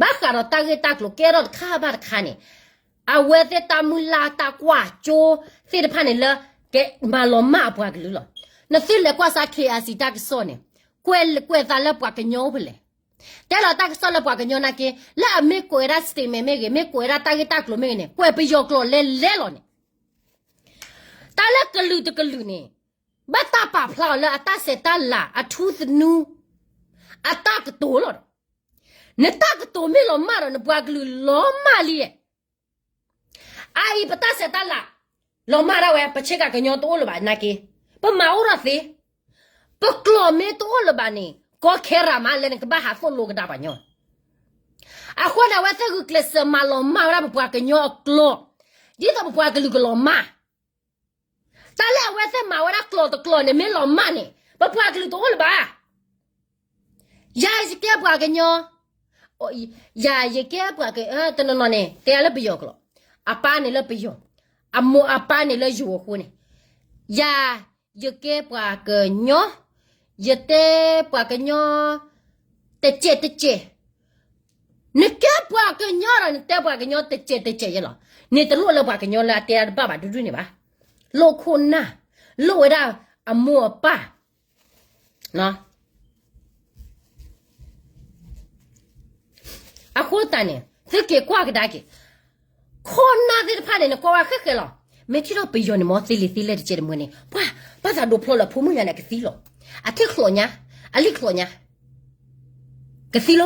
ဘၣ်ဃးဒီးတၢ်ဂ့ၢ်တၢ်ကျိၤကဲထီၣ်တခါဘၣ်တခါန့ၣ်, အဝဲသ့ၣ်တၢ်မုၢ်လၢ်တၢ်ကွၢ်ကၠိသ့ၣ်တဖၣ်န့ၣ်လၢ ကမၤလီၤမၢ်အပှၤကလုာ်လီၤ. နသုလဲၤကွၢ်စၢ် KIC တၢ်ကစီၣ်န့ၣ်, ကွဲး, ကွဲးသးလၢပှၤကညီအိၣ်ဖဲလဲၣ်. တဲလီၤတၢ်ကစီၣ်လၢပှၤကညီနာ်က့, လၢအမ့ၢ်ကွဲးဝဲဒၣ် statement မ့ၢ်ဂ့ၤ, မ့ၢ်ကွဲးဝဲဒၣ်တၢ်ဂ့ၢ်တၢ်ကျိၤမ့ၢ်ဂ့ၤန့ၣ်, ကွဲးပယီၤကျိာ်လဲၤလဲၤလီၤန့ၣ် တၢ်လၢကလုာ်တကလုာ်န့ၣ်, ဘၣ်တၢ်ပာ်ဖျါအီၤလၢအတၢ်ဆဲးတၢ်လၤ အထူသနူ အတၢ်ကတိၤလီၤဒီး, နတၢ်ကတိၤမ့ၢ်လီၤမၢ်ဒီး နပှၤကလုာ်လီၤမၢ်လံ. အအံၤပတၢ်ဆဲးတၢ်လၤ လီၤမၢ်ဒၣ်ဝဲ, ပဆ့ကၤကညီတအိၣ်လၢၤဘၣ်နာ်က့, ပမၤအိၣ်ထီၣ်သ့, ပကျိာ်မ့ၢ်တအိၣ်လၢၤဘၣ်န့ၣ် ကီခဲရၤမးလၢနကဘၣ်ဟးသိၣ်လိကဒါပှၤကညီ. အဃိန့ၣ် အဝဲသ့ၣ်ဂုာ်ကျဲးစၢးမၤလီၤမၢ်ဝဲဒၣ်ပပှၤကညီအကျိာ်, ဒ်သိးပပှၤကလုာ်ကလီၤမၢ် တၢ်လၢအဝဲသ့ၣ်မၤဝဲဒၣ်ကျိာ်တကျိာ်န့ၣ် မ့ၢ်လီၤမၢ်န့ၣ် ပပှၤကလုာ်တအိၣ်လၢၤဘၣ်. ယၤယကဲပှၤကညီ, ယၤယကဲပှၤက, တနီၤနီၤန့ၣ် တဲလၢပယီၤကျိာ်, အပၢ်န့ၣ်လၢပယီၤ, အမိၢ်အပၢ်န့ၣ်လၢယိၤအဃိန့ၣ်, ယၤ, ယကဲပှၤကညီ, ယတဲပှၤကညီ, တစဲးတစဲး နကဲပှၤကညီဒီး နတဲပှၤကညီတစဲးတစဲးယဲလီၤ. နတလိၣ်လၢပှၤကညီလၢအတဲတဘၣ်ဘၣ်ဒူဒူန့ၣ်ဘၣ်. လိၣ်ခိၣ်နၢ်, လိၣ်ဝဲဒၣ်အမိၢ်အပၢ်. အဃိသတးန့ၣ် သုက့ၤကွၢ်ကဒါက့ၤ ခိၣ်နၢ်သ့ၣ်တဖၣ်န့ၣ် နကွၢ်ဝဲဃဲဃဲလီၤ. မ့ၢ်ထံၣ်ထီၣ်ပယီၤန့ၣ် မ်သ့လံာ်သ့လဲၢ်တစဲးတမှဲန့ၣ် ပှၤ, ဘၣ်သးဒိးဖျီလၢအဖိမုၣ်ယၤန့ၣ် ကသံလီၤ. အထံၣ်ချီးညါ, အလံၣ်ချီးညါ, ကသံလီၤ.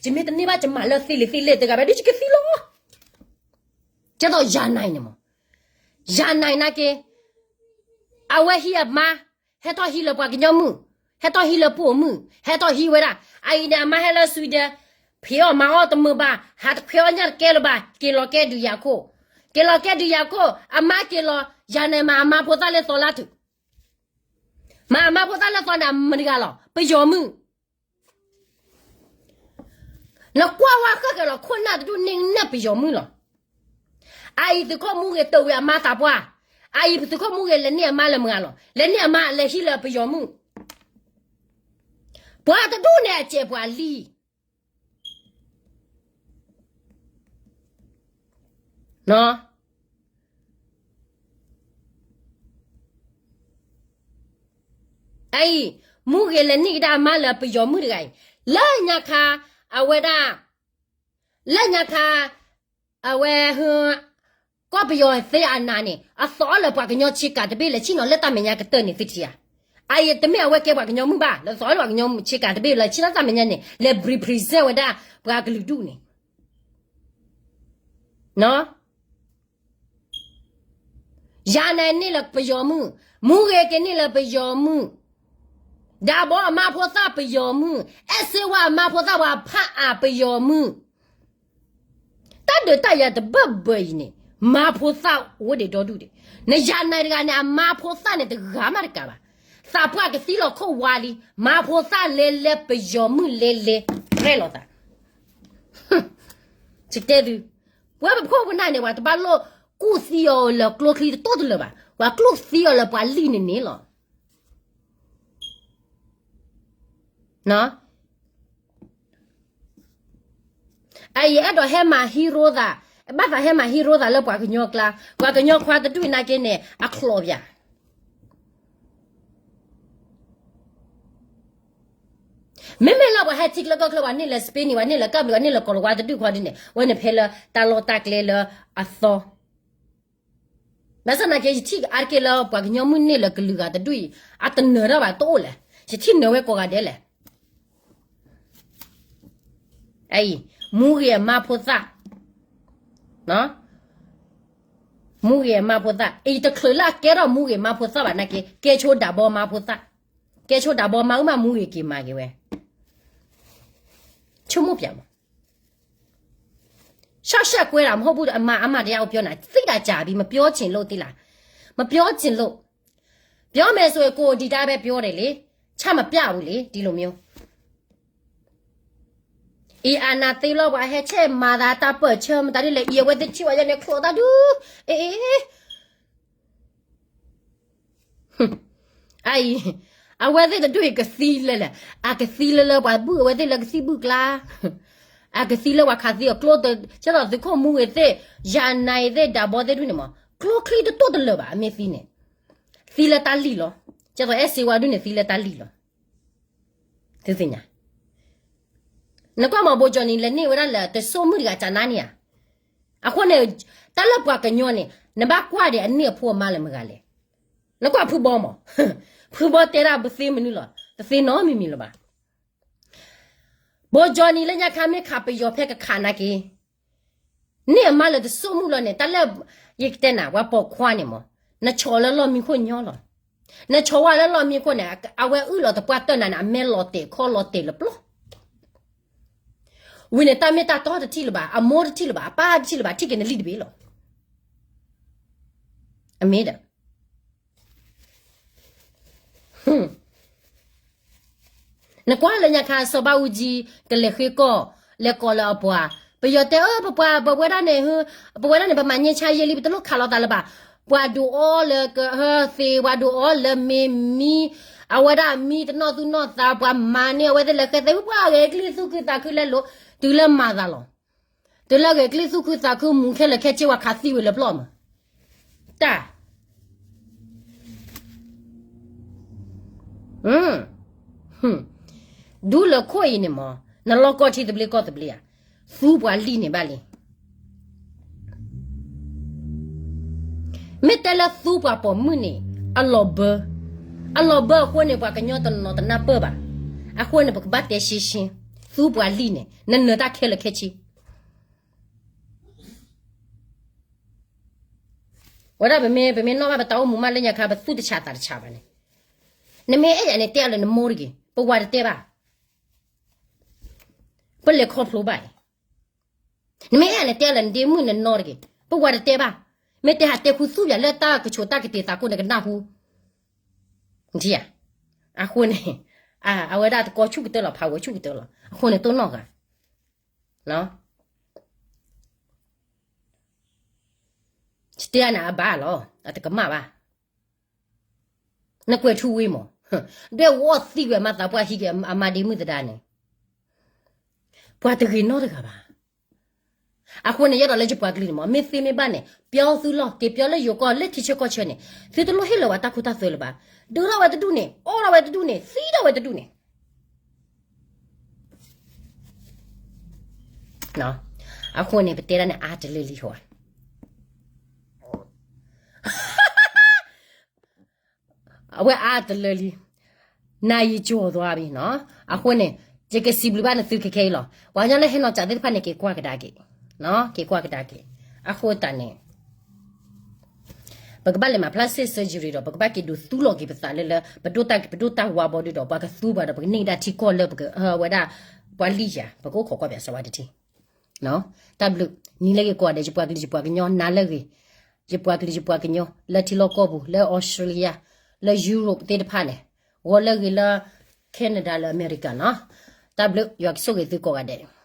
ယမ့ၢ်တန့ၢ်ဘၣ်ယမၤလၢသ့လံာ်သ့လဲၢ်တဂၤဘၣ်ဒီး ယကသံလီၤ. ကဲသိးယၤနၤအံၤန့ၣ်မး, ယၤနၤအံၤနာ်က့ အဝဲဟံးအမါ, ဟဲထီၣ်ဟံးလၢပှၤကညီမုၣ်, ဟဲထီၣ်ဟံးလၢပိာ်မုၣ်, ဟဲထီၣ်ဟံးဝဲဒၣ်. အအံၤန့ၣ် အမါဟဲလၢ Sweden, ဖံးအီၣ်မၤအီၣ်တမုာ်ဘၣ်, ဟးတခွဲးအီၣ်ညၣ်တကဲလၢၤဘၣ်, က့ၤလီၤကဲဒုးယၤခိၣ်, က့ၤလီၤကဲဒုးယၤခိၣ်, အမါက့ၤလီၤ, ယၤနၤမၤအမါဖိသၣ်လၢသီလါထုး, မၤအမါဖိသၣ်လၢသီန့ၣ် မတၤတဂၤလီၤ, ပယီၤမုၣ်. နကွၢ်ဝဲဃဲဃဲလီၤ, ခိၣ်နၢ်တဒူၣ်န့ၢ်နၢ်ပယီၤမုၣ်လီၤ. အအံၤသုးခိၣ်မူဂ့ၤတဝံၤအမါသးပှၢ်, အအံၤပသုးခိၣ်မူဂ့ၤလဲၤန့ၢ်အမါလၢမုၢ်ဂၤလီၤ, လဲၤန့ၢ်အမါလဲၤဟံးလၢပယီၤမုၣ်. ပှၤတဒူၣ်န့ၣ်အစဲးပှၤလံ အအံၤ, မူဂ့ၤလဲၤန့ၢ်ကဒါအမါလၢပယီၤမုၣ်တဂၤအံၤ, လၢညါခါ, အဝဲဒၣ်, လၢညါခါ, အဝဲ, ကီၢ်ပယီၤသ့ၣ်အနးန့ၣ် အသိးလၢပှၤကညီဆ့ကၤတဘ့ၣ်လၢဆ့ၣ်နီၤလၢတၢ်မဲာ်ညါကတၢၢ်န့ၣ်သုထံၣ်ဧါ. အအံၤတမ့ၢ်အဝဲကဲပှၤကညီမုၣ်ဘၣ်, လၢသိးလၢပှၤကညီဆ့ကၤတဘ့ၣ်လၢဆ့ၣ်နီၤတၢ်မဲာ်ညါန့ၣ် လဲၤ represent ဝဲဒၣ်ပှၤကလုာ်ဒူၣ်န့ၣ် ယၤနၤန့ၢ်လၢပယီၤမုၣ်, မူဂ့ၤက့ၤန့ၢ်လၢပယီၤမုၢ်, ဒၣ်ဘီအမါဖိသၣ်ပယီၤမုၢ်, အဲၣ်စ့ဝါအမါဖိသၣ်ပှၤဖးအါပယီၤမုၢ်, တၢ်ဒုးတၢ်ယၤတဘၢၣ်ဘၢၣ်အံၤန့ၣ် မါဖိသၣ်အိၣ်ဒံးဒီဒူၣ်ဒံး, နယၤနၤတဂၤန့ၣ် အမါဖိသၣ်န့ၣ်တဂၤမးတကးဘၣ်, သးပှၢ်ကသံလီၤခိၣ်ဝါလံ, မါဖိသၣ်လဲလဲပယီၤမုၢ်လဲလဲ, ရဲၣ်လီၤသး ယတဲသု, ပဝဲပခိၣ်ပနၢ်န့ၣ် ပှၤတဘၣ်လိၣ်ကူၣ်သံအီၤလၢကျိချံတတိၢ်တလၢာ်ဘၣ်, ပှၤကူၣ်သံအီၤလၢပှၤလံၣ်န့ၣ်န့ၣ်လီၤ. အအံၤအဲၣ်ဒိးဟဲမၤဟံးရိသး, ဘၣ်သးဟဲမၤဟံးရိသးလၢပှၤကညီကျါ, ပှၤကညီခွါတဒူၣ်နာ်က့န့ၣ် အချီၣ်ပၠး မ့မ့ၢ်လၢပှၤဟဲထံချၢကီၢ်ချၢ ပှၤန့ၢ်လၢ Spain န့ၣ် ပှၤန့ၢ်လၢကၢ်ဘျုး ပှၤန့ၢ်လၢကီၢ်လၤဝါတဒူၣ်ခီဒ်န့ၣ် အဝဲန့ၣ်ဖဲလၢတၢ်လီၢ်တၢ်ကျဲလၢအသီ, ဘၣ်ဆၣ်နာ်က့ ယထံၣ်အါတက့ၢ်လၢပှၤကညီမုၢ်န့ၢ်လၢကလုာ်ဂၤတဒူၣ်အံၤ အတနၢၤတၢ်ဘၣ်တအိၣ်လဲၣ်, ယထံၣ်နၢၤဝဲကိးဂၤဒဲးလဲၣ်. အံၤ, မူဂ့ၤအမါဖိသၣ်, မူဂ့ၤအမါဖိသၣ်, အံၤတချုးလၢအကဲထီၣ်မူဂ့ၤမါဖိသၣ်ဘၣ်နာ်က့ ကဲဆိဒၣ်ဘီမါဖိသၣ်, ကဲဆိဒၣ်ဘီမါအုၣ်မးမူဂ့ၤက့ၤမၤက့ၤဝဲ, ဆိကမိၣ်ပၠးမး, ရှောက်ဆက်ကွဲတာမဟုတ်ဘူး, အမါ, အမါတရားကိုပြောနေတာ, သိတာကြာပြီ, မပြောချင်လို့သီလား, မပြောချင်လို့, ပြောမယ်ဆိုရင်ကိုယ်ဒီတိုင်းပဲပြောတယ်လေ, ချမပြဘူးလေ, ဒီလိုမျိုး. အံၤအနၢ်သ့လီၤ ပှၤဟဲဆဲးမၤသးတၢ်ပၢၢ်ဆၢမတၤဒ်လဲၣ် အံၤအဝဲသ့ၣ်ထံၣ်ဝဲယဲန့ၣ် ချိးတၢ်ဒုး, အ့, အံၤ, အဝဲသ့ၣ်တဒူၣ်အံၤကသံလၢလဲၣ်, အကသံလၢလၢပှၤဘုၣ်အဝဲသ့ၣ်လၢကသံၣ်ဘုၣ်ကျါ, အကသံလၢပှၤခးသံအကျိ, ကဲသိးသုးခိၣ်မူဂ့ၤသ့ၣ်, ယၤနၤအံၤသ့ၣ် ဒၣ်ဘီသ့ၣ်ဒူၣ်န့ၣ်မး, ကျိချံတတိၢ်တလၢာ်ဘၣ် အမ့ၢ်သံန့ၣ်, သံလၢတၢ်လံၣ်လီၤ, ကဲသိးအဲၣ်စ့ဝါဒူၣ်န့ၣ် သံလၢတၢ်လံၣ်လီၤ. သုသ့ၣ်ညါ, နကွၢ်မး ဘိကၠီနံၤ လဲၤန့ၢ်ဝဲဒၣ်လၢတစိၢ်မုၣ်တဂၤကနါန့ၣ်ဧါ, အဃိန့ၣ်, တၢ်လၢပှၤကညီန့ၣ် နဘၣ်ကွၢ်ဒီးအန့ၢ်အဖိအမါလၢမတၤလဲၣ်, နကွၢ်ဖုဘီမး, ဖုဘီတဲဒၣ်ပသ့မနုၤလီၤ, တသ့နီတမံၤမံၤလၢၤဘၣ်. ဘိကၠီနံၤလၢညါခါမ့ၢ်ခးပယီၤဖဲကခးနာ်က့ န့ၢ်အမါလၢတစိၢ်မုၣ်လီၤန့ၣ် တၢ်လၢ ယကတဲနၤ ပှၤပိာ်ခွါန့ၣ်မး, နဆီၣ်လၢလီၢ်မံခိၣ်ညီလီၤ. နဆီၣ်ဝဲလၢလီၢ်မံခိၣ်န့ၣ် အဝဲအုၣ်လီၤသပှၢ်တၢၢ်နၤန့ၣ် အမဲလီၤတဲာ်ခီလီၤတဲာ်လၢပျီ, ဝံၤန့ၣ် တၢ်မ့ၢ်တၢ်တီတထံၣ်လၢၤဘၣ်, အမိၢ်တထံၣ်လၢၤဘၣ်, အပၢ်တထံၣ်လၢၤဘၣ်, ထံၣ်က့ၤနလံၣ်တဘ့ၣ်လီၤ. အမ့ၢ်ဒီး နကွၢ်လၢညါခါစီၤဘၣ်အူကၠံ ကလဲၤဃ့ကီၢ် လဲၤကိးလၢအပှၤ, ပယီၤတဲအၢ ပပှၤ ပဝဲဒၣ်န့ၣ်, ပဝဲဒၣ်န့ၣ် ပမၤငြိမ်းချမ်းရေးလံ ပတလိၣ်ခးလိာ်သးလၢၤဘၣ်, ပှၤဒုးအီလၢကဟၢသ့, ပှၤဒုးအီလၢမ့ၢ်မံ, အဝဲဒၣ်မံတနီၣ်သူၣ်နီၣ်သး, ပှၤမၤန့ၢ်အဝဲသ့ၣ်လၢဃဲသဲ, ပှၤဂဲၤကျိၣ်သူၣ်ခုသးခုလဲလိာ်, တုၤလၢမၤသးလီၤ. တုၤလၢဂဲၤကျိၣ်သူၣ်ခုသးခုမူခဲလၢာ်ခဲဆ့ ပှၤခးသံဝဲလၢပျီမး, တၢ် ဒူလၢခိၣ်အံၤန့ၣ်မး, နလီၢ်ကီၢ်ထံသဘျ့ကီၢ်သဘျ့ဧါ, သူပှၤလံၣ်န့ၣ်ဘၣ်လံ. မ့ၢ်တဲလၢသူပှၤပိာ်မုၣ်န့ၣ်, အလီၤဘၢ, အလီၤဘၢအဃိန့ၣ် ပှၤကညီတနီၤတနၢ်ပၢၢ်ဘၣ်. အဃိန့ၣ် ပကဘၣ်တဲရှင်းရှင်း, သူပှၤလံၣ်န့ၣ် နနၢၤတၢ်ခဲလၢာ်ခဲဆ့ ဝဲဒၣ်ပမ့ၢ်, ပမ့ၢ်နီၣ်ဘၣ်ပတၢ်အိၣ်မူမးလၢညါခါ ပသူၣ်တဆးသးတဆးဘၣ်န့ၣ်, နမ့ၢ်အဲၣ်ယၤန့ၣ် တဲအီၤလၢနမိၢ်တဂ့ၤ, ပဝၤတတဲဘၣ်, ပလဲၤခီဖျိဘၣ်အံၤ, နမ့ၢ်အဲၣ်ယၤန့ၣ် တဲအီၤလၢနဒ့မုၣ်နနီၢ်တဂ့ၤ, ပဝၤတတဲဘၣ်, မ့ၢ်တဲဟးတဲခူသူၣ်ယၤလၢတၢ်ကဆိးတၢ်ကတ့ၤသးခိၣ်န့ၣ်ကနၢ်ဟူ, နထံၣ်ဧါ, အဃိန့ၣ်, အဝဲဒၣ်တကီဆူၣ်ကတၢၢ်လီၤ ဖးဝဲဆူၣ်ကတၢၢ်လီၤ အဃိန့ၣ်တိၢ်နီၣ်ဂၤ တဲန့ၣ်အဘၣ်လီၤ အတကမၣ်ဘၣ်, နကွဲးထူဝ့မး, ဒွဲၣ်ဝီသံဝဲမၤသးပှၢ်ဟံးက့ၤအမါဒ့မုၣ်သဒါန့ၣ်, ပှၤတဂ့ၤနီတဂၤဘၣ်. အဃိန့ၣ် ယအဲၣ်ဒိးလၢယပှၤကလုာ်န့ၣ်မး မ့ၢ်သ့မ့ၢ်ဘၣ်န့ၣ် ပျီသုလီၢ်က့ၤပျီလၢယိၤကီၢ်လၢထံဆၢကီၢ်ဆၢန့ၣ်, သုတလိၣ်ဟ့ၣ်လီၤဝဲတၢ်ခိတၢ်သွဲလၢၤဘၣ်, ဒုးထီၣ်ဝဲတဒူၣ်န့ၣ် အီၣ်ထီၣ်ဝဲတဒူၣ်န့ၣ် သံထီၣ်ဝဲတဒူၣ်န့ၣ် အဃိန့ၣ် ပတဲဒၣ်န့ၣ်အါတလၢလံဟီဧါ, အဝဲအါတလၢလံ, နၤယကၠီၤသွါဘၣ်နီၤ, အဃိန့ၣ် ယကစံးဘျုးဘၣ်နသုခဲခဲအံၤလီၤ. ပှၤကညီလၢဟဲနီၤစးသ့ၣ်တဖၣ်န့ၣ် က့ၤကွၢ်ကဒါက့ၤ, က့ၤကွၢ်ကဒါက့ၤ, အဃိသတးန့ၣ် ပ ပကဘၣ်လဲၤမၤ plastic surgery ဒီး ပကဘၣ်က့ၤဒုးသူလီၤက့ၤပသးလၢလၢ ပဒိၣ်တၢ်ဝါဘီဒုဒီး ပှၤကသူဘၣ်ဒီး ပကန့ၢ်ဒၣ်ထံကီၢ်လၢပကဟၢဝဲဒၣ် ပှၤလံၣ်ယၤ ပကအိၣ်ခိးကွၢ်ပြးစးဝါတထံ တၢ်ဘျုး, နံၤလၢဂ့ၤကိးဂၤဒဲး ယပှၤကလုာ်ယပှၤကညီ နၤလၢဂ့ၤ, ယပှၤကလုာ်ယပှၤကညီ လၢထံလီၢ်ကီၢ်ပူၤ လၢ Australia, လၢ Europe သ့ၣ်တဖၣ်န့ၣ်, ဂီၤလၢဂ့ၤလၢ Canada လၢ America နီၤ, တၢ်ဘျုး ယွၤကဆိၣ်ဂ့ၤသုကိးဂၤဒဲး